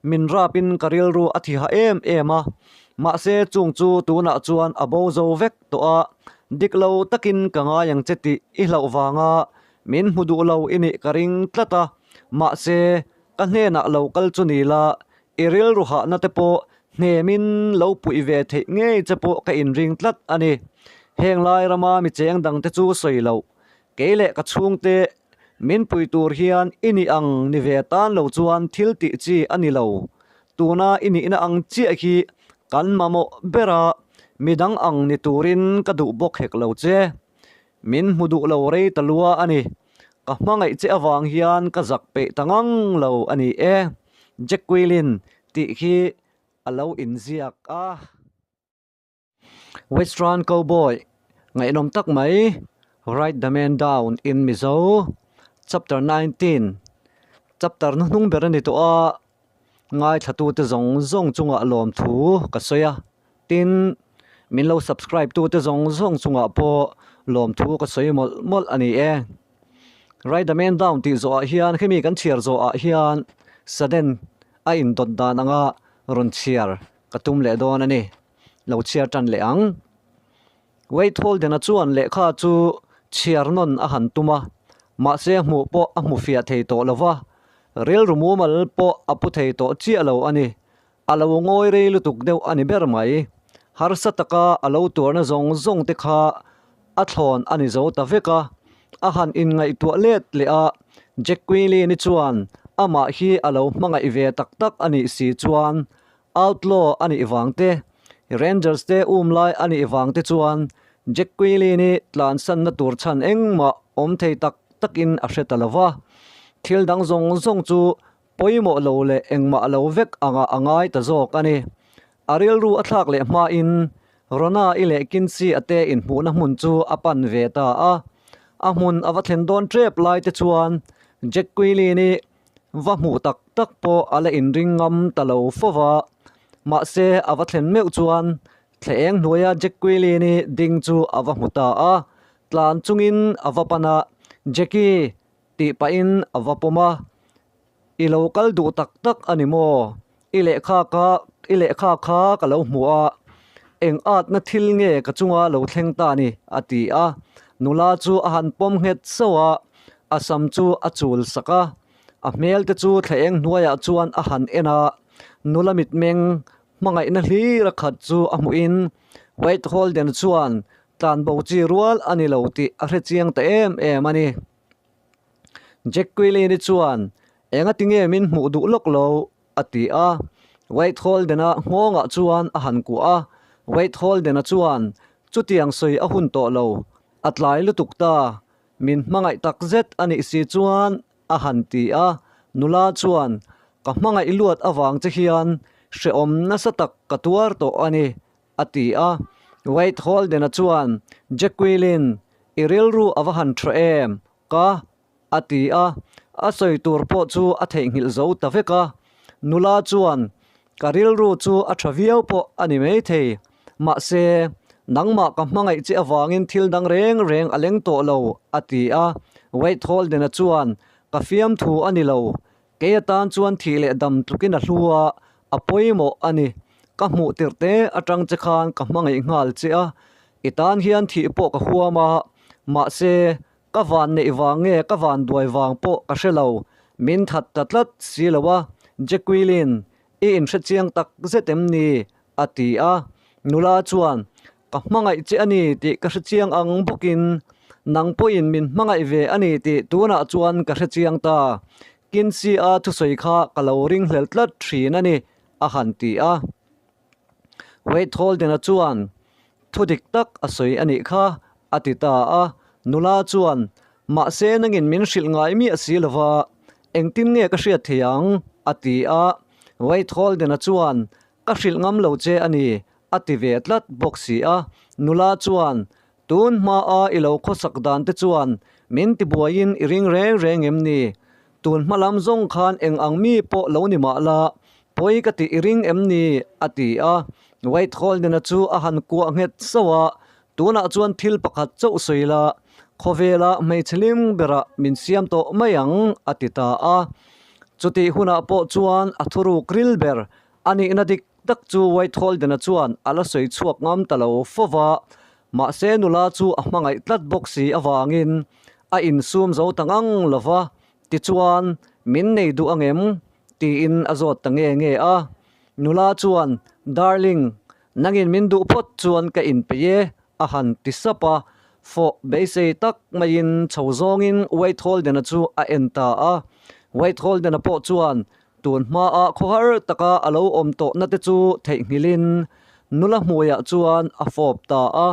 min rap in ka rilru a thi ha em em a. Mahse chung chu tunah chuan a bo zo vek tawh a, dik lo takin ka ngai ang che tih i hlauh vanga min hmu duh lo i nih ka ring tlat a. Mahse ka hnenah lo kal chu ni la, i rilru hahna te pawh hnemin lo puih ve theih ngei che pawh ka inring tlat a ni. Heng lai rama mi cheng dangte chu sawi loh. Kei leh ka chhungte min pui tur hian i nih ang ni ve tan lo chuan thil tih chi a ni lo. Tuna i nihna ang chiah hi kan mamawh ber a, midang ang ni turin ka duh bawk hek lo che. Min hmu duh lo rei ta lua a ni. Ka hmangaih che avang hian ka zak peih ta ngang lo a ni e. Jacqueline tih khi a lo inziak a. Western Cowboy ngaihnawm tak mai Write the Man Down in Mizo Chapter 19 Chapter hnuhnung ber a ni tawh a, ngaithlatute zawng zawng chungah lawmthu ka sawi a, tin min lo subscribe tute zawng zawng chungah pawh lawmthu ka sawi mawlh mawlh a ni e. Write the Man Down tih zawhah hian khemi kan chhiar zawhah hian sudden a indawt dan anga rawn chhiar ka tum leh dawn a ni. Lo chhiar tan leh ang. Wade Holden-a chuan lehkha chu chhiar nawn a han tum a, mahse hmuh pawh a hmu fiah thei tawh lo va, rilru mumal pawh a pu thei tawh chiah lo a ni. A lo ngawi rei lutuk deuh a ni ber mai. Harsa taka a lo tuarna zawng zawng te kha a thlawn a ni zo ta vek a, a han inngaihtuah let leh a, Jacqueline-i chuan amah hi a lo hmangaih ve tak tak a nih si chuan Outlaw a nih vang te, Rangers te um lai a nih vang te chuan Jack Quilin-i tlansanna tur chhan engmah awm thei tak takin a hre ta lo va. Thil dang zawng zawng chu pawimawh lo leh engmah lo vek angah a ngai ta zawk a ni. A rilru a thlak leh hmain Rona-i leh Kinsey-a te inhmuhna hmun chu a pan ve ta a. A hmun a va thlen dawn tep lai te chuan Jack Quilin-i Va hmuh tak tak pawh a la inring ngam ta lo fo va, mahse a va thlen meuh chuan thla eng hnuaia Jacqueline-i ding chu a va hmu ta a, tlan chungin a va pan a, Jackie tih pahin a va pawm a. I lo kal duh tak tak a ni maw? I lehkha kha i lehkha kha ka lo hmu a, eng atna thil nge ka chunga lo thleng ta ni? a ti a. Nula chu a han pawm nghet sauh a, a sam chu a chul sak a. A hmel te chu thla eng hnuaiah chuan a han en a, nula mitmeng hmangaihna hlir a khat chu a hmuhin White Holden chuan tlanbo chi rual a ni lo tih a hrechiang ta em em a ni. Jack Quillen-i chuan, Engati nge min hmuh duh lawk lo? a ti a. White Holden-a nghawngah chuan a han kuah a. White Holden-a chuan, Chutiang sawi a hun tawh lo. A tlai lutuk ta. Min hmangaih tak zet a nih si chuan, a han ti a. Nula chuan, Ka hmangaih luat avang che hian hrehawm nasa tak ka tuar tawh a ni, a ti a. Wade Holden-a chuan, Jacqueline, i rilru a va han tha em? Ka. A ti a. A sawi tur pawh chu a theihnghilh zo ta vek a. Nula chuan, Ka rilru chu a tha viau pawh a ni maithei. Mahse, nangmah ka hmangaih che avangin thil dang reng reng a leng tawh lo, a ti a. Wade Holden-a chuan, Ka fiamthu a ni lo. Kei atan chuan thih leh dam tlukin a hlu a, a pawimawh a ni. Ka hmuh tirh te atang che khan ka hmangaih nghal che a, i tan hian thih pawh ka huam a, mahse, ka van neih vang nge ka van duai vang pawh ka hre lo, min that ta tlat si lo a, Jacqueline, i inhre chiang tak zet em ni? a ti a. Nula chuan, Ka hmangaih che a ni tih ka hre chiang ang bawkin nang pawhin min hmangaih ve a ni tih tunah chuan ka hre chiang ta. Kinsey-a thusawi kha ka lo ringhlel tlat thin a ni, a han ti a. Wade Holden-a chuan, Thu dik tak a sawi a nih kha, a ti ta a. Nula chuan, Mahse nangin min hrilh ngai miah si lova, engtin nge ka hriat thei ang? a ti a. Wade Holden-a chuan, Ka hrilh ngam lo che a ni, a ti ve tlat bawk si a. Nula chuan, Tun hmaa i lo khawsak dan te chuan min tibuaiin i ring reng reng em ni? Tun hma lam zawng khan eng ang mi pawh lo ni mah la, pawi ka tih i ring em ni? a ti a. White Holden-a chu a han kuah nghet sauh a, Tunah chuan thil pakhat chauh sawi la, khawvela hmeichhe hlim berah min siam tawh mai ang, a ti ta a. Chutih hunah pawh chuan a thuruk ril ber A nihna dik tak chu White Holden-a chuan a la sawi chhuak ngam ta lo fo va, mahse nula chu a hmangaih tlat bawk si avangin a insum zo ta ngang lo va, tichuan min nei duh angem? tiin a zawt ta nge nge a. Nula chuan, Darling, nangin min duh phawt chuan ka inpeih e, a han ti sap a. Fawh beisei tak maiin chho zawngin White Holden-a chu a en ta a. White Holden-a pawh chuan Tun hmaa khawhar taka a lo awm tawhna te chu theihnghilhin nula hmuiah chuan a fawp ta a,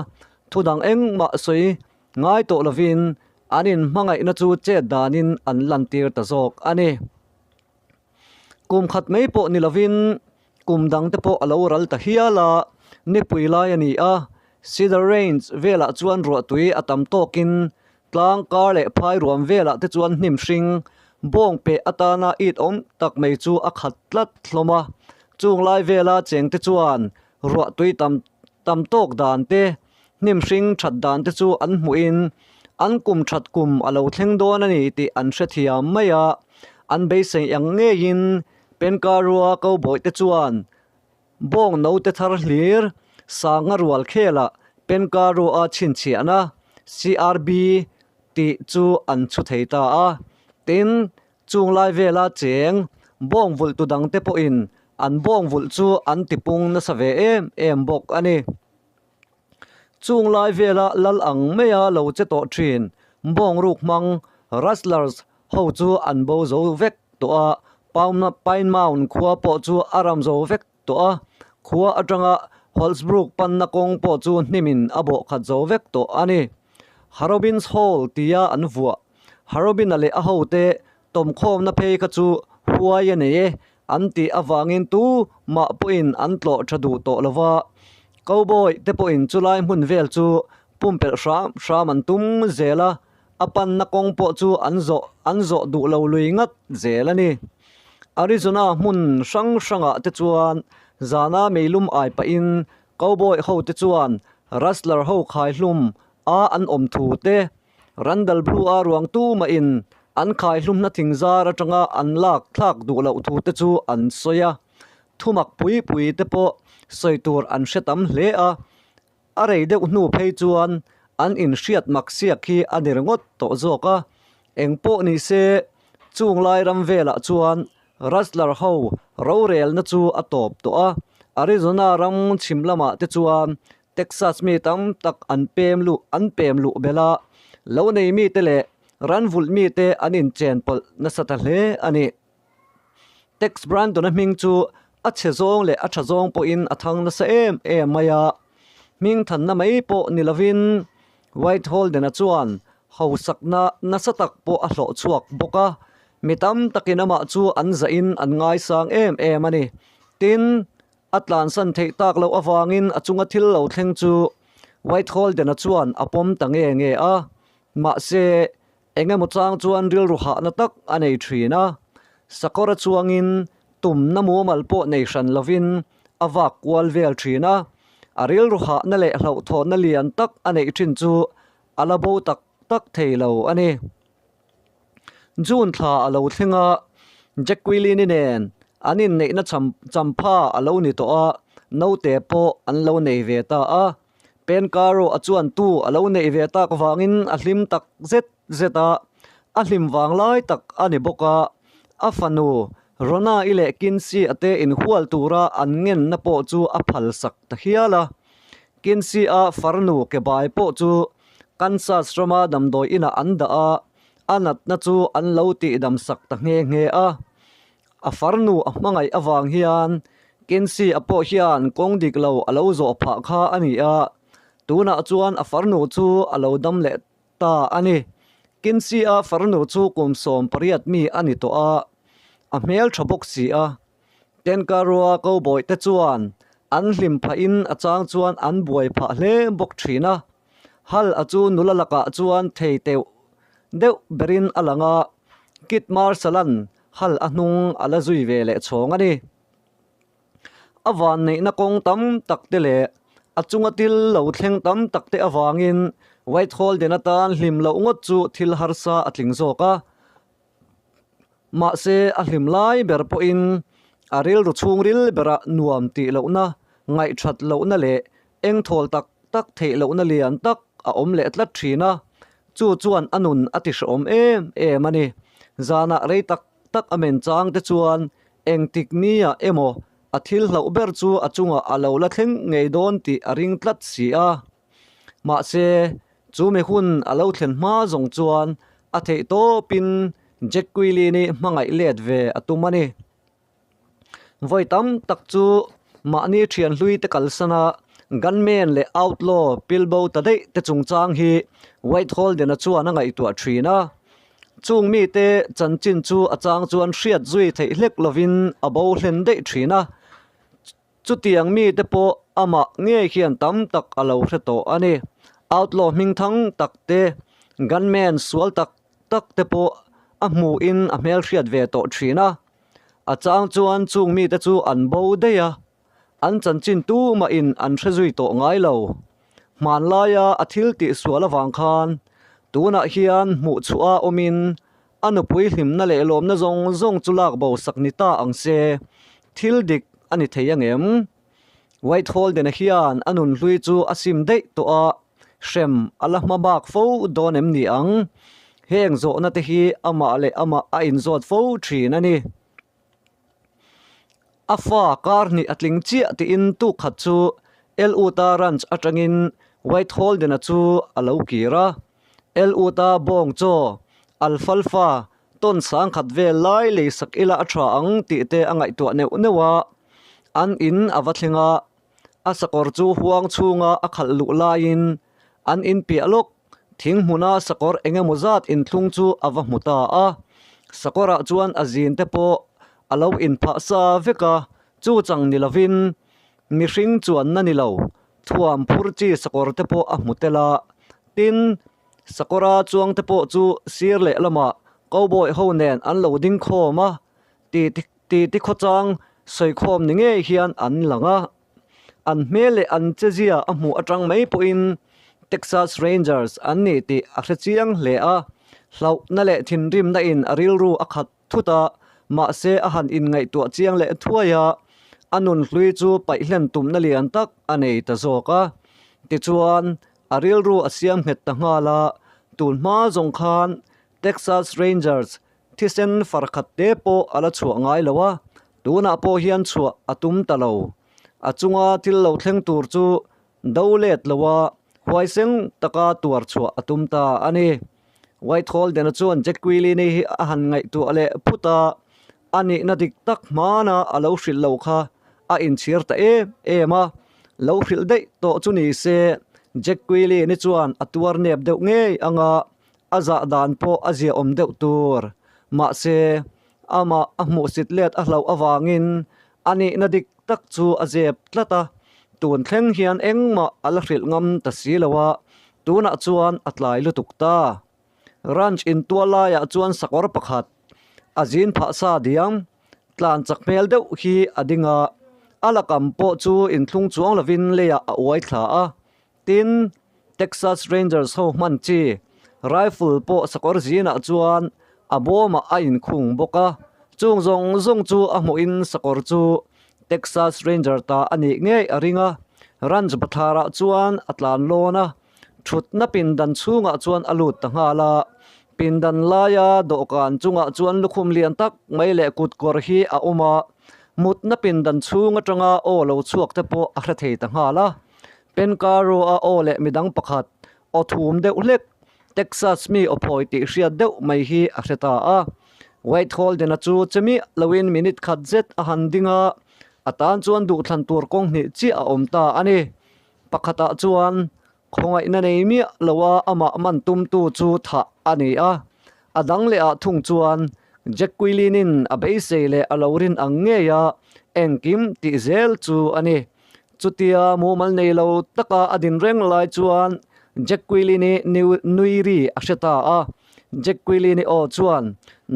thu dang engmah sawi ngai tawh lovin an inhmangaihna chu chet danin an lantir ta zawk a ni. Kum khat mai pawh ni lovin kum dang te pawh a lo ral ta hial a, nipui lai a ni a, Cedar Range velah chuan ruahtui a tam tawkin Tlang kar leh phai ruam velah te chuan hnim hring bawng peh atana it awm tak mai chu a khat tlat hlawm a. Chung lai vela cheng te chuan ruah tui tam tam tawk dan te, hnim hring that dan te chu an hmuhin an kum that kum a lo thleng dawn a ni tih an hrethiam mai a. An beisei ang ngeiin Penkarua cowboy te chuan Bawng note thar hlir sanga rual khelah Penkarua chhinchhiahna, CRB, tih chu an chhu thei ta a. Tin, chung lai vela cheng bawng vulhtu dangte pawhin an bawng vulh chu an tipung nasa ve em em bawk a ni. Chung lai vela lal ang maia lo che tawh thin bawng ruk hmang Rustlers ho chu an bo zo vek tawh a, Pine Mound khua pawh chu a ram zo vek tawh a, khua atanga Holsbrook panna kawng pawh chu hnimin a bawh khat zo vek tawh a ni. Harobin's Hall tia an vuah Harobin-a leh a hote tawmkhawmna phei kha chu huai a nei e an tih avangin tu mah pawhin an tlawh tha duh tawh lo va, cowboy te pawhin chulai hmun vel chu pumpelh hram hram an tum zel a. A panna kawng pawh chu an zawh an zawh duh lo lui ngat zel a ni. Arizona hmun hrang hrangah te chuan zana meilum ai pahin cowboy ho te chuan rustler ho khai hlum a an awm thu te, Randall Blue-a ruang tumahin An khaihlumna thingzar atanga an lak thlak duh loh thu te chu an sawi a, thumak pui pui te pawh sawi tur an hre tam hle a. A rei deuh hnu phei chuan an inhriat mak siak hi a ni ringawt tawh zawk a, eng pawh ni se chung lai ram velah chuan Rustler ho rorelna chu a tawp tawh a, Arizona ram chhim lamah te chuan Texas mi tam tak an pem luh an pem luh belh a, lo nei mite leh ran vulh mite an inchen pawlh nasa ta hle a ni. Tex Brandon-a hming chu a chhe zawng leh a tha zawng pawhin a thang nasa em em mai a, hming thanna mai pawh ni lovin White Holden-a chuan hausakna nasa tak pawh a hlawh chhuak bawk a, mi tam takin amah chu an zahin an ngaisang em em a ni. Tin, a tlansan theih tak loh avangin a chunga thil lo thleng chu White Holden-a chuan a pawm ta nge nge a, mahse, Eng emaw chang chuan rilru hahna tak a nei thin a, sakawr a chuangin tumna mumal pawh nei hran lovin a vak kual vel thin a, a rilru hahna leh hlauhthawhna lian tak a neih thin chu a la bo tak tak thei lo a ni. June thla a lo thleng a, Jacqueline-i nen an inneihna champha a lo ni tawh a, naute pawh an lo nei ve ta a. Penkaro a chuan tu a lo neih ve tak vangin a hlim tak zet zet a, a hlim vang lai tak a ni bawk a, a fanu Rona-i leh Kinsey-a te inhual tura an ngenna pawh chu a phal sak ta hial a. Kinsey-a farnu ke bai pawh chu Kansas rama damdawi inah an dah a, a natna chu an lo tihdam sak ta nghe nghe a. A farnu a hmangaih avang hian Kinsey a pawh hian kawng dik lo a lo zawh phah kha a ni a, tunah chuan a farnu chu a lo dam leh ta a ni. Kinsey a farnu chu kum 18 mi a ni tawh a, a hmel tha bawk si a. Tenkarua cowboy te chuan an hlim phahin a chang chuan an buai phah hle bawk thin a. Hal a chu nula lakah chuan thei teuh deuh berin a lang a, Kit Marshall-a'n hal a hnung a la zui ve leh chhawng a ni. A vanneihna kawng tam tak te leh a chunga til lo thleng tam tak te avangin White Holden atan hlim loh ngawt chu thil harsa a tling zawk a. Mahse a hlim lai ber pawhin a rilru chhungril berah nuam tih lohna, ngaihthat lohna leh Engthawl tak tak theih lohna lian tak a awm leh tlat thin a, chu chuan a nun a ti hrehawm em em a ni. Zanah rei tak tak a men chang te chuan engtik nia emaw a thil hlauh ber chu a chungah a lo la thleng ngei dawn tih a ring tlat si a. Mahse, chu mi hun a lo thlen hma zawng chuan a theih tawpin Jack Quilin-i hmangaih let ve a tum a ni. Vawi tam tak chu mahni thian hlui te kalsan a, gunman leh outlaw pilbo ta daih te chungchang hi White Holden-a chuan a ngaihtuah thin a. Chung mite chanchin chu a chang chuan hriat zui theih hlek lovin a bo hlen daih thin a. Chutiang mite pawh amah ngei hian tam tak a lo hre tawh a ni. Outlaw hming thang tak te, gunman sual tak tak te pawh a hmuhin a hmelhriat ve tawh thin a. A chang chuan chung mite chu an bo daih a, an chanchin tumahin an hre zui tawh ngai lo. Hmanlaia a thil tih sual avang khan tunah hian hmuh chhuah a awmin a nupui hlimna leh lawmna zawng zawng chu lak bo sak ni ta ang se, thil dik a ni thei angem? White Holden-a hian a nunhlui chu a sim daih tawh a, hrem a la hma bak fo dawn em ni ang? Heng zawhna te hi amah leh amah a inzawt fo thin a ni. A fa kar hnih a tling chiah tiin tuk khat chu El Uta Ranch atangin White Holden-a chu a lo kir a. El Uta bawng chaw, alfalfa, tawn sang khat vel lai lei sak ila a tha ang tih te a ngaihtuah neuh neuh a. An in a va thleng a, a sakawr chu huang chhunga a khalh luh laiin an in piah lawk thing hmuna sakawr eng emaw zat inthlung chu a va hmu ta a. Sakawrah chuan a zin te pawh a lo inphah sa vek a, chu chang ni lovin mihring chuanna ni lo thuam phur chi sakawr te pawh a hmu tel a. Tin, sakawra chuang te pawh chu sir leh lamah cowboy ho nen an lo ding khawm a, ti ti ti khawchang sawikhawm ni ngei hian an lang a. An hmel leh an chezia a hmuh atang mai pawhin Texas Rangers an ni tih a hre chiang hle a. Hlauhna leh thinrimna in a rilru a khat thut a, mahse a han inngaihtuah chiang leh thuai a, a nun hlui chu paihlen tumna lian tak a nei ta zawk a. Tichuan, a rilru a siam nghet ta nghal a, tun hma zawng khan Texas Rangers thisen far khat te pawh a la chhuah ngai lo a, tunah pawh hian chhuah a tum ta lo. A chunga thil lo thleng tur chu do let lo a, huaiseng taka tuar chhuah a tum ta a ni. White Holden-a chuan Jack Quilini hi a han ngaihtuah leh phut a, a nihna dik tak hmana a lo hrilh lo kha a inchhir ta em em a. Lo hrilh daih tawh chu ni se, Jack Quilini chuan a tuar nep deuh ngei ang a, a zah dan pawh a ziaawm deuh tur. Mahse, amah a hmuhsit let a hlauh avangin A nihna dik tak chu a zep tlat a, tun thleng hian engmah a la hrilh ngam ta si lo a, tunah chuan a tlai lutuk ta. Ranch intual laiah chuan sakawr pakhat, a zin phah sa diam, tlan chak hmel deuh hi a ding a, a lakam pawh chu inthlung chuang lovin leiah a uai thla a, Tin, Texas Rangers ho hman chi rifle pawh sakawr zinah chuan a bawmah a inkhung bawk a, chung zawng zawng chu a hmuhin sakawr chu Texas Ranger ta a nih ngei a ring a, ranch batharah chuan a tlan lawn a, thutna pindan chhungah chuan a lut ta nghal a, pindan laia dawhkan chungah chuan lukhum lian tak mai leh kutkawr hi a awm a, mutna pindan chhung atanga aw lo chhuak te pawh a hre thei ta nghal a. Penkaro a aw leh midang pakhat aw thum deuh hlek Texas mi aw phawi tih hriat deuh mai hi a hre ta a. White Holden-a chu che miah loin minute khat zet a han ding a, a tan chuan duhthlan tur kawng hnih chiah a awm ta a ni. Pakhatah chuan khawngaihna nei miah loa amah man tumtu chu thah a ni a, a dang lehah thung chuan Jack Quilin-in a beisei leh a lo rin ang ngeia engkim tih zel chu a ni. Chutia mumal nei lo taka a din reng lai chuan Jack Quilin-i nui ri a hre ta a. Jack Quilin-i aw chuan,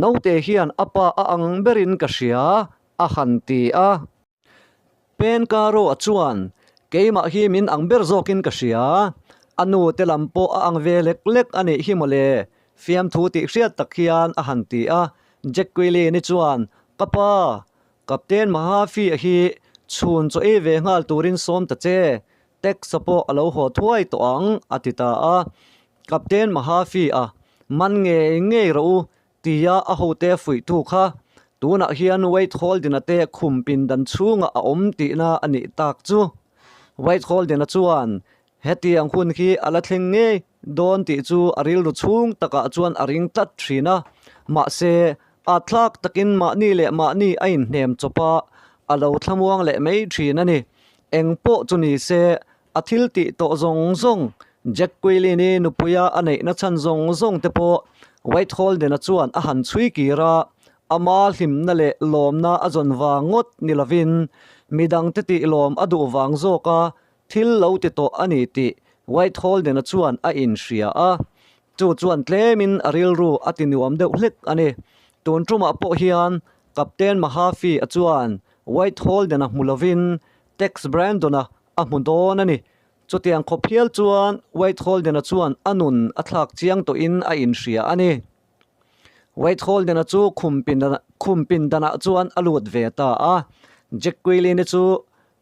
Naute hian a pa a ang berin ka hria, a han ti a. Pen Caro-a chuan, Keimah hi min ang ber zawkin ka hria. A nu te lam pawh a ang ve lek lek a nih hi mawle, fiamthu tih hriat tak hian a han ti a. Jack Quilin-i chuan, Ka pa, Captain Mahafi-a hi chhun chaw ei ve nghal turin sawm ta che, Tex-a pawh a lo haw thuai tawh ang, a ti ta a. Captain Mahafi-a, Man ngei ngei rawh u, tia a hote fuihtu kha tunah hian Wade Holden-a te khum pindan chhungah a awm tihna a nih tak chu. Wade Holden-a chuan Hetiang hun hi a la thleng ngei dawn tih chu a rilru chhung takah chuan a ring tlat thin a, mahse, a thlak takin mahni leh mahni a inhnem chawp a, a lo thlamuang leh mai thin a ni. Eng pawh chu ni se, a thil tih tawh zawng zawng, Jack Quilin-i nupuia a neihna chhan zawng zawng te pawh White Holden-a chuan a han chhui kir a, ama hlimna leh lawmna a zawn vang ngawt ni lovin midangte tih lawm a duh vang zawk a, Thil lo ti tawh a ni tih White Holden-a chuan a inhria a, chu chuan tlemin a rilru a ti nuam deuh hlek a ni. Tun tumah pawh hian Captain Mahaffey-a chuan White Holden-a hmu lovin Tex Brandon-a a hmu dawn a ni. Chutiang khawp hial chuan White Holden-a chuan a nun a thlak chiang tawhin a inhria a ni. White Holden-a chu khum khum pindanah chuan a lut ve ta a, Jack Quilin-i chu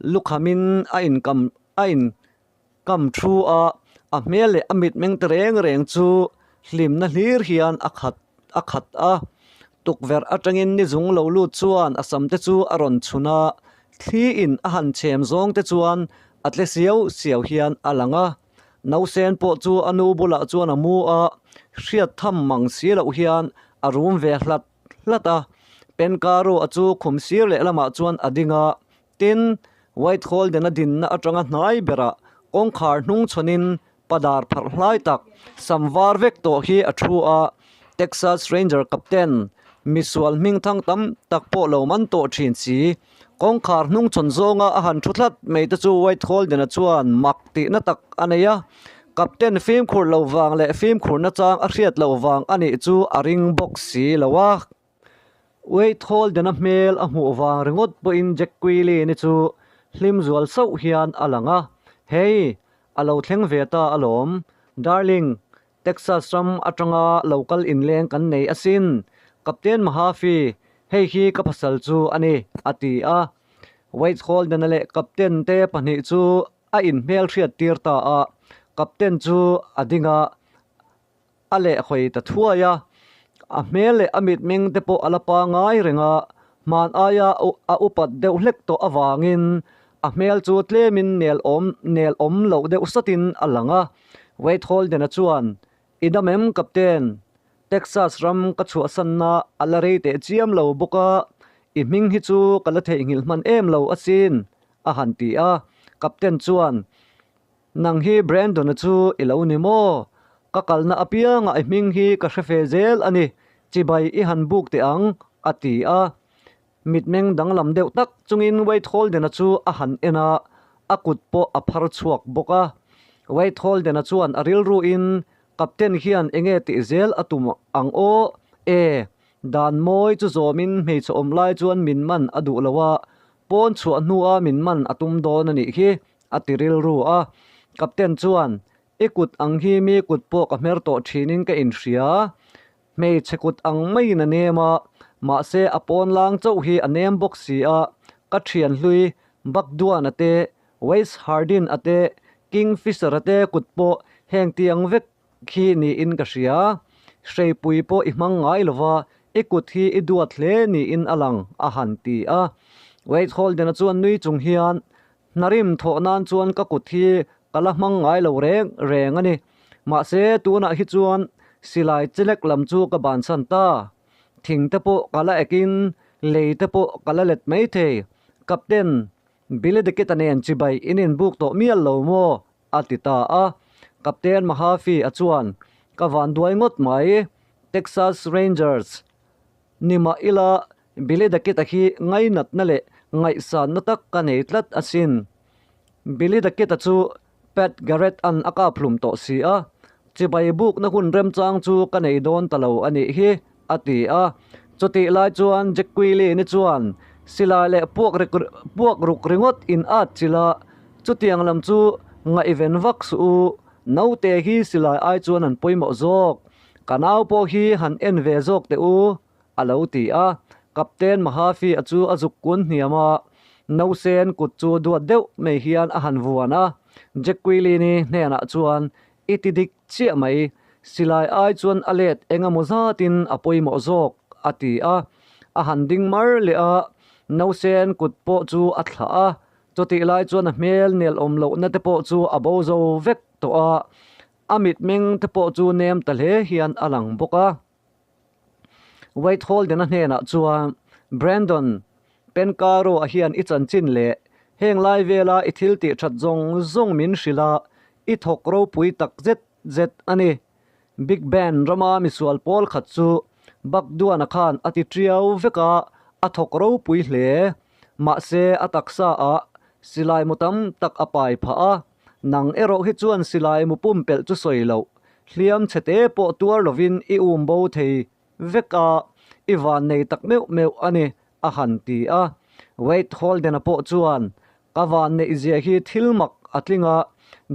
lukhamin a inkam a inkam thu a, a hmel leh a mitmeng te reng reng chu hlimna hlir hian a khat a khat a. Tukverh atangin ni zung lo lut chuan a sam te chu a rawn chhun a, thli in a han chhem zawng te chuan a tle siau siau hian a lang a. Nausen pawh chu a nu bulah chuan a mu a, hriat tham mang si loh hian a rum ve hlat hlat a. Penkaru a chu khum sir leh lamah chuan a ding a, tin, White Holden a dinna atanga hnai berah kawngkhar hnung chhawnin padar pharh hlai tak sam var vek tawh hi a thu a. Texas Ranger Captain, misual hming thang tam tak pawh lo man tawh thin si, Kawngkhar hnung chhawn zawnga a han thu tlat mai te chu White Holden-a chuan mak tihna tak a nei a, Captain fimkhur lo vang leh fimkhurna chang a hriat loh vang a nih chu a ring bawk si lo a. White Holden-a hmel a hmuh vang ringawt pawhin Jack Quillen-i chu hlim zual sauh hian a lang a, Hey, a lo thleng ve ta alawm, darling. Texas ram atanga lo kal inleng kan nei asin. Captain Mahaffey, hei hi ka pasal chu a ni, a ti a. Wade Holden-a leh Captain te pahnih chu a inhmelhriat tir ta a. Captain chu a ding a, a lehhawi ta thuai a. A hmel leh a mitmeng te pawh a la pangai reng a, hman aia a upat deuh hlek tawh avangin a hmel chu tlemin nel awm nel awm loh deuh satin a lang a. Wade Holden-a chuan, I dam em, Captain? Texas ram ka chhuahsanna a la rei teh chiam lo bawk a, i hming hi chu ka la theihnghilh hman em lo asin, a han ti a. Captain chuan, Nang hi Brandon-a chu i lo ni maw? Ka kalna apiangah i hming hi ka hre fe zel a ni, chibai i han buk teh ang, a ti a. Mitmeng danglam deuh tak chungin Wade Holden-a chu a han en a, a kut pawh a phar chhuak bawk a. Wade Holden-a chuan a rilruin, Captain hian enge tih zel a tum ang aw? E, dan mawi chu zawmin hmeichhe awm lai chuan min man a duh lo a, pawn chhuah hnua min man a tum dawn a nih hi, a ti rilru a. Captain chuan, I kut ang hi mi kut pawh ka hmer tawh thinin ka inhria. Hmeichhe kut ang maiin a nem a, mahse a pawn lang chauh hi a nem bawk si a. Ka thian hlui Buck Duan-a te, Wes Hardin-a te, King Fisher-a te kut pawh heng tiang vek khi niin ka hria. Hreipui pawh i hmang ngai lo va, i kut hi i duat hle niin a lang, a han ti a. Wade Holden-a chuan nui chung hian, Hnarim thawh nan chuan ka kut hi ka la hmang ngai lo reng reng a ni. Mahse, tunah hi chuan silai chelek lam chu ka bansan ta. Thing te pawh ka la ekin lei te pawh ka la let mai thei. Captain, Billy the Kid-a nen chibai in inbuk tawh mial lo maw? a ti ta a. Captain Mahaffey a chuan, Ka vanduai ngawt mai, Texas Rangers ni mah ila Billy the Kid-a hi ngainatna leh ngaihsanna tak ka nei tlat asin. Billy the Kid-a chu Pat Garrett-a'n a kaphlum tawh si a, chibai bukna hun remchang chu ka nei dawn ta lo a nih hi, a ti a. Chutih lai chuan Jack Quilly-ni chuan silai leh puak puak ruk ringawt in at chilh a, chutiang lam chu ngaihven vak suh u, naute hi silai ai chuan an pawimawh zawk. Ka nau pawh hi han en ve zawk teh u, a lo ti a. Captain Mahaffey-a chu a zuk kun hniam a, Nausen kut chu duat deuh mai hian a han vuan a. Jack Quilly-ni hnenah chuan, I ti dik chiah mai, silai ai chuan a let eng emaw zatin a pawimawh zawk, a ti a. A han ding mar leh a, Nausen kut pawh chu a thlah a. Chutih lai chuan a hmel nelawm lohna te pawh chu a bo zo vek tawh a, a mitmeng te pawh chu nem ta hle hian a lang bawk a. Wade Holden-a hnenah chuan, Brandon, Penkaro-a hian i chanchin leh heng lai vela i thil tih that zawng zawng min hrilh a, i thawk ropui tak zet zet a ni. Big Ben rama misual pawl khat chu Buck Duan-a khan a ti tiau vek a, a thawk ropui hle. Mahse, a taksa ah silai mu tam tak a pai phah a. Nang erawh hi chuan silai mu pumpelh chu sawi loh, hliam chhe te pawh tuar lovin i um bo thei vek a, i van nei tak meuh meuh a ni, a han ti a. Wade Holden-a pawh chuan, Ka van neih zia hi thil mak a tling a,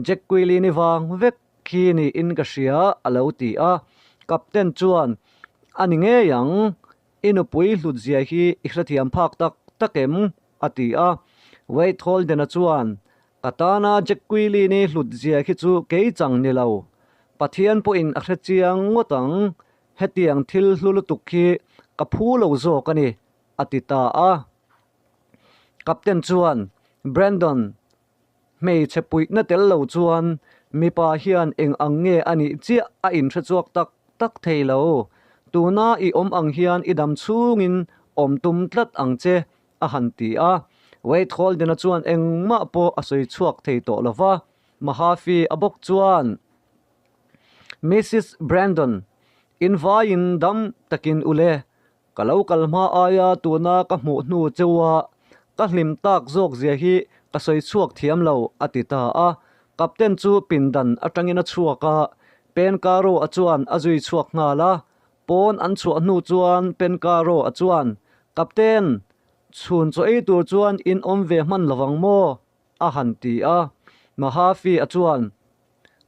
Jack Quilly-ni vang vek khi niin ka hria, a lo ti a. Captain chuan, A ni ngei ang, i nupui hlut zia hi i hrethiam phak tak tak em? a ti a. Wade Holden-a chuan, Ka tana Jack Quilly-ni hlut zia khi chu kei chang ni lo. Pathian pawhin a hre chiang ngawt ang, hetiang thil hlu lutuk hi ka phu lo zawk a ni, a ti ta a. Captain chuan, Brandon, hmeichhe puihna tel lo chuan mipa hian eng ang nge a nih chiah a inhre chhuak tak tak thei lo. Tuna i awm ang hian i dam chhungin awm tum tlat ang che, a han ti a. Wade Holden-a chuan engmah pawh a sawi chhuak thei tawh lo va, Mahaffey a bawk chuan, Missus Brandon, in vaiin dam takin u le, ka lo kal hma aia tuna ka hmuh hnu cheu a, ka hlim tak zawk zia hi ka sawi chhuak thiam lo, a ti ta a. Captain chu pindan atangin a chhuak a, Pencaro-a chuan a zui chhuak nghal a. Pawn an chhuah hnu chuan Pencaro a chuan, Captain, chhun chaw ei tur chuan in awm ve hman lo vang maw? a han ti a. Mahaffey a chuan,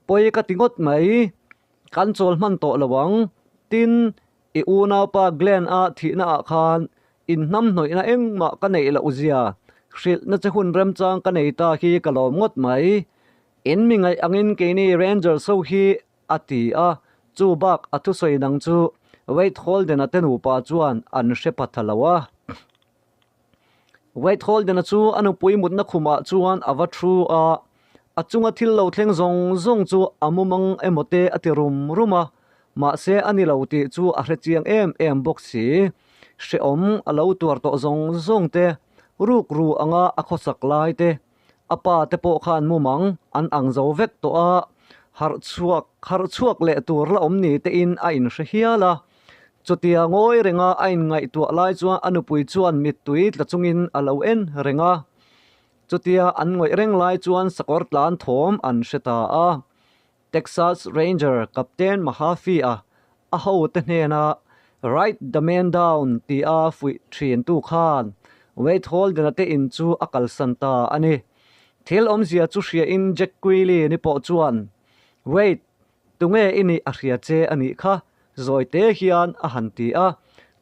Pawi ka ti ngawt mai. Kan chawl hman tawh lo ang. Tin, i unaupa Glenn-a thihnaah khan inhnamhnawihna engmah ka neih loh zia hrilhna che hun remchang ka nei ta hi ka lawm ngawt mai. In mi ngaih angin keini Rangers ho hi a ti a, chu bak a thusawi dang chu Wade Holden-a te nupa chuan an hre pha tha lo a. Wade Holden-a chu a nupui mutna khumah chuan a va thu a, a chunga thil lo thleng zawng zawng chu a mumang emaw te a ti rum rum a, mahse a ni lo tih chu a hre chiang em em bawk si. Hrehawm a lo tuar tawh zawng zawng te, rukru anga a khawsak lai te, A pa te pawh khan mumang an ang zo vek tawh a, harh chhuak harh chhuak leh tur la awm ni tein a inhre hial a. Chutia ngawi renga a inngaihtuah lai chuan a nupui chuan mittui tla chungin a lo en reng a. Chutia an ngawih reng lai chuan sakawr tlan thawm an hre ta a. Texas Ranger Captain Mahaffey-a a hote hnena Write the man down tia fuih thintu khan Wade Holden-a te in chu a kalsan ta a ni. Thil awmzia chu hriain Jack Queely ni pawh chuan, Wade, tunge i nih a hria che a nih kha, zawi te hian a han ti a.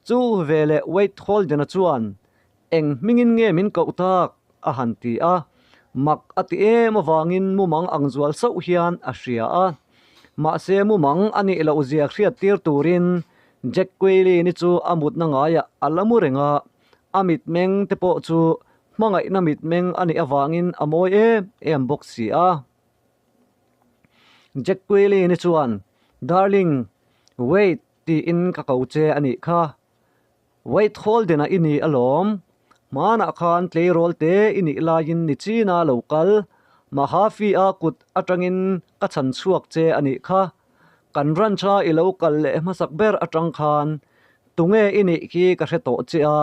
Chu veleh Wade Holden-a chuan, Eng hmingin nge min koh tak? a han ti a. Mak a ti em avangin mumang ang zual sauh hian a hria a. Mahse mumang a nih loh zia hriat tir turin Jack Quayle-ni chu a mutna ngaiah a la mu reng a, a mitmeng te pawh chu hmangaihna mitmeng a nih avangin a mawi em em bawk si a. Jack Quayle-ni chuan, Darling, wait tiin ka ko che a nih kha. Wade Holden-a i ni alawm. Hmanah khan tleirawl te i nih laiin ni china lo kal. Mahaffey-a kut atangin ka chhan chhuak che a nih kha. Kan ranch-a i lo kal leh hmasak ber atang khan tunge i nih khi ka hre tawh che a.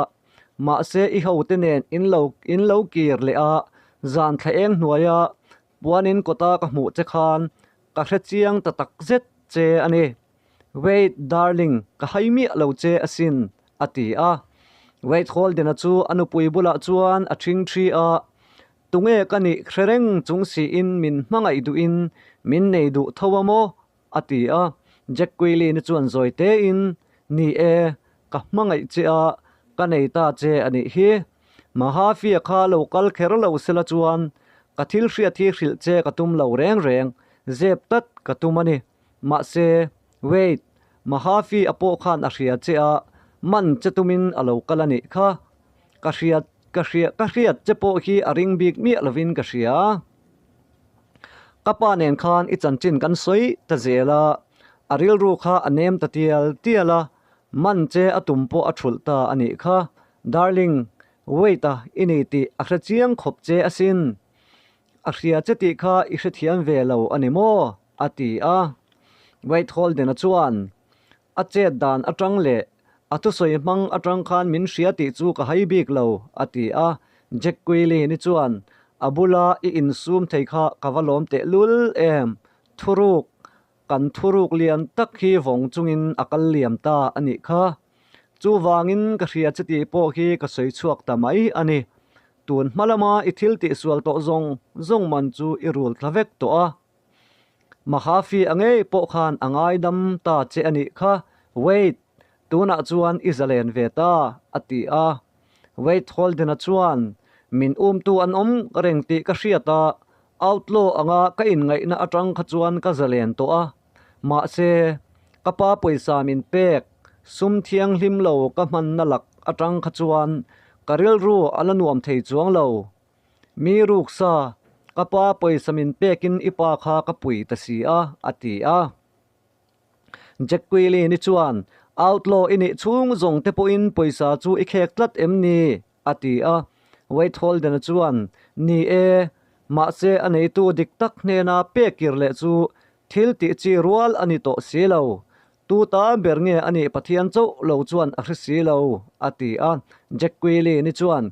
Mahse i hote nen in lo in lo kir leh a, zan thla eng hnuaia puanin kawta ka hmuh che khan ka hre chiang ta tak zet che a ni. Wade, darling, ka hai miah lo che asin, a ti a. Wade Holden-a chu a nupui bulah chuan a ṭhing ṭhi a, Tunge ka nih hre reng chung siin min hmangaih duhin min nei duh tho a maw? a ti a. Jack Quilin-i chuan zawi tein, Ni e, ka hmangaih che a, ka nei ta che a nih hi. Mahaffey-a kha lo kal kher lo sela chuan ka thil hriat hi hrilh che ka tum lo reng reng, zep tlat ka tum a ni. Mahse, Wade, Mahaffey a pawh khan a hria che a, man che tumin a lo kal a nih kha. Ka hriat, ka hria, ka hriat che pawh hi a ring bik miah lovin ka hria. Ka pa nen khan i chanchin kan sawi ta zel a, a rilru kha a nem ta tial tial a, man che a tum pawh a thulh ta a nih kha. Darling, Wade-a i ni tih a hre chiang khawp che asin. A hria che tih kha i hrethiam ve lo a ni maw? a ti a. Wade Holden-a chuan, A chet dan atang leh a thusawi hmang atang khan min hria tih chu ka hai bik lo, a ti a. Jack Quilly-ni chuan, A bula i insum thei kha ka va lawm tehlul em? Thuruk, kan thuruk lian tak hi vawng chungin a kal liam ta a nih kha. Chuvangin ka hria che tih pawh hi ka sawi chhuak ta mai a ni. Tun hma lama i thil tihsual tawh zawng zawng man chu i rul thla vek tawh a. Mahaffey a ngei pawh khan a ngaidam ta che a nih kha, Wade, tunah chuan i zalen ve ta, a ti a. Wade Holden-a chuan, Min umtu an awm reng tih ka hriat a, outlaw anga ka inngaihna atang kha chuan ka zalen tawh a. Mahse, ka pa pawisa min pek, sum thianghlim lo ka hmanna lak atang kha chuan ka rilru a la nuam thei chuang lo. Mi ruksa, ka pa pawisa min pekin i pa kha ka pui ta si a, a ti a. Jack Quilly-ni chuan, Outlaw i nih chhung zawng te pawhin pawisa chu i khek tlat em ni? a ti a. Wade Holden-a chuan, Ni e, mahse a neitu dik tak hnena pek kir leh chu thil tih chi rual a ni tawh si lo. Tu ta ber nge a nih Pathian chauh lo chuan a hre si lo, a ti a. Jack Quilly-ni chuan,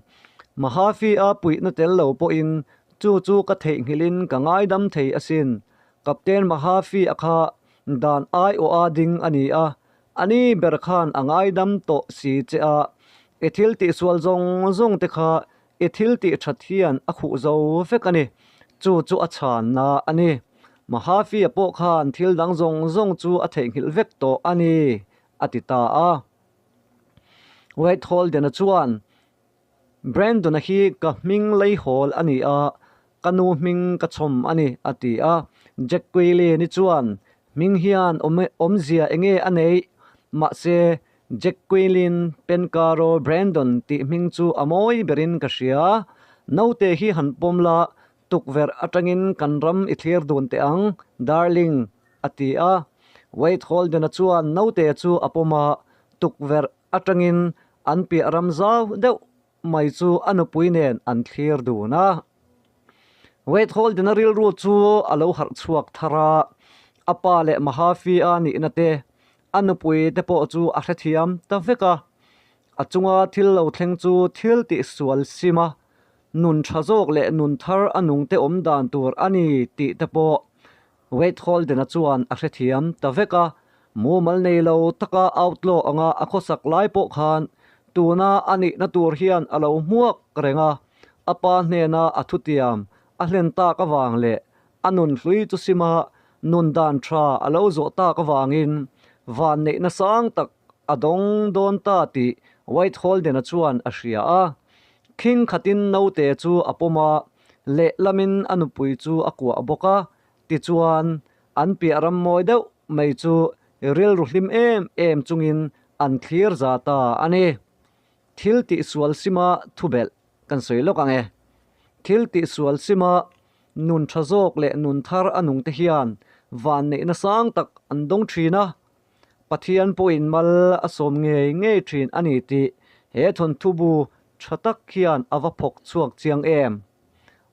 Mahaffey-a puihna tel lo pawhin chu chu ka theihnghilhin ka ngaidam thei asin. Captain Mahaffey-a kha dan aiawha ding a ni a, ani ber khan a ngaidam tawh si che a, i thil tihsual zawng zawng te kha i thil tih that hian a khuh zo vek a ni, chu chu a chhanna a ni. Mahaffey-a pawh khan thil dang zawng zawng chu a theihnghilh vek tawh a ni, a ti ta a. Wade Holden-a chuan, Brandon-a hi ka hming leihawl a ni a, ka nu hming ka chhawm a ni, a ti a. Jack Quillen-i chuan, Hming hian awmzia enge a neih? Mahse, Jack Quillen Pencaro Brandon tih hming chu a mawi berin ka hria. Naute hi han pawm la, tukverh atangin kan ram i thlir dun teh ang, darling, a ti a. Wade Holden-a chuan naute chu a pawm a, tukverh atangin an piah ram zau deuh mai chu a nupui nen an thlir dun a. Wade Holden-a rilru chu a lo harh chhuak thar a, a pa leh Mahaffey-a nihna te, a nupui te pawh chu a hrethiam ta vek a. A chunga thil lo thleng chu thil tihsual sim a, nun tha zawk leh nun thar a nungte awm dan tur a ni tih te pawh Wade Holden-a chuan a hrethiam ta vek a, mumal nei lo taka outlaw anga a khawsak lai pawh khan tuna a nihna tur hian a lo hmuak reng a, a pa hnena a thutiam a hlen tak avang leh a nun hlui chu sima nun dan tha a lo zawh tak avangin vanneihna sang tak a dawng dawn ta tih Wade Holden-a chuan a hria a. Khing khatin naute chu a pawm a, Lehlamin a nupui chu a kuah bawk a, tichuan an piah ram mawi deuh mai chu rilru hlim em em chungin an thlir za ta a ni. Thil tihsual sima thubelh kan sawi lawk ang e. Thil tihsual sima nun tha zawk leh nun thar a nungte hian vanneihna sang tak an dawng thin a, Pathian pawhin mal a sawm ngei ngei thin a ni tih he thawnthu bu tha tak hian a va phawk chhuak chiang em?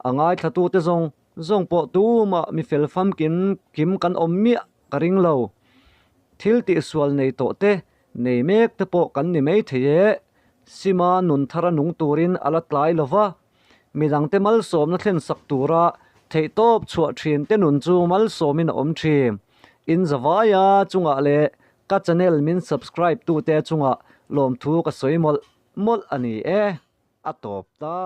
A ngaithlatute zawng zawng pawh tumah mi fel famkim kim kan awm miah ka ring lo. Thil tihsual nei tawh te, nei mek te pawh kan ni mai thei e. Sima nun thara nung turin a la tlai lo va. Midangte malsawmna thlen sak tura theihtawp chhuah thin te nun chu malsawmin a awm thin. In zavaia chungah leh ka channel min subscribe tute chungah lawmthu ka sawi mawlh mawlh a ni e. A tawp ta.